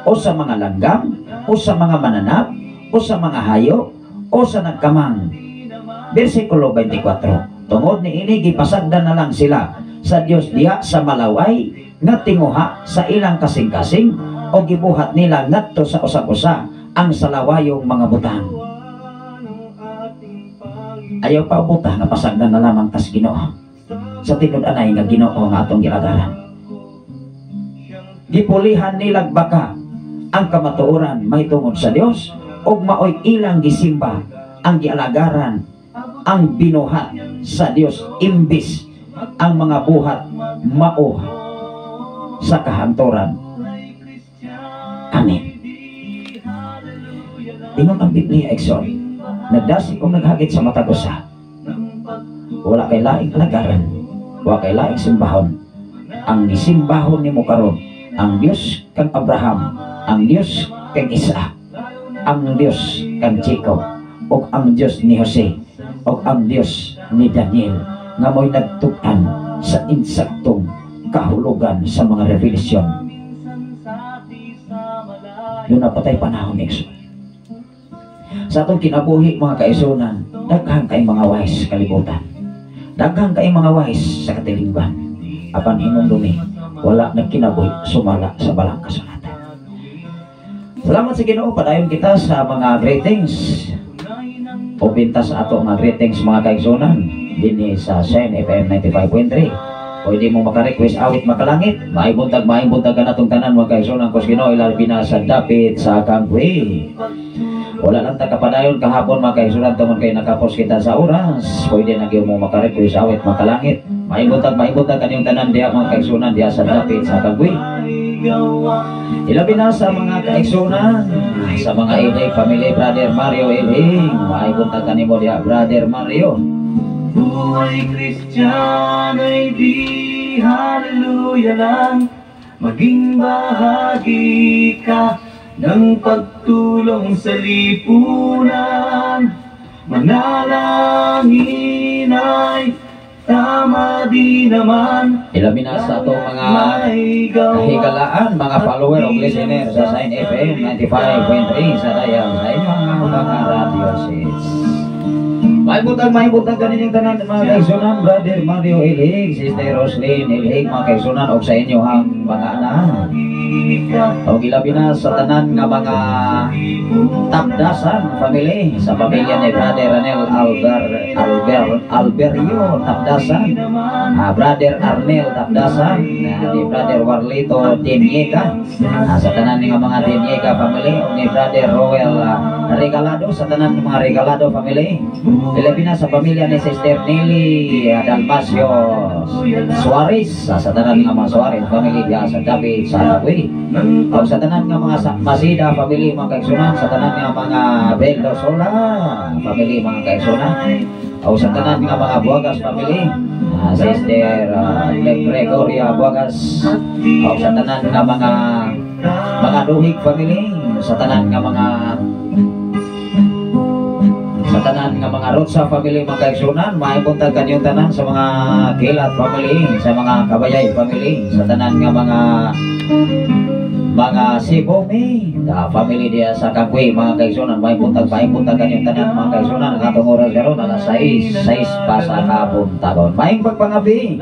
Speaker 6: o sa mga langgam o sa mga mananap o sa mga hayop o sa nagkamang." Bersikulo 24. "Tungod ni ini gipasagdan na lang sila sa Dios diha sa malaway nga tinguha sa ilang kasing-kasing o gibuhat nila ngadto sa usag-usa ang salawayong mga butang." Ayaw pa buta nga pasagdan na lamang tas Ginoo sa tinud-anay nga Ginoo nga atong gilagaran. "Gipulihan nilag baka ang kamatuoran mahitungod sa Dios ug maoy ilang gisimba ang gialagaran ang binuhat sa Dios imbis ang mga buhat mao sa kahanturan." Amen. Ingon ang Biblia, igsoon, nagdasig o naghagit sa matag usa. Wala kay laing alagaran, wala kay laing simbahon. Ang gisimbahon nimo karon, ang Dios kang Abraham, ang Dios kang Isaac, ang Dios kang Jacob, ug ang Dios ni Jose, ug ang Dios ni Daniel, nga mo'y nagtug-an sa insaktong kahulugan sa mga revelasyon. Duna pa tay panahon, igsoon. Sa atong kinabuhi, mga kaigsuonan, daghan kay mga wise sa kalibutan. Daghan kay mga wise sa katilingban. Apan hinumdumi, wala nagkinabuhi sumala sa balang kasulatan. Salamat sa Ginoo, padayon kita sa mga greetings. Open ta sa ato mga greetings, mga kaigsuonan, dinhi sa Shine FM 95.3. Pwede mo maka-request awit makalangit. Maayong buntag kanatong tanan, mga kaigsuonan ko sa Ginoo, ilabi na sa dapit sa Kangwe. Wala lang ta kapadayon kahapon mga kaigsunan tungod kay nakapos kita sa oras. Pwede na gyud mo makarequest awit makalangit. Maibutag kanyang tanan diha mga kaigsunan diha sa dapit sa Kagwi. Ilabi na sa mga kaigsunan, sa mga Ilhig family, Brother Mario Ilhig. Maibutag kanimo diha, Brother Mario.
Speaker 1: Buhay Kristiyano'y di hallelujah lang, maging bahagi ka ng pagtulong sa lipunan. Manalangin ay tama di naman.
Speaker 6: Ilabi na sa atong mga kahigalaan, mga follower o listener sa Sign FM 95.3 sa dayang sa inyong mga radio sets. Maibutag kaninyong tanan mga kaigsunan, Brother Mario Ilhig, Sister Roslyn Ilhig, mga kaigsunan, og sa inyohang mga anak. Og ilabi na sa tanan nga mga Tapdasan family, sa pamilya ni Brother Ranel Alberio Tapdasan, Brother Arnel Tapdasan, ni Brother Warlito Diniega, sa tanan nga mga Diniega family, og ni Brother Roel Regalado, sa tanan nga mga Regalado family. Ilabi na sa pamilya ni Sister Nelly Dalmasio Suarez, sa tanan nga mga Suarez family diha sa David sa Tawi. O sa tanan nga mga Masida family mga kaigsunan, sa tanan nga mga Beldosola family mga kaigsunan, o sa tanan nga mga Buagas family, Sister Gregoria Buagas, o sa tanan nga mga Duhig family, sa tanan nga mga Rotsa family mga kaigsunan, maibuntag kanyong tanan sa mga Kilat family, sa mga Kabayay family, sa tanan nga mga Sibumi family diya sa Kagwe mga kaigsunan, maibuntag kanyong tanan mga kaigsunan. Ang atong oras karon alas 6, 6 pa sa kabuntagon. Maayong pagpangabi.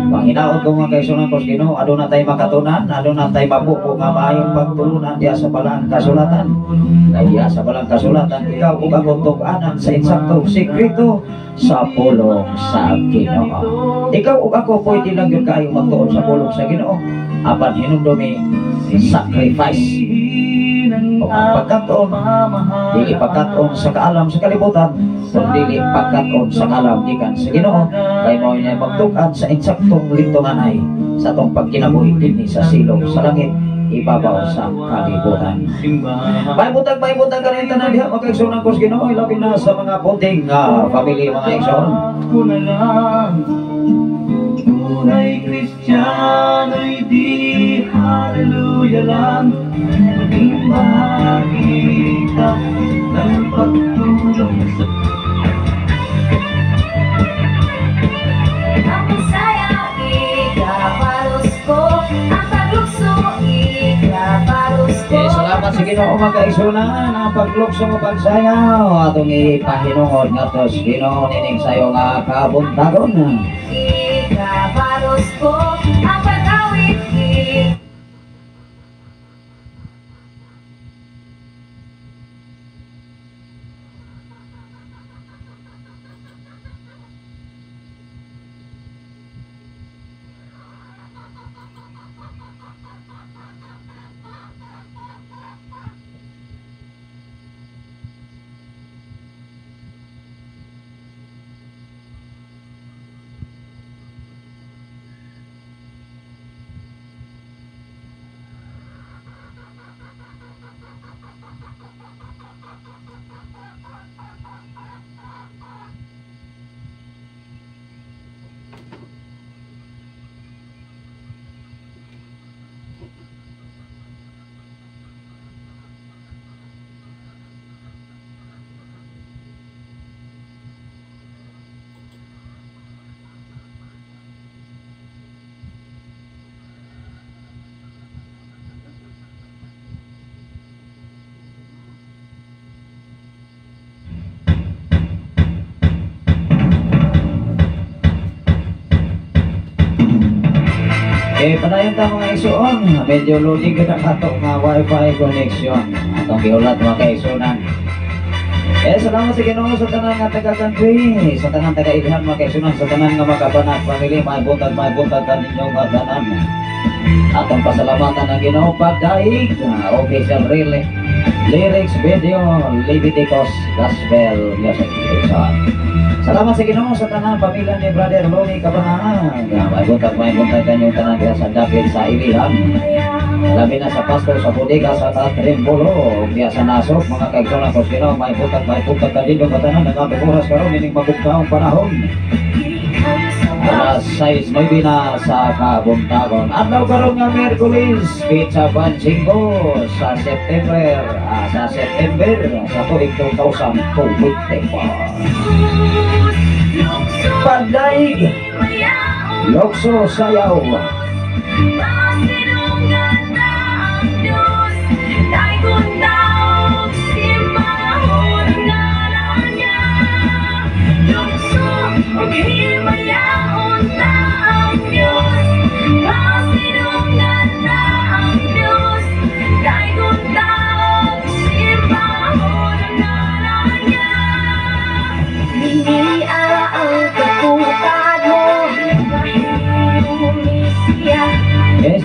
Speaker 6: Panginaot ko mga kaigsunan kos Ginoo, aduna tay makatunan, aduna tay mabuko nga maayong pagtulunan diya sa balaan kasulatan. Kay diya sa balaan kasulatan, ikaw ug ako tug-anan sa insaktong sikreto sa pulong sa Ginoo. Ikaw ug ako pwede lang gyud kaayo magtuon sa pulong sa Ginoo, apan hinumdumi sacrifice. O ang pagkatuon, dili pagkatuon sa kaalam sa kalibutan, kundi dili pagkatuon sa kaalam gikan sa Ginoo, kay mao niya magtug-an sa insaktong lintunganay sa atong pagkinabuhi dinhi sa silong sa langit, ibabaw sa kalibutan. Maibutag kanin tanan diha mga kaigsunan ko sa Ginoo, ilabi na sa mga bunting family mga igsoon.
Speaker 1: Buhay Kristiyano'y di hallelujah lang, maging bahagi ka ng pagtulong sa
Speaker 4: Ang pagsaya, ikapalos ko. Ang paglukso, ikapalos ko.
Speaker 6: Salamat sa Ginoo mga kaigsunan, ang paglukso mo pagsayaw atong ipahinungod ngadto sa Ginoo nining sayo nga kabuntagon.
Speaker 4: Ikapalos ko ang pag-awit,
Speaker 6: Padayon ta mga igsoon, medyo loading kita kato nga wifi connection. Atong giulat mga kaigsunan. Salamat sa Ginoo sa tanan nga taga-country, sa tanan taga-ilhan mga kaigsunan, sa tanan nga makabanag family, may buntag kaninyo nga tanan. Atong pasalamatan ang Ginoo pagdaig, official relay. Lyrics video Leviticus Gospel Music. Salamat sa Ginoo sa tanan pamilya ni Brother Loni Cabangan. May buntag kanyong tanan diha sa dapit sa Ilihan. Labi na sa pastor sa bodega sa Tatrimbolo, diha sa Nasok, mga kaigsoon ko sa Ginoo, may buntag kadindong katanan ang atong oras karon ining mabugtaong panahon. Alas 6:09 na sa kabuntagon. Adlaw karon nga Miyerkules, petsa 5 sa September, sa September sa tuig 2024. Pagdaig, Lokso Sayaw.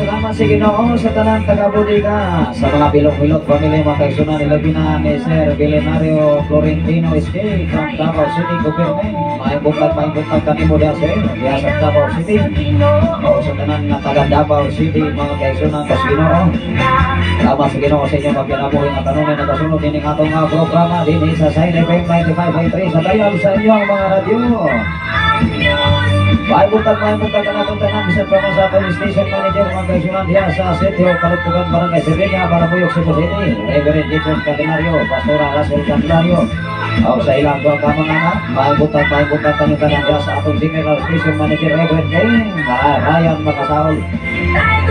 Speaker 6: Salamat sa Ginoo sa tanang taga-bodega, sa mga bilok-bilok pamilya mga kaigsunan, ilabi na ni Sir Billionario Florentino SK from Davao City Government. Maayong buntag kanimo diha sir, diha sa Davao City. O sa tanan nga taga Davao City mga kaigsunan sa Ginoo. Salamat sa Ginoo sa inyong pagkinabuhi nga kanunay nagasunod dining atong nga programa dinhi sa Sign FM 95.3 sa dial sa inyong mga radyo. Maayong buntag kanatong tanan bisan pa man sa atong station manager mga kaigsunan diha sa Sitio Kalugpugan, Barangay Sevilla, Barabuyok, Cebu City. Reverend Jason Candelario, Pastora Russell Candelario. O sa ilang duha ka mga anak, maayong buntag kanyong tanan diha sa atong general station manager Reverend King, Ryan Makasaol.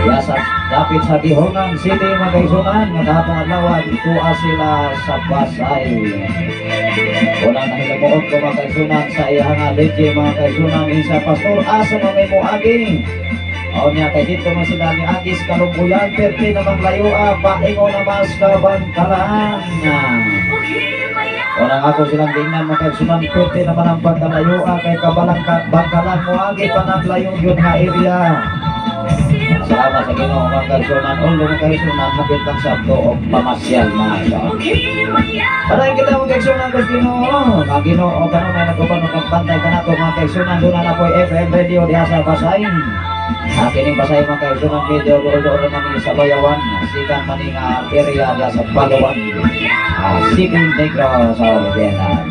Speaker 6: Diha sa dapit sa Guihulngan City mga kaigsunan, nga kahapon adlaw tuwa sila sa Pasay. Unang nahilamuot ko mga kaigsunan sa iyang nga DJ mga kaigsunan isa pastor asa man may moagi. O niya kay dito man sila ni Agis Kalumbuyan perti namang layo paingo na mas Kabankalan. Unang ako silang tingnan mga kaigsunan perti naman ang pagkalayo kay kabalang Bangkalan moagi panaglayo yun nga area. Salamat sa Ginoo mga kaigsunan. Ulo mga kaigsunan hapit lang sa og pamasyal mga kaigsunan. Padayon kita mga kaigsunan sa Ginoo. Ang Ginoo kanunay nag-uban og pagbantay kanato mga kaigsunan. Duna na po'y FM radio diha sa Basay. Kining Basay mga kaigsunan medyo duol-duol man ni sa Bayawan. Sikan man ni nga area diha sa Balawan. City Negros Oriental.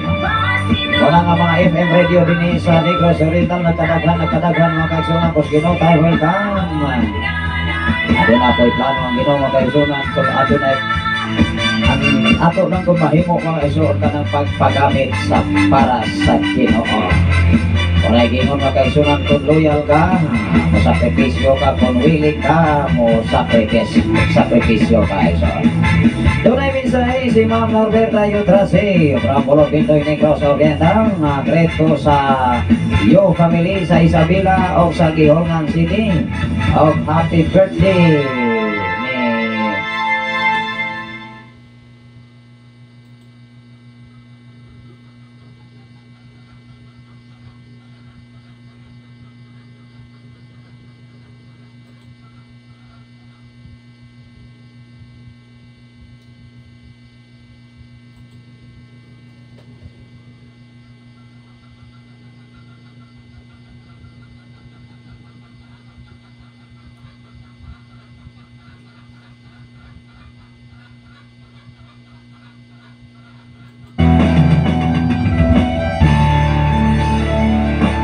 Speaker 6: Wala nga mga FM radio din sa Negros Oriental nagkadaghan mga kaigsunan kus Ginoo tayo welcome. Aduna po'y plano ang Ginoo mga kaigsunan kung adunay ang ato lang kung mahimo mga isuot ka ng pagpagamit sa para sa Ginoo. Kung gingon mga kaigsunan kung loyal ka, mo sakripisyo ka, kung willing ka, mo sakripisyo ka isuot. Dunay mensahe si Ma'am Norberta Yutrase from Bulog Bintoy Negros Oriental na greto sa Yo family sa Isabela o sa Guihulngan City. O happy birthday ni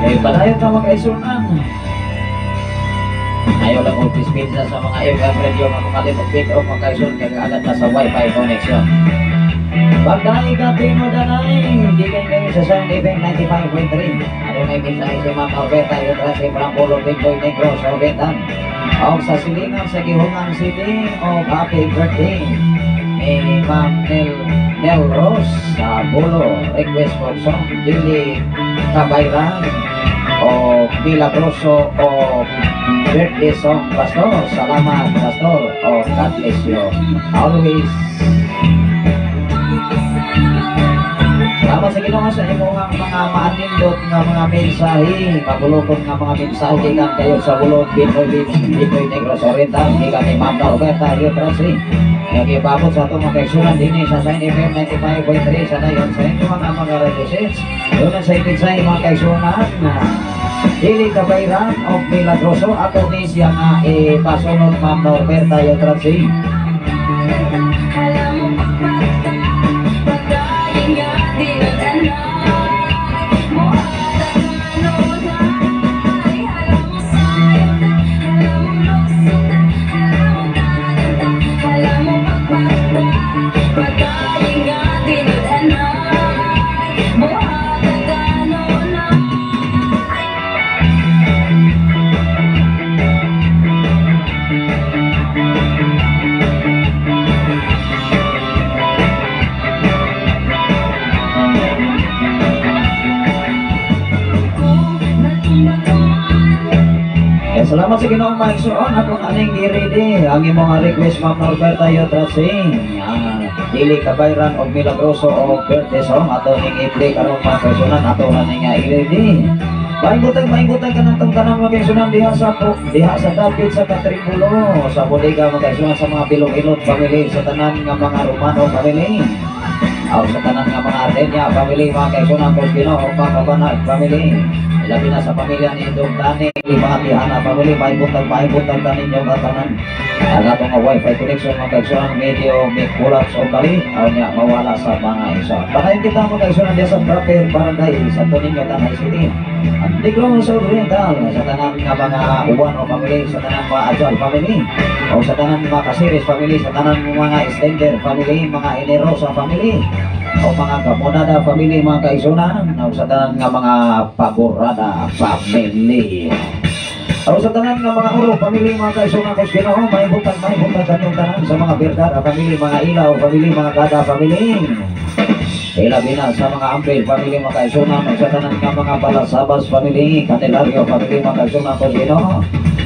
Speaker 6: Eh, padayon ka mga kaigsunan. Ayaw lang kong dispensa sa mga FM radio mga kumalimot pick up mga kaigsunan kaya agad na sa wifi connection. Pagdaig ka tinudanay, gikan kayo sa Sound FM 95.3. Adunay mensahe si Ma'am Alberta Yutrase from Polo Bintoy Negros Oriental. Og sa silingan sa Guihulngan City, og happy birthday ni Ma'am Nel Rose sa Bulo. Request for song, Dili Kabayran o Milagroso o birthday song, Pastor. Salamat, Pastor. O God bless you always. Salamat sa Ginoo sa imong mga maanindot nga mga mensahe, mabulokon nga mga mensahe gikan kayo sa Bulod, Binoy, Binoy Negros Oriental, gikan ni Ma'am Norberta Yutrasi. Nagibabot sa atong mga kaigsunan dinhi sa Shine FM 95.3 sa dayon sa inyong mga radio sets. Doon sa mensahe mga kaigsunan na dili kabayran og milagroso ato ni siya nga ipasunod Ma'am Norberta Yutrasi. Salamat sa Ginoong maigsoon akong aning i-ready ang imong request Ma'am Norberta Yutrasi. Dili kabayran og milagroso og birthday song ato ning i-play karon mga kaigsunan ato na ning i-ready. Maingutang kanang tanan mga kaigsunan diha sa dapit sa Katribulo sa bodega mga kaigsunan sa mga Bilog-Ilot family, sa tanan nga mga Romano family. Aw sa tanan nga mga Ardenia family mga kaigsunan kos Ginoo mga Kabanag family. Ilabi na sa pamilya ni Dong Dani, mga Tihana family, maibutang tanin yung tanan. Ang atong nga wifi connection mga kaigsunan medyo may collapse o kali, aw niya mawala sa mga isa. Patayon kita mga kaigsunan diya sa Proper Barangay, Santo Niño, Tanay City. Ang Negros Oriental, sa tanan nga mga Uwan o family, sa tanan mga Ajal family, o sa tanan mga Kasiris family, sa tanan mga Extender family, mga Enerosa family, o mga Gamonada family mga kaigsunan, o sa tanan nga mga Pagorada family. O sa tanan nga mga Uro family mga kaigsunan kos Ginoo, maibutang kanyong tanan sa mga Vergara family, mga Ilaw family, mga Gada family. Ilabi na sa mga Ampel family mga kaigsunan, o sa tanan nga mga Balasabas family, Candelario family mga kaigsunan kos Ginoo.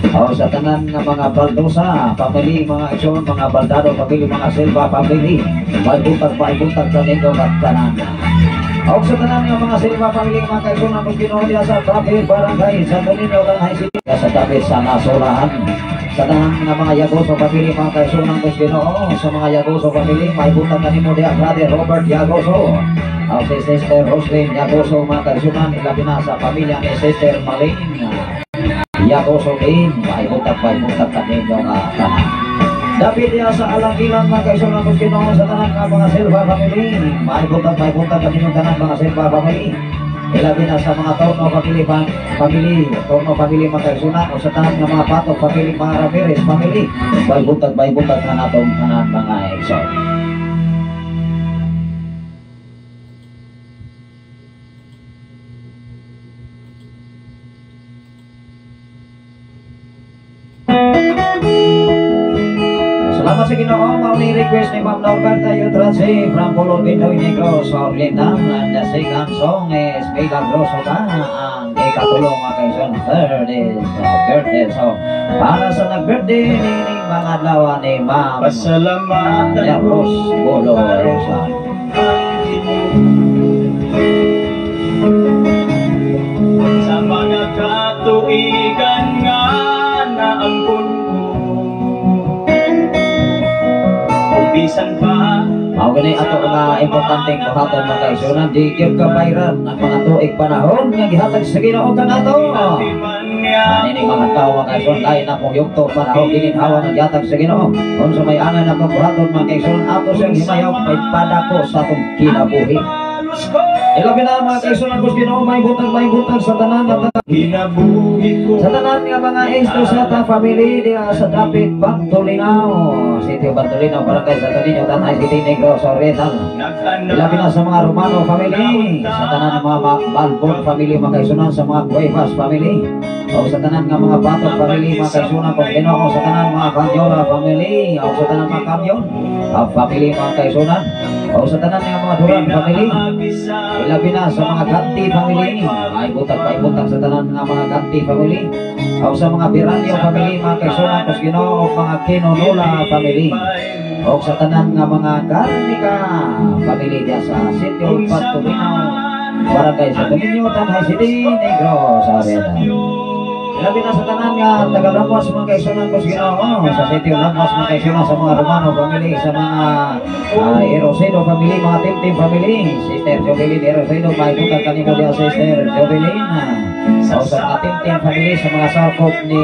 Speaker 6: O sa tanan nga mga Baldosa family mga kaigsunan, mga Baldado family, mga Silva family, maibutang kaninyo at tanan. O sa tanan nga mga Silva family mga kaigsunan kos Ginoo diha sa Proper Barangay Santo Niño, Tanay City, sa dapit sa Nasolahan. Sa tanan nga mga Yagoso family mga kaigsunan kos Ginoo, sa mga Yagoso family maibutang kanimo diha Brother Robert Yagoso, o si Sister Roslyn Yagoso mga kaigsunan, ilabi na sa pamilya ni Sister Malin Yagoso din, maibutang kaninyo nga tanan. Dapat diha sa Alangilan mga kaigsunan kos Ginoo, sa tanan nga mga Silva family, maibutang kaninyong tanan mga Silva family. Ilabi na sa mga Torno family, Torno family mga kaigsunan, o sa tanan nga mga Patok family, mga Ramirez family, maibutang na natong tanan mga igsoon. Salamat sa Ginoo, mao ni request ni Ma'am Norberta Yutrasi from Polo Pinoy Negros Oriental. And the second song is Milagroso Ta, ang ikatulong mga kaigsunan, third is birthday song para sa nag-birthday ni mga adlaw ni Ma'am Rose Bolo.
Speaker 5: Sa mga katuigan nga naangkon ko, bisan pa
Speaker 6: Mao gani ato nga importanteng buhaton mga kaigsunan, di gyud kabayran ang mga tuig panahon nga gihatag sa Ginoo kanato. Ani mga tawo mga kaigsunan, lain na kung yugto panahon gininhawa nga gihatag sa Ginoo. Unsa may angay na akong buhaton mga kaigsunan, ato siyang himayaw may padako sa atong kinabuhi. Ilabi na mga kaigsunan kos Ginoo, may butang sa tanan
Speaker 5: kinabuhi ko,
Speaker 6: sa tanan nga mga Estrosata family diha sa dapit Bantolinaw, Sitio Bantolinaw, Barangay Santo Niño, Tanay City, Negros Oriental. Ilabi na sa mga Romano family, sa tanan nga mga Balbon family mga kaigsunan, sa mga Cuevas family, o sa tanan nga mga Batok family mga kaigsunan kos Ginoo, sa tanan mga Canyola family, o sa tanan mga Kamyon family mga kaigsunan, o sa tanan nga mga Duran family. Ilabi na sa mga Ganti family, ay butang sa tanan nga mga Ganti family, o sa mga Biranyo family mga kaigsunan kos Ginoo, mga Kinonola family. O sa tanan nga mga Garnica family diya sa Sitio Patubinaw, Barangay Santo Niño, Tanjay City, Negros Oriental. Labi na sa tanan nga taga Lamwas, mga kaigsunan ko sa Ginoo, sa Sitio Lamwas, mga kaigsunan, sa mga Romano family, sa mga Erosedo family, mga Timtim family, Sister Jovelyn Erosedo, may butang kanimo diya, Sister Jovelyn. O sa mga Timtim family, sa mga sarkop ni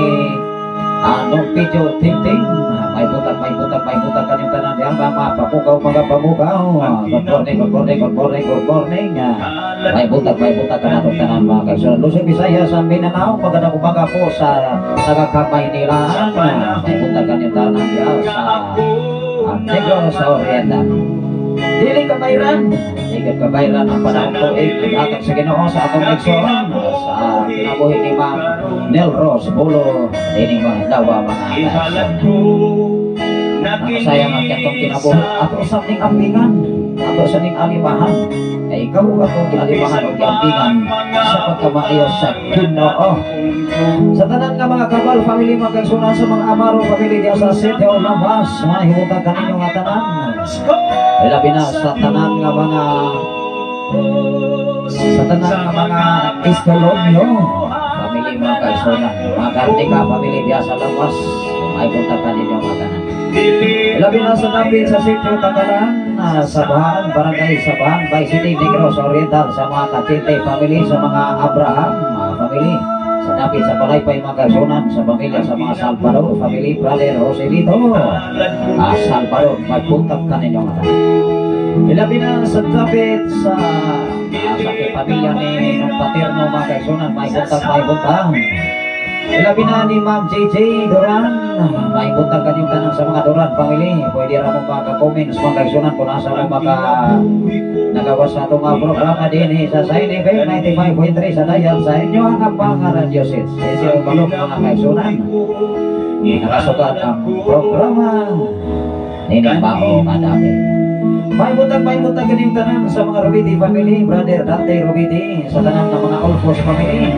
Speaker 6: Nong Pidyo Timtim, may butang, may butang, may butang kanyang tanan diya, mga papukaw, mga pamukaw. Good morning, good morning, good morning, good morning. May buntag kanatong tanan, mga kaigsunan. Luzon, Visayas, sa Mindanao, magandang umaga po sa taga Maynila. May buntag kanyang tanan diya sa Negros Oriental. Dili ka bayran, dili ka bayran ang panahon tuig naghatag sa Ginoo sa atong igsoon sa kinabuhi ni Ma'am Nel Rose Bulo dining mga adlaw, mga kaigsoon. Nakasayang ang katong kinabuhi ato sa ning ampingan, ato sa ning alimahan. Kay ikaw atong gialimahan o giampingan sa pagkamaayo sa Ginoo. Sa tanan nga mga Kabal family, mga kaigsunan, sa mga Amaro family diya sa Sitio Lamwas, mahimutang kaninyo nga tanan. Labi na sa tanan nga mga Estolonio family, mga kaigsunan, mga Garnica family diya sa Lamwas, may buntag kaninyo nga tanan. Labi na sa dapit sa Sitio Takalan, Sabahan, Barangay Sabahan, Bay City, Negros Oriental, sa mga Kachete family, sa mga Abraham family, sa dapit sa Palaypay, mga kaigsunan, sa pamilya sa mga Salvador family, Brother Joselito Salvador, magbuntag kaninyo nga tanan. Ilabi na sa dapit sa pamilya ni ng Paterno, mga kaigsunan, may buntag, may buntag. Ilabi na ni Ma'am JJ Duran, may buntag kanyang tanan sa mga Duran family. Pwede ra mong maka-comments, mga kaigsunan, kung asa mo maka nagawas sa atong mga programa din sa Sign FM 95.3 sa dial sa inyo ang mga radio sets. Si Balok, mga kaigsunan. Nakasukat ang programa nining Bao Madami. May buntag ganing tanan sa mga Rubiti family, Brother Dante Rubiti, sa tanan ng mga Olfos family.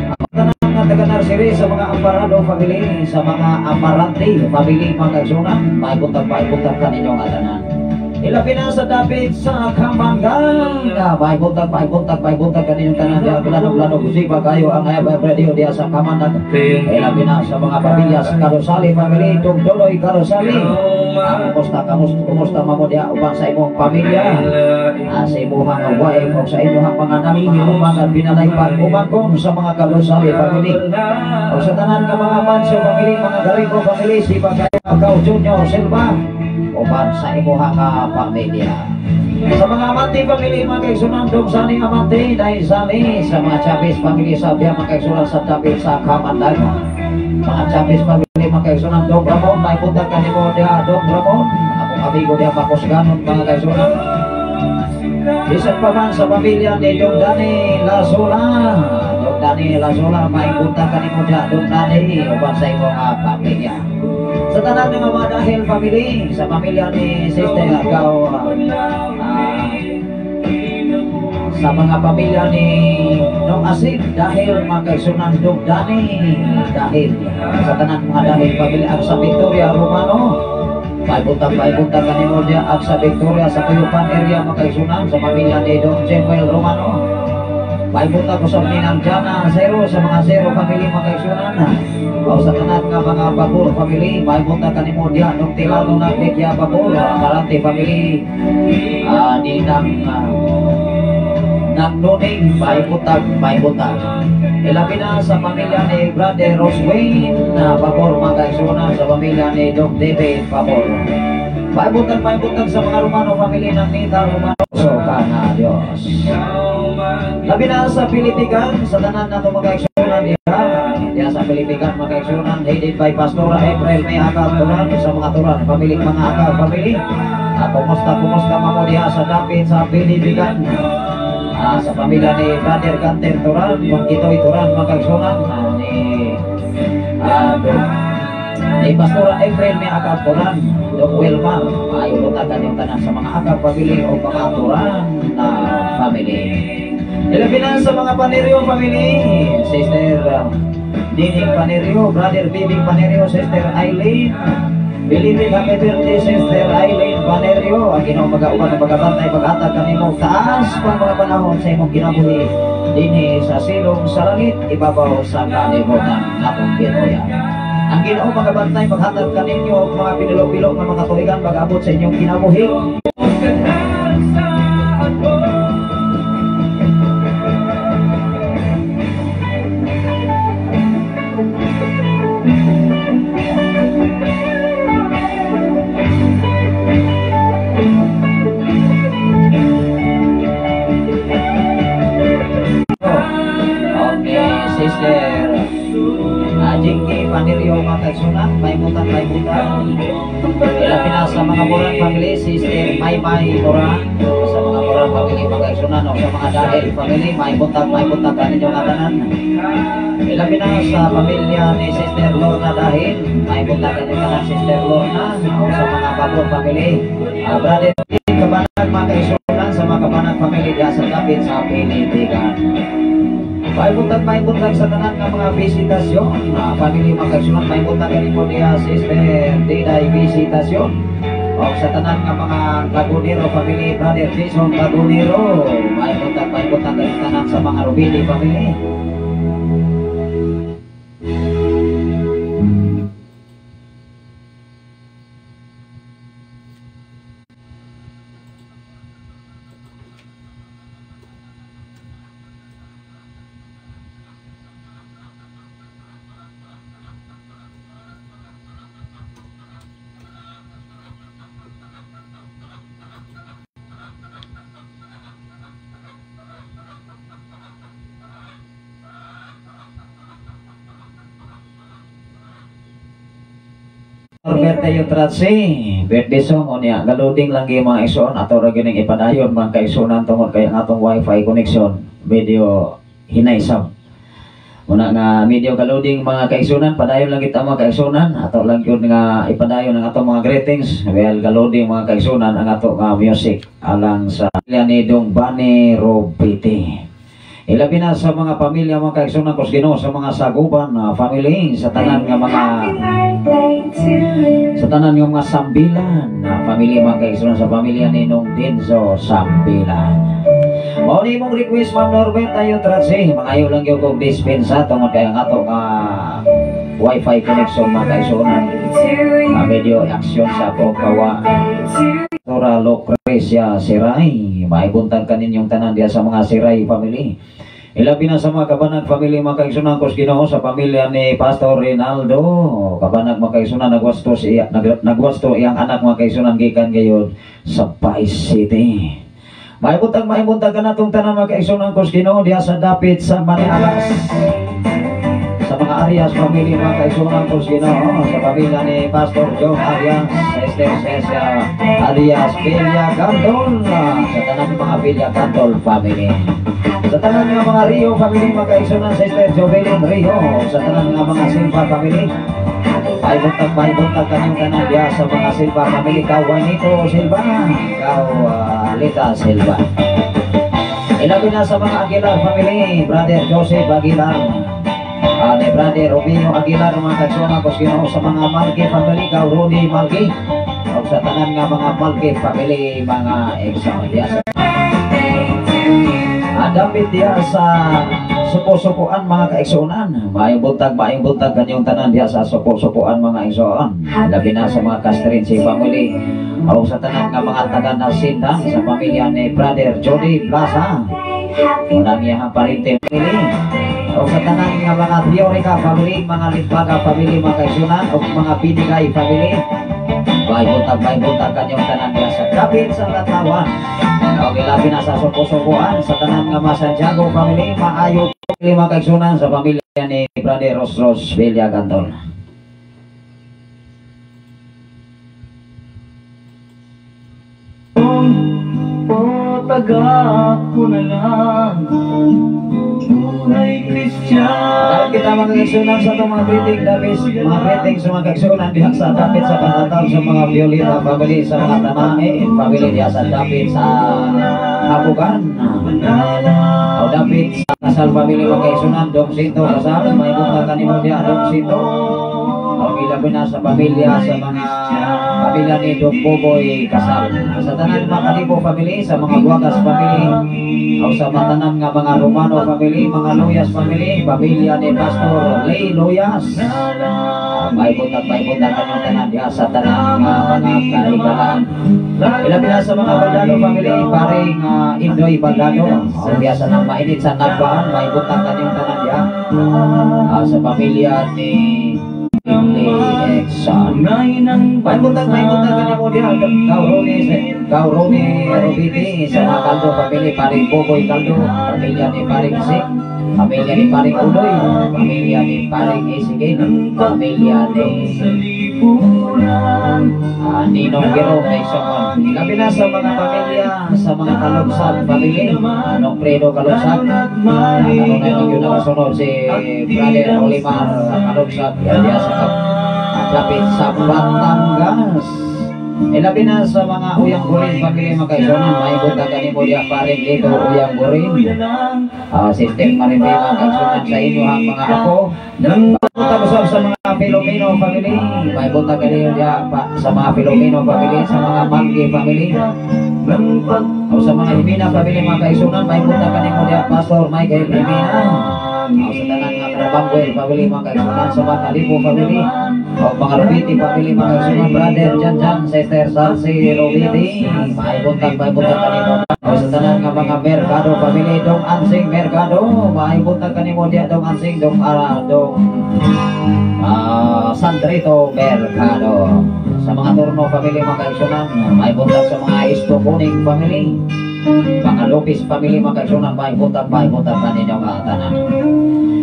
Speaker 6: Ang tanan nga taga Narsiri, sa mga Amparado family, sa mga Amarante family, mga kaigsunan, may buntag kaninyo nga tanan. Ilabi na sa dapit sa Kamanggang. May buntag, may buntag, may buntag kaninyong tanan. Diya, plano, plano, kusiba kayo ang Ayabay Radio diya sa Kamanggang. Ilabi na sa mga pamilya sa Karosali family, Dugdoloy Karosali. Kumusta, kumusta, kumusta mamo diya uban sa imong pamilya? Sa imong mga wife o sa imong mga anak, mga umagan, binalay pag umangkon sa mga Karosali family. O sa tanan nga mga Manso family, mga Garigo family, si Pagkaw Junior Silva, uban sa imong nga pamilya. Sa mga Amante family, mga kaigsunan, Dong Sani Amante, dahil Sani, sa mga Chavez family, sa biya, mga kaigsunan, sa dapit sa Kamandag. Mga Chavez family, mga kaigsunan, Dong Ramon, may buntag kanimo diha, Dong Ramon, akong amigo diha, Pakosganon, mga kaigsunan. Bisan pa man sa pamilya ni Dong Dani Lazola. Dong Dani Lazola, may buntag kanimo diha, Dong Dani, uban sa imong pamilya. Sa tanan ng mga Dahil family, sa pamilya ni Sister Agaw, sa mga pamilya ni Nong Asid Dahil, mga kaigsunan, Dong Dani Dahil, sa tanan mga Dahil family, ang sa Victoria Romano, may buntag kanimo diya ang sa Victoria sa Cuyupan area, mga kaigsunan, sa pamilya ni Dong Jemuel Romano. May buntag usab ni Nang Jana Zero, sa mga Zero family, mga kaigsunan. O sa tanan nga mga Babur family, may buntag kanimo diya nung Tilano na Bekya Babur, Marante family, ni Nang Nuning, may buntag, may buntag. Ilabi na sa pamilya ni Brother Roswayne na Babor, mga kaigsunan, sa pamilya ni Dog David Babor. May buntag sa mga Romano family ng Nita Romano. So, kana Diyos. Labi na sa Pilipigan, sa tanan na ito, mga kaigsunan diha. Diha sa Pilipigan, mga kaigsunan, headed by Pastora April May Akal Turan, sa mga Turan family, mga Akal family. Kumusta, kumusta mamo diha sa dapit sa Pilipigan? Sa pamilya ni Brother Ganter Turan, Juan Kitoy Turan, mga kaigsunan, ni Pastora April May Akal Turan, Dok Wilmar, ay butagan yung tanan sa mga Akal family o mga Turan na family. Ilabi na sa mga Panerio family, Sister Nining Panerio, Brother Bibing Panerio, Sister Eileen, Belated happy birthday, Sister Eileen Panerio. Ang Ginoo magauban ug magabantay, paghatag kanimo taas pa mga panahon sa imong kinabuhi dinhi sa silong sa langit, ibabaw sa kalibutan atong Binoya. Ang Ginoo magabantay, paghatag kaninyo og mga pinilo-pilo nga mga tuigan pag-abot sa inyong kinabuhi. Okay, Sister Jinky Panerio mga kaigsunan, may buntag. Ilabi na sa mga Moran family, Sister Maymay Moran, sa mga Moran family mga kaigsunan, o sa mga Dahil family, may buntag kaninyo nga tanan. Ilabi na sa pamilya ni Sister Lorna Dahil, may buntag kaninyo tanan Sister Lorna, o sa mga Babor family. Brother Kabanag mga kaigsunan, sa mga Kabanag family diha sa dapit sa Pilitigan. May buntag sa tanan nga mga visitasyon, family mga kaigsunan, may buntag kanimo diha Sister Diday Visitasyon. O sa tanan nga mga Lagunero family, Brother Jason Lagunero, may buntag kanimo tanan sa mga Rubili family. Birthday yung Tratsi, birthday song o niya, galuding lang yung mga isuon ato ra gining ipadayon mga kaisunan tungod kay ang atong wifi connection medyo hinay sab. Muna nga medyo galuding mga kaisunan, padayon lang kita mga kaisunan, ato lang yun nga ipadayon ang atong mga greetings. Well, galuding mga kaisunan ang ato nga music alang sa ni Dong Bani Robiti. Ilabi na sa mga pamilya mga kaigsunan ko Ginoo, sa mga saguban na family, sa tanan nga mga sambilan na family mga kaigsunan, sa pamilya ni Nong Dinzo Sambilan. Mao ni imong request Ma'am Norbert ayo Tratsi, mangayo lang gyud kog dispensa tungod kay ang ato nga wifi connection mga kaigsunan. Medyo action sa akong kawa. Tora Lucrecia Siray, maibuntag kaninyong tanan diha sa mga Siray family. Ilabi na sa mga Kabanag family mga kaigsunan ko Ginoo, sa pamilya ni Pastor Rinaldo Kabanag mga kaigsunan, nagwasto iyang anak mga kaigsunan gikan gayud sa Vice City. Maibuntag kanatong tanan mga kaigsunan ko Ginoo diha sa dapit sa Manialas. Sa mga Arias family mga kaigsunan ko Ginoo, sa pamilya ni Pastor John Arias, Sister Cesia Arias Villa Cantol, sa tanan mga Villa Cantol family. Sa tanan nga mga Rio family mga kaigsunan, Sister Jovelyn Rio, sa tanan nga mga Silva family. Paibutag kanyang tanan diha sa mga Silva family, kaw Juanito Silva, kaw Lita Silva. Ilabi na sa mga Aguilar family, Brother Joseph Aguilar, ni Brother Rubino Aguilar mga kaigsunan ko Ginoo, sa mga Malgi family, kaw Rudy Malgi, o sa tanan nga mga Malgi family mga igsoon diha sa adapit diha sa supo-supuan mga kaigsuonan. Maayong buntag kanyong tanan diha sa supo-supuan mga igsoon. Labi na sa mga Castrense family, o sa tanan nga mga taga Nasindan, sa pamilya ni Brother Jody Plaza, unang iyang parente family, o sa tanan nga mga Theorica family, mga Limbaga family mga kaigsuonan, o mga Binigay family. Maayong buntag kanyong tanan diha sa dapit sa Latawan. Okay, labi na sa supo-supuan, sa tanan nga mga Santiago family, maayo mga kaigsunan sa pamilya ni Brother Ros Ros Villa Cantol.
Speaker 1: O taga ko na lang, buhay Kristiyano.
Speaker 6: Kita mga kaigsunan sa itong mga greeting, dapis, mga greeting sa mga kaigsunan diha sa dapit sa Panataw, sa mga Violeta family, sa mga Tanangin family diha sa dapit sa Habugan, o dapit sa Kasal family mga kaigsunan, Dong Sito Kasal, may buntag kanimo diha Dong Sito. O ilabi na sa pamilya, sa mga pamilya ni Dong Boboy Kasal. Sa tanan mga Kalibo family, sa mga Buagas family, o sa matanan nga mga Romano family, mga Luyas family, pamilya ni Pastor Lay Luyas. May buntag kanyang tanan diha sa tanan nga mga kahigalaan. Ilabi na sa mga Baldado family, paring Indoy Baldado, o diha sa nang mainit sa Nagbahan, may buntag kanyang tanan diha. Sa pamilya ni Exxon. May buntag kanimo diha, Kaw Roni Robiti, sa mga Kaldo family, paring Boboy Kaldo, pamilya ni paring Sik, pamilya ni paring Udoy, pamilya ni paring Isigin, pamilya ni Ninong Giro, Exxon. Labi na sa mga pamilya, sa mga Kalugsag family, Anong Fredo Kalugsag, kanunay magyud nakasunod si Brother Olimar Kalugsag, diha sa Kapit sa Batangas. Ilabi na sa mga Uyang Gurin family, mga kaigsuonan, may buntag kanimo diha, paring dito Uyang Gurin. Sister Maribe, mga kaigsuonan, sa inyo ang mga apo. Buntag usab sa mga Filomeno family, may buntag kanimo diha pa, sa mga Filomeno family, sa mga Manggi family. O sa mga Himina family, mga kaigsuonan, may buntag kanimo diha, Pastor Michael Himina. O sa tanan nga Trabangwel family, mga kaigsuonan, sa mga Kalibo family, o mga Rubiti family, mga kaigsuonan, Brother Jan Jan, Sister Salsi Rubiti, may buntag kanimo. O sa tanan nga mga Mercado family, Dong Ansing Mercado, may buntag kanimo diha, Dong Ansing, Dong Dong Sandrito Mercado. Sa mga Turno family, mga kaigsuonan, may buntag sa mga Isto Kuning family, mga Lopez family, mga kaigsuonan, may buntag kaninyo nga tanan.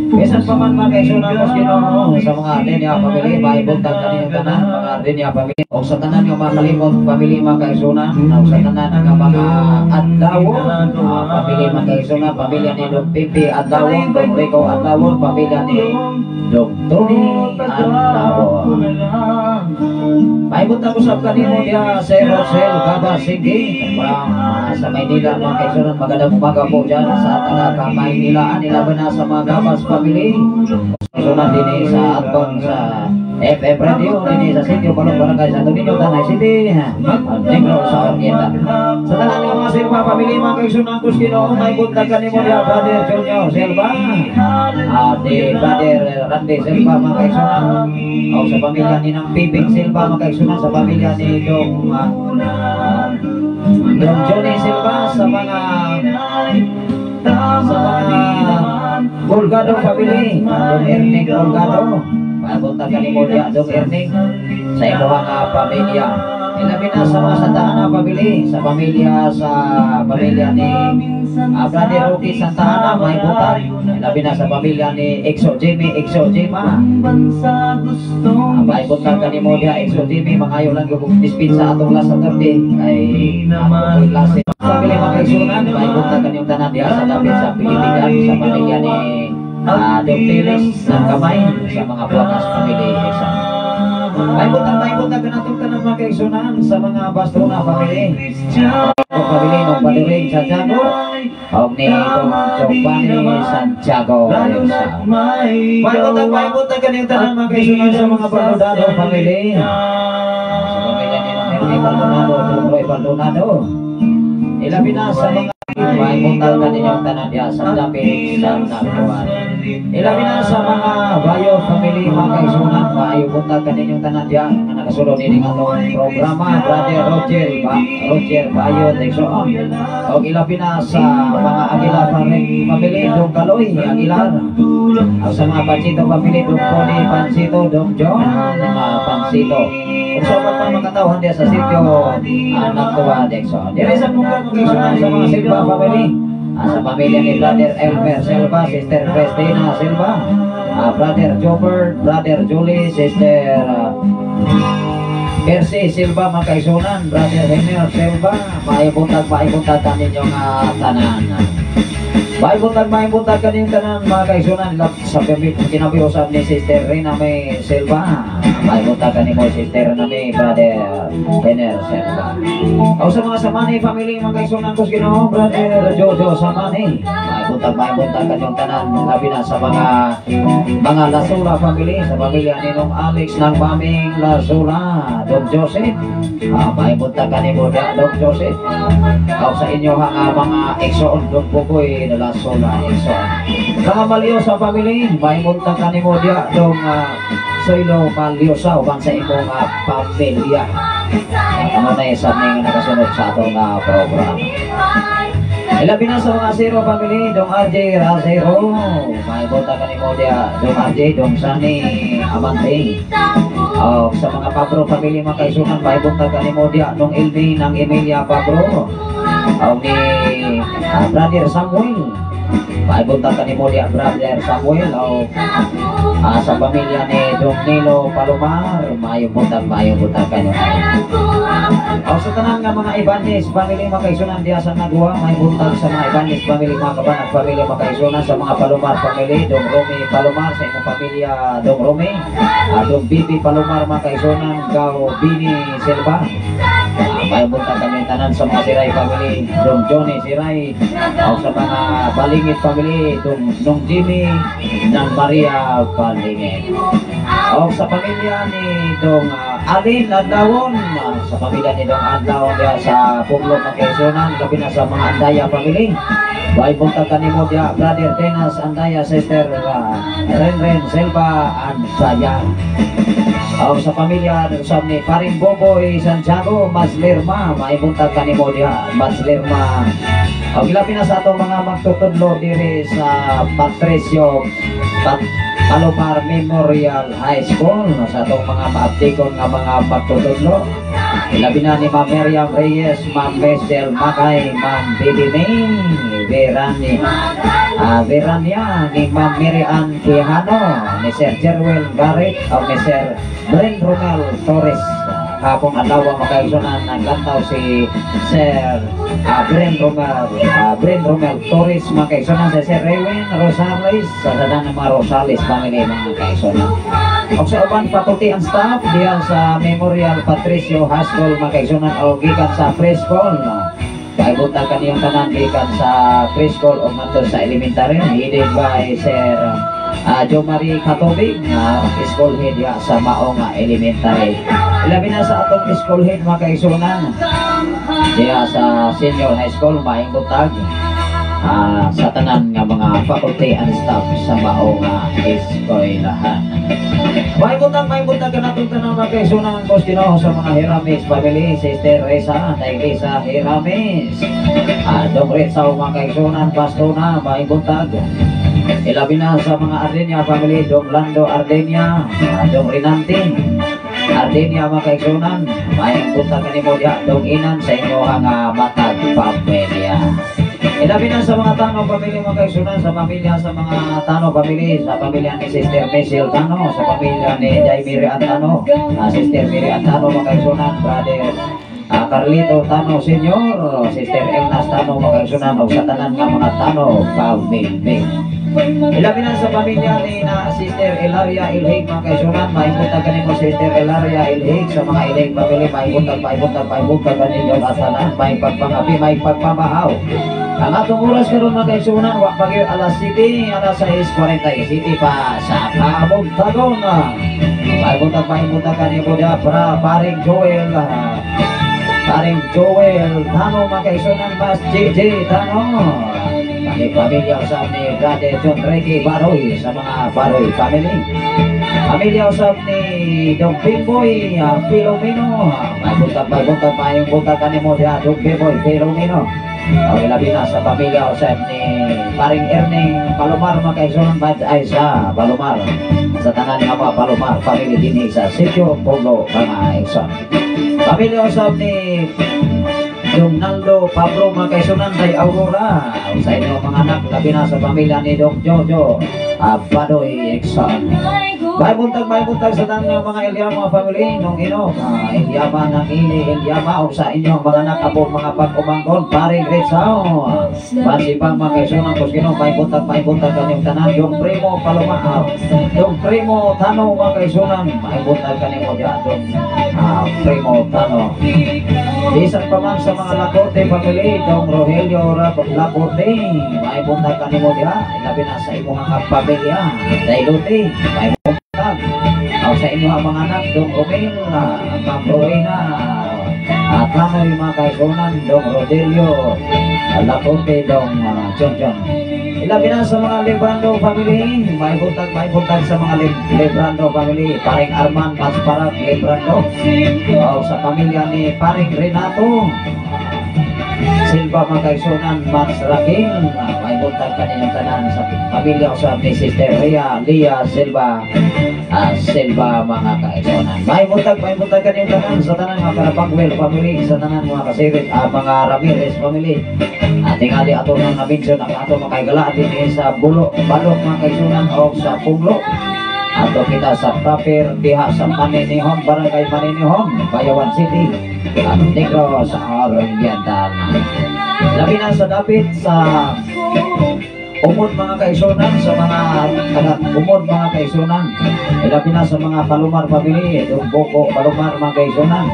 Speaker 6: Bisan pa man, mga kaigsuonan, mas Ginoo, sa mga Ardenia family, may buntag kaninyong tanan, mga Ardenia family, o sa tanan nga mga Kalimot family, mga kaigsuonan, o sa tanan nga mga Adlawon family, mga kaigsuonan, pamilya ni Dong Pipi Adlawon, Dong Rico Adlawon, pamilya ni Dong Tony Adlawon. May buntag usab kanimo diha, Sir Rosel Gaba Sige from sa Maynila, mga kaigsuonan. Magandang umaga po dyan sa taga ka Maynila. Nila na sa mga Gabas family. Kaigsuonan, dinhi sa atbang sa FM Radio dinhi sa Sitio Balong, Barangay Santo Niño, Tanay City, Negros sa Oriental. Sa tanan nga mga Silva family, mga kaigsuonan kus Ginoo, may buntag kanimo diha, Brother Junior Silva, di Brother Randy Silva, mga kaigsuonan, o sa pamilya ni Nang Piping Silva, mga kaigsuonan, sa pamilya ni Dong Johnny Silva, sa mga Bulgado family, Dong Erning Bulgado, pabuntag kanimo diha, Dong Erning, sa imuhang pamilya. Ilabi na sa mga Santa Ana family, sa pamilya ni Brother Rocky Santa Ana, may buntag. Ilabi na sa pamilya ni Exo Jimmy, Exo Jima. May buntag kanimo diha, Exo Jimmy, mangayo lang yung dispensa atong last Saturday kay ako last family, mga kaigsuonan, may buntag kanyong tanan diha sa dapit sa Pilipinas, sa pamilya ni Dong Felix ng Kamay, sa mga Buakas family. Isa. May buntag kanatong tanan, mga kaigsuonan, sa mga Bastrona family. O family ng Paduring Santiago o ni Dong Giovanni Santiago. Isa. May buntag kanyong tanan, mga kaigsuonan, sa mga Baldonado family. Sa pamilya ni Dong Ernie Baldonado, Dong Roy Baldonado. Ilabi na sa mga may buntag kaninyong tanan diha sa dapit sa Nagbuan. Ilabi na sa mga Bayo family, mga kaigsuonan, maayo buntag kaninyong tanan diha nga nakasulod ini atong programa, Brother Roger ba, Roger Bayo Dexon. Og ilabi na sa mga Aguilar family, family Dong Kaloy Aguilar. O sa mga Pancito family, Dong Tony Pancito, Dong John mga Pancito. Ug sa uban pa mga katawhan diha sa sitio Nagtuwa Dexon. Diri sa mga kaigsuonan, sa mga Silva family, sa pamilya ni Brother Elmer Silva, Sister Christina Silva, Brother Jobert, Brother Julie, Sister Percy Silva, mga kaigsuonan, Brother Henry Silva, maayo buntag kaninyong tanan. Maayong buntag kaninyong tanan, mga kaigsunan, sa kinabi usab ni Sister Rena May Silva. Maayong buntag kanimo, Sister Rena May, Brother Tener Silva. O sa mga Samani family, mga kaigsunan ko sa Ginoo, Brother Jojo Samani. Maayong buntag kaninyong tanan, labi na sa mga Lasula family, sa pamilya ni Nong Alex ng Maming Lasula, Dong Joseph. Maayong buntag kanimo Dong Joseph. O sa inyo nga mga igsoon, Dong Bukoy Lasula igsoon. Mga Malyosa family, maayong buntag kanimo diya, Dong Soylo Malyosa, uban sa imong pamilya. Ano na isa ning nakasunod sa atong programa. Ilabi na sa mga Zero family, Dong RJ Razero. Maayong buntag kanimo diya, Dong RJ, Dong Sunny Amante. O, sa mga Pabro family, mga kaigsunan, maayong buntag kanimo diya, Dong Elvin ng Emilia Pabro. O ni Brother Samuel. Maayong buntag kanimo diya, Brother Samuel. O sa pamilya ni Dong Nilo Palomar, maayong buntag kanyo. O sa tanan nga mga Ibanez family, mga kaigsunan diya sa Nagua, maayong buntag sa mga Ibanez family, mga kabanag family, mga kaigsunan, sa mga Palomar family, Dong Romy Palomar, sa imong pamilya, Dong Romy, Dong Bibi Palomar, mga kaigsunan, Gaw Bini Silva. Maayong buntag kami tanan sa mga Siray family, Dong Johnny Siray, o sa mga Balingit family, Dong Nong Jimmy ng Maria Balingit. O sa pamilya ni Dong Alin Adlawon, sa pamilya ni Dong Adlawon diya sa Pueblo Quezon, labi na sa mga Andaya family. Maayong buntag kanimo diya, Brother Tenas Andaya, Sister Renren Silva Andaya. O sa pamilya usab ni Paring Boboy Santiago Maslerma, maayong buntag kanimo diya, Maslerma. O gilabi na sa atong mga magtutudlo diri sa Patricio Palomar Memorial High School, sa atong mga maaptikon nga mga magtutudlo. Ilabi na ni Ma'am Miriam Reyes, Ma'am Bessel Makay, Ma'am Bibi May, Verani, Verania, ni Ma'am Mary Ann Quijano, ni Sir Jerwel Garrett, o ni Sir Bren Romel Torres. Hapong adlaw, mga kaigsunan, naglantaw si Sir Bren Romel Torres, mga kaigsunan, sa Sir Raywin Rosales, sa tanan ng mga Rosales family, mga kaigsunan. O sa uban faculty and staff diya sa Memorial Patricio High School, mga kaigsunan, o gikan sa preschool. Maayong buntag kaniyong tanan gikan sa preschool o ngadto sa elementary, headed by Sir Jo Marie Katobig nga school head diya sa maong elementary. Ilabi na sa atong school head, mga kaigsunan, diya sa senior high school, maayong buntag sa tanan nga mga faculty and staff sa maong eskwelahan. Maayong buntag kanatong tanan, mga kaigsunan ko Ginoo, sa mga Hiramis family, Sister Reza, Reza Hiramis. Dong Reza, mga kaigsunan, Bastona, maayong buntag. Ilabi na sa mga Ardenia family, Dong Lando Ardenia, Dong Rinanti Ardenia, mga kaigsunan, maayong buntag kanimo diha, Dong Inan, sa inyo nga matag pamilya. Ilabi na sa mga Tano family, mga kaigsunan, sa pamilya sa mga Tano family, sa pamilya ni Sister Michelle Tano, sa pamilya ni Jai Miri Antano, Sister Miri Antano, mga kaigsunan, Brother Carlito Tano Senior, Sister Elnas Tano, mga kaigsunan, o sa tanan nga mga Tano family. Ilabi na sa pamilya ni na Sister Elaria Ilhig, mga kaigsunan, maayong buntag kanimo, Sister Elaria Ilhig, sa mga Ilhig family, maayong buntag, maayong buntag, maayong buntag kaninyo tanan, maayong pagpangabi, maayong pagpamahaw. Ang atong oras karon, mga kaigsunan, wa pa gyud alas 7, alas 6:47 pa sa kabuntagon. Maayong buntag, maayong buntag kanimo diha, pra Paring Joel, Paring Joel Tano, mga kaigsunan, Mas JJ Tano. Pami pamilya usab ni Brother John Ricky Baroy, sa mga Baroy family. Pamilya usab ni Dong Pimboy Filomeno. Maayong buntag, maayong buntag, maayong buntag kanimo diha, Dong Pimboy Filomeno. Okay, labi na sa pamilya usab ni Paring Erning Palomar, mga kaigsunan, Bad Aiza Palomar. Sa tanan nga mga Palomar family dinhi sa Sitio Pueblo, mga igsoon. Pamilya usab ni Donaldo Pablo, mga kaigsunan, kay Aurora. Sa inyo mga anak, labi na sa pamilya ni Dong Jojo Badoy igsoon. May buntag sa tanan nga mga Elyama family nung ino, Elyama ng Ili Elyama o sa inyong mga anak, apo, mga pag-umangkon, paring Rizao. Masipang mga kaisunan ko Ginoo, may buntag kanyong tanan, yung primo Paloma, yung primo Tano mga kaisunan, may buntag kanimo diya dong primo Tano. Bisan pa man sa mga Lacorte family, dong Rogelio Lacorte, may buntag kanimo diha, labi na sa imong mga pamilya, Dailote, may buntag. O sa inyong mga anak, dong Romel, Ma'am Rowena, at Tanoy mga kaisunan, dong Rodelio Lacorte, dong John John. Ilabi na sa mga Lebrando family, may buntag sa mga Lebrando family, paring Arman Masparat Lebrando, o sa pamilya ni paring Renato Silva mga kaisunan, Max Raquel, may buntag kanilang tanan sa pamilya sa ni Sister Rhea, Lia Silva, Silva mga kaisunan. May buntag kanilang tanan sa tanan mga Karapangwell family, sa tanan mga Kasirit, mga Ramirez family. At tingali ato nang na-mention ang ato mga kaigala din sa Bulo, Balok mga kaisunan o sa Punglo. Ato kita sa proper diha sa Maninihon, Barangay Maninihon, Bayawan City, at Negros Oriental. Labi na sa dapit sa Umod mga kaisunan, sa mga taga Umod mga kaisunan. Labi na sa mga Palomar family, yung Boko Palomar mga kaisunan.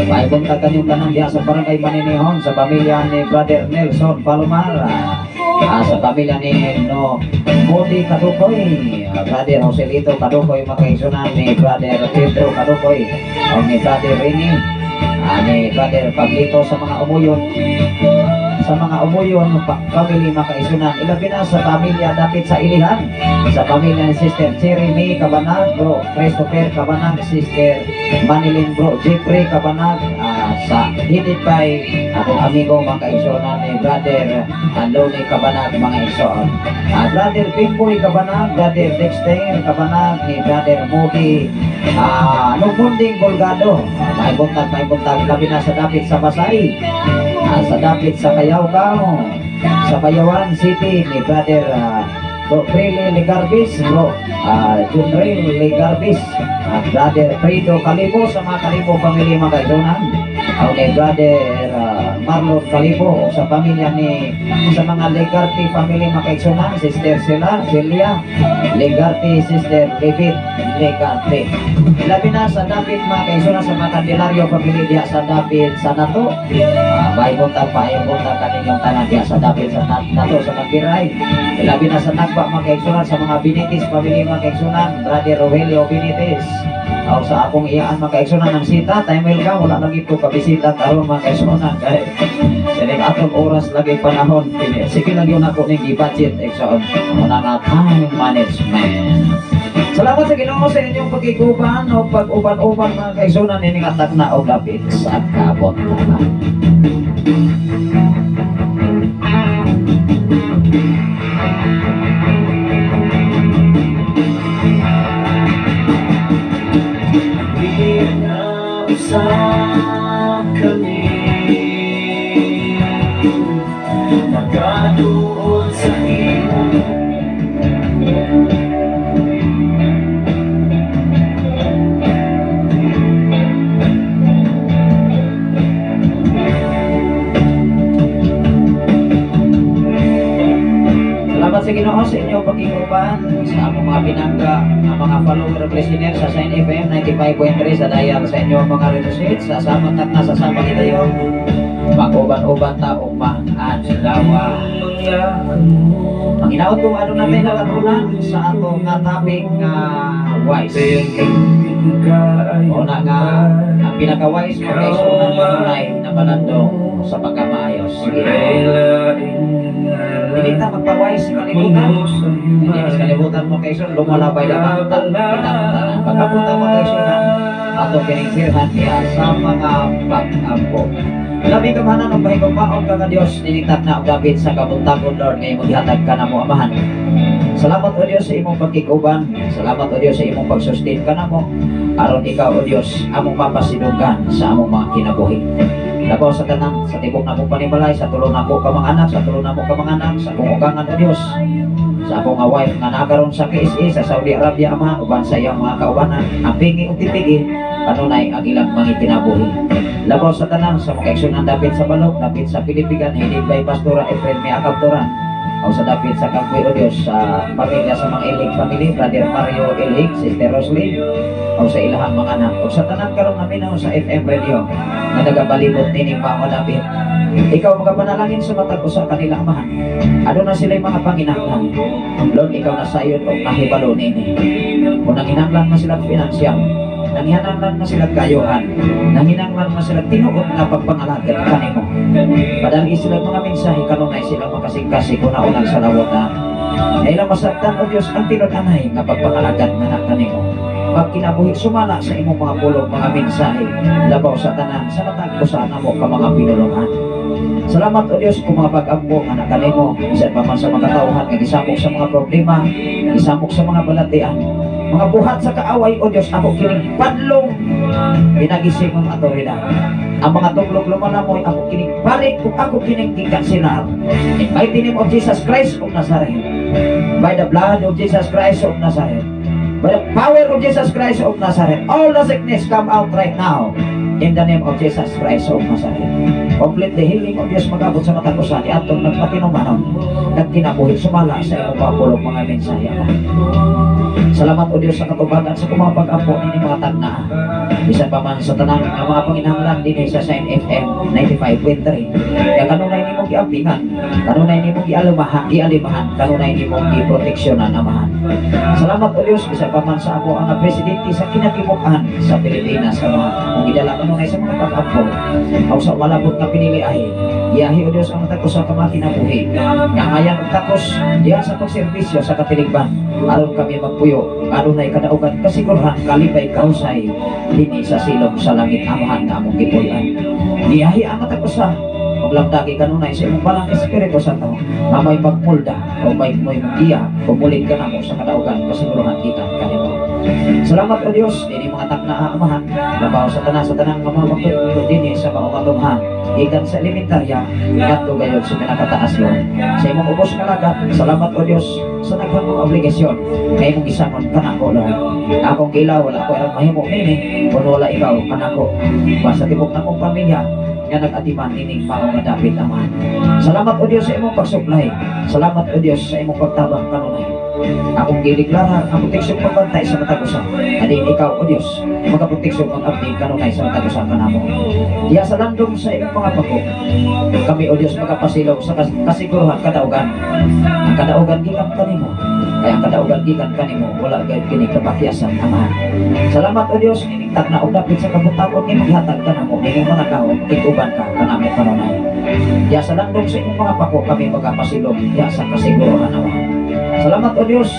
Speaker 6: May buntag kanyong tanan diha sa Barangay Maninihon, sa pamilya ni Brother Nelson Palomar, sa pamilya ni no Modi Kadukoy, Brother Joselito Kadukoy mga kaisunan, ni Brother Pedro Kadukoy, o ni Brother Rini, ni Brother Pablito sa mga Umuyon family mga kaisunan. Ilabi na sa pamilya dapit sa Ilihan, sa pamilya ni Sister Jeremy Cabanag, Bro Christopher Cabanag, Sister Manilin, Bro Jeffrey Cabanag, sa headed by akong amigo mga kaisunan ni Brother Loni Cabanag mga isuon. Brother Pimboy Cabanag, Brother Dexter Cabanag, ni Brother Modi Lugunding Bolgado. May buntag labi na sa dapit sa Basay, sa dapit sa Kayawkaw, sa Bayawan City ni Brother Bro Freely Ligarbis, Bro Junril Ligarbis, at Brother Fredo Kalibo sa mga Kalibo family mga kaisunan. Okay, Brother Marlon Kalibo sa pamilya ni sa mga Legarte family mga kaisunan, Sister Sila, Celia Legarte, Sister David Legarte. Labi na sa dapit mga kaisunan sa mga Candelario family diha sa dapit sa Nato. May buntag pa, ay buntag kaninyong tanan diha sa dapit sa Nato sa Nagbiray. Labi na sa Nagba mga kaisunan sa mga Benites family mga kaisunan, Brother Rogelio Benites. O sa akong iyaan mga kaisunan ng sita, time will come, wala lagi ko kabisita karon mga kaisunan. Kay Kining atong oras lagi panahon, kini sige lang yun ako ning gi-budget igsoon. Muna nga time management. Salamat sa Ginoo sa inyong pagkiguban o pag-uban-uban mga kaisunan ining atak na og dapit sa kabuntagan.
Speaker 1: Di na usab kami Nagaduol sa imo.
Speaker 6: Salamat sa Ginoo sa inyong pagkiguban sa among mga pinangga, ang mga follower at listener sa Sign FM 95.3 sa dial sa inyong mga radio sets sa sama na sa sama kita mag-uban-uban ta ugmang adlaw. Ang hinaot kong ano natin nakatunan sa atong nga topic nga wise. Una nga ang pinaka-wise mo kay sunang kanunay na palandong sa pagkamaayos. Dili ta magpa-wise sa kalibutan. Hindi sa kalibutan mo kay sun lumalabay lamang ta kitang pagkapunta mo kay sunan ato kining sirhan diha sa mga pag-ampo. Labi kamahanan ng pahigugmaon ka nga Dios ninitag na og dapit sa kabuntagon, Lord, nga imong gihatag ka namo, Amahan. Salamat, O Dios, sa imong pagkiguban. Salamat, O Dios, sa imong pagsustain ka namo. Aron ikaw, O Dios, among mapasidunggan sa among mga kinabuhi. Labaw sa tanan, sa tibok namong panimalay, sa tulo nako ka mga anak, sa tulo namo ka mga anak, sa kong ugangan, O Dios. Sa akong nga wife nga nakaron sa KSA sa Saudi Arabia, Amahan, uban sa iyang mga kaubanan, ampingi ug tipigi kanunay ang ilang mga kinabuhi. Labaw sa tanan sa mga kaigsuonan dapit sa Balok, dapit sa Pilipigan, hilig kay Pastora Efren Miakab Turan, o sa dapit sa Kangkoy, o Diyos, sa pamilya sa mga Ilhig family, Brother Mario Ilhig, Sister Roslyn, o sa ilahang mga anak, o sa tanan karon naminaw sa FM radio nga nagabalibot nining mga dapit. Ikaw magapanalangin sa matag usa kanila, Amahan. Aduna sila mga panginahanglan. Lord, ikaw na sayon og nahibalo nini. Kung nanginahanglan man sila finansyal, nanginahanglan man sila kayuhan, nanginahanglan man sila tinuod nga pagpangalagad kanimo. Padali sila mga mensahe kanunay sila makasingkasi kung naunang sa lawot na. Ilang masabtan, O Diyos, ang tinud-anay nga pagpangalagad nga na kanimo. Magkinabuhi sumala sa imong mga pulong, mga mensahe, labaw sa tanan, sa matag usa namo ka mga pinulungan. Salamat, O Diyos, kung mga pag-ampo nga nakanimo, bisan pa man sa mga katawhan nga gisamok sa mga problema, gisamok sa mga balatian, mga buhat sa kaaway, O Diyos, ako kining padlong pinaagi sa imong awtoridad. Ang mga tuglog lumalamoy, ako kining balik kung ako kining gikansilar. In mighty name of Jesus Christ of Nazareth. By the blood of Jesus Christ of Nazareth. By the power of Jesus Christ of Nazareth. All the sickness come out right now. In the name of Jesus Christ of Nazareth. Complete the healing of Diyos magabot sa matag usa ni atong nagpatinumanon, nagkinabuhi sumala sa imong pulong, mga mensahe, Ama. Salamat, O Diyos, sa katubagan sa mga pag-ampo nini mga tagna. Bisan pa man sa tanan nga mga panginahanglan dinhi sa Shine FM 95.3. Kaya kanunay nimong giampingan, kanunay nimong gialumahan, gialimahan, kanunay nimong giproteksyonan, Amahan. Salamat, O Diyos, bisan pa man sa amo ang presidente sa kinatibukan sa Pilipinas, Amahan. Kung gidala kanunay sa mga pag-ampo, aw sa malabot nga pinili ay iyahi, O Diyos, ang matag usa ka mga kinabuhi. Nga ngayan og takos diha sa pagserbisyo sa katilingban aron kami magpuyo adunay kadaugan, kasigurhan, kalipay, kahusay dinhi sa silong sa langit, Amahan, nga among gipuy-an. Iyahi ang matag usa ug lamdagi kanunay sa imong balang Espiritu Santo nga may pagmulda o may giya o mulid ka namo sa kadaugan, kasiguruhan gikan kanimo. Salamat, O Dios, dinhi mga takna, Amahan, labaw sa tanan sa tanang mga magtutudlo dinhi sa maong katunghan gikan sa elementarya ngadto gayud sa pinakataas, Lord. Sa imong ubos nga lagad, salamat, O Dios, sa daghang mga obligasyon nga imong gisangon kanako, Lord. Akong gilaw, wala ko ang mahimo nini kung wala ikaw kanako. Basta tibok nakong pamilya nga nag-atiman nining mao nga dapit, Amahan. Salamat, O Dios, sa imong pagsuplay. Salamat, O Dios, sa imong pagtabang kanunay. Akong gideklara ang proteksyon, pagbantay sa matag usa. Adin ikaw, O Dios, magaproteksyon ang abdi kanunay sa matag usa kanamo. Diya sa landong sa imong mga pako, kami, O Dios, magapasilong sa kasiguruhan, kadaugan. Ang kadaugan gikan kanimo. Kaya ang kadaugan gikan kanimo, wala gayud kini kapakyasan, Amahan. Salamat, O Dios, nining takna og dapit sa kabutaon nga imong gihatag kanamo nining mga tawo, makig-uban ka kanamo kanunay. Diya sa landong sa imong mga pako kami magapasilong diya sa kasiguruhan, Amahan. Salamat, O Dios,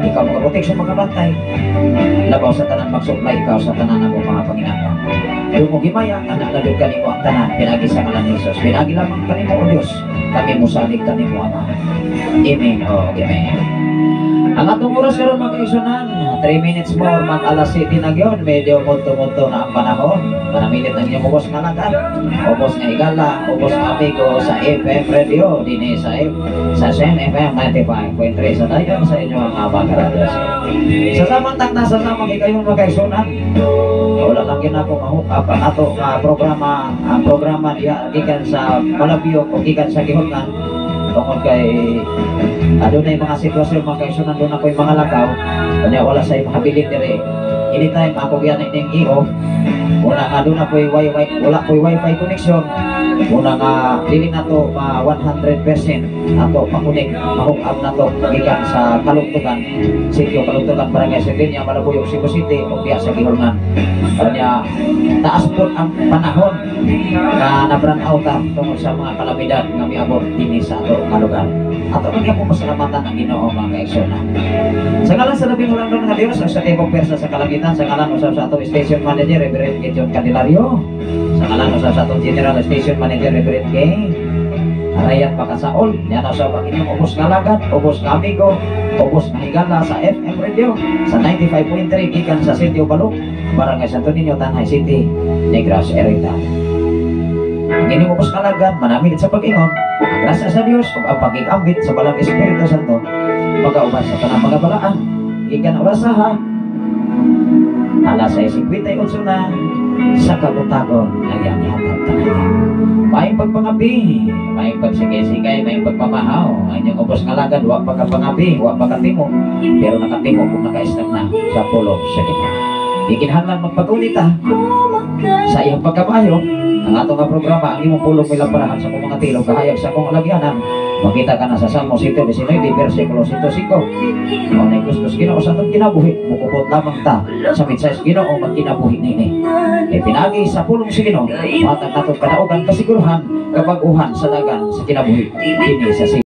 Speaker 6: ikaw magaproteksyon, magabantay. Labaw sa tanan, magsuplay ikaw sa tanan ng mga panginahanglan. Dungog himaya, anak na kanimo ang tanan, pinaagi sa ngalan ni Jesus. Pinaagi lamang kanimo, O Dios, kami musalig kanimo, Ama. Amen o amen. Ang atong oras karon, mga kaigsuonan, 3 minutes more mag alas 7 na gyud, medyo mudto-mudto na ang panahon. Manamilit ang inyong ubos nga lagad, ubos nga higala, ubos nga amigo sa FM Radio, dinhi sa Shine FM 95.3 sa dayon sa inyong mga radyo. Sa samang takna, sa samang higayon, mga kaigsuonan, wala lang yun ako ma-hook up ang ato nga programa, ang programa diha gikan sa Malabiyok o gikan sa Gihulngan tungod kay adunay mga sitwasyon, mga kaigsuonan, doon ako'y mga lakaw kanya wala sa mahabilin dire. Anytime ako yan ning i-off. Una nga doon ako'y wifi, wala ko'y wifi connection. Una nga dili na to ma 100% ato pa-connect, ma-hook up na to gikan sa Kalugtugan, Sitio Kalugtugan, Barangay Sardenia, Malabuyok, Cebu City o diya sa Gihulngan. Kanya taas po ang panahon nga na-brown out ta tungod sa mga kalamidad nga miabot dinhi sa ato nga lugar. Ato man gyud pasalamatan ang Ginoo, mga kaigsuonan. Sa ngalan sa labing hulandong nga Dios sa tibok pwersa sa kalangitan, sa ngalan usab sa atong station manager Reverend Gideon Candelario, sa ngalan usab sa atong general station manager Reverend Kay Arayan Pakasaol, yan usab ang inyong ubos nga lagad, ubos nga amigo, ubos nga higala sa FM Radio sa 95.3 gikan sa Sitio Balok, Barangay Santo Niño, Tanay City, Negros Oriental. Ang inyong ubos nga lagad, manamilit sa pag-ingon, ang grasya sa Dios ug ang pagigambit sa Balang Espiritu Santo, Pagkauban sa tanang mga balaan. Gikan orasa ha. Alas 6:58 na sa kabuntagon ang iyang ihatag kanila. Maayong pagpangabi, maayong pagsigay-sigay, maayong pagpamahaw. Ang inyong ubos nga lagad, wa pa kapangabi, wa pa katimo, pero nakatimo kung naka-start na sa pulong sa Ginoo. Di kinahanglan magpag-unita sa iyang pagkamayo. Ang ato nga programa, Ang Imong Pulong Milamparahan sa akong mga tilog, kahayag sa akong alagyanan. Makita ka na sa Salmo 119, versikulo 105. Mao na gusto sa Ginoo sa atong kinabuhi, mukupot lamang ta sa mensahe sa Ginoo, magkinabuhi niini. Kay pinaagi sa pulong sa Ginoo, matag natong kadaugan, kasiguruhan, kabag-uhan sa dagan sa kinabuhi kini sa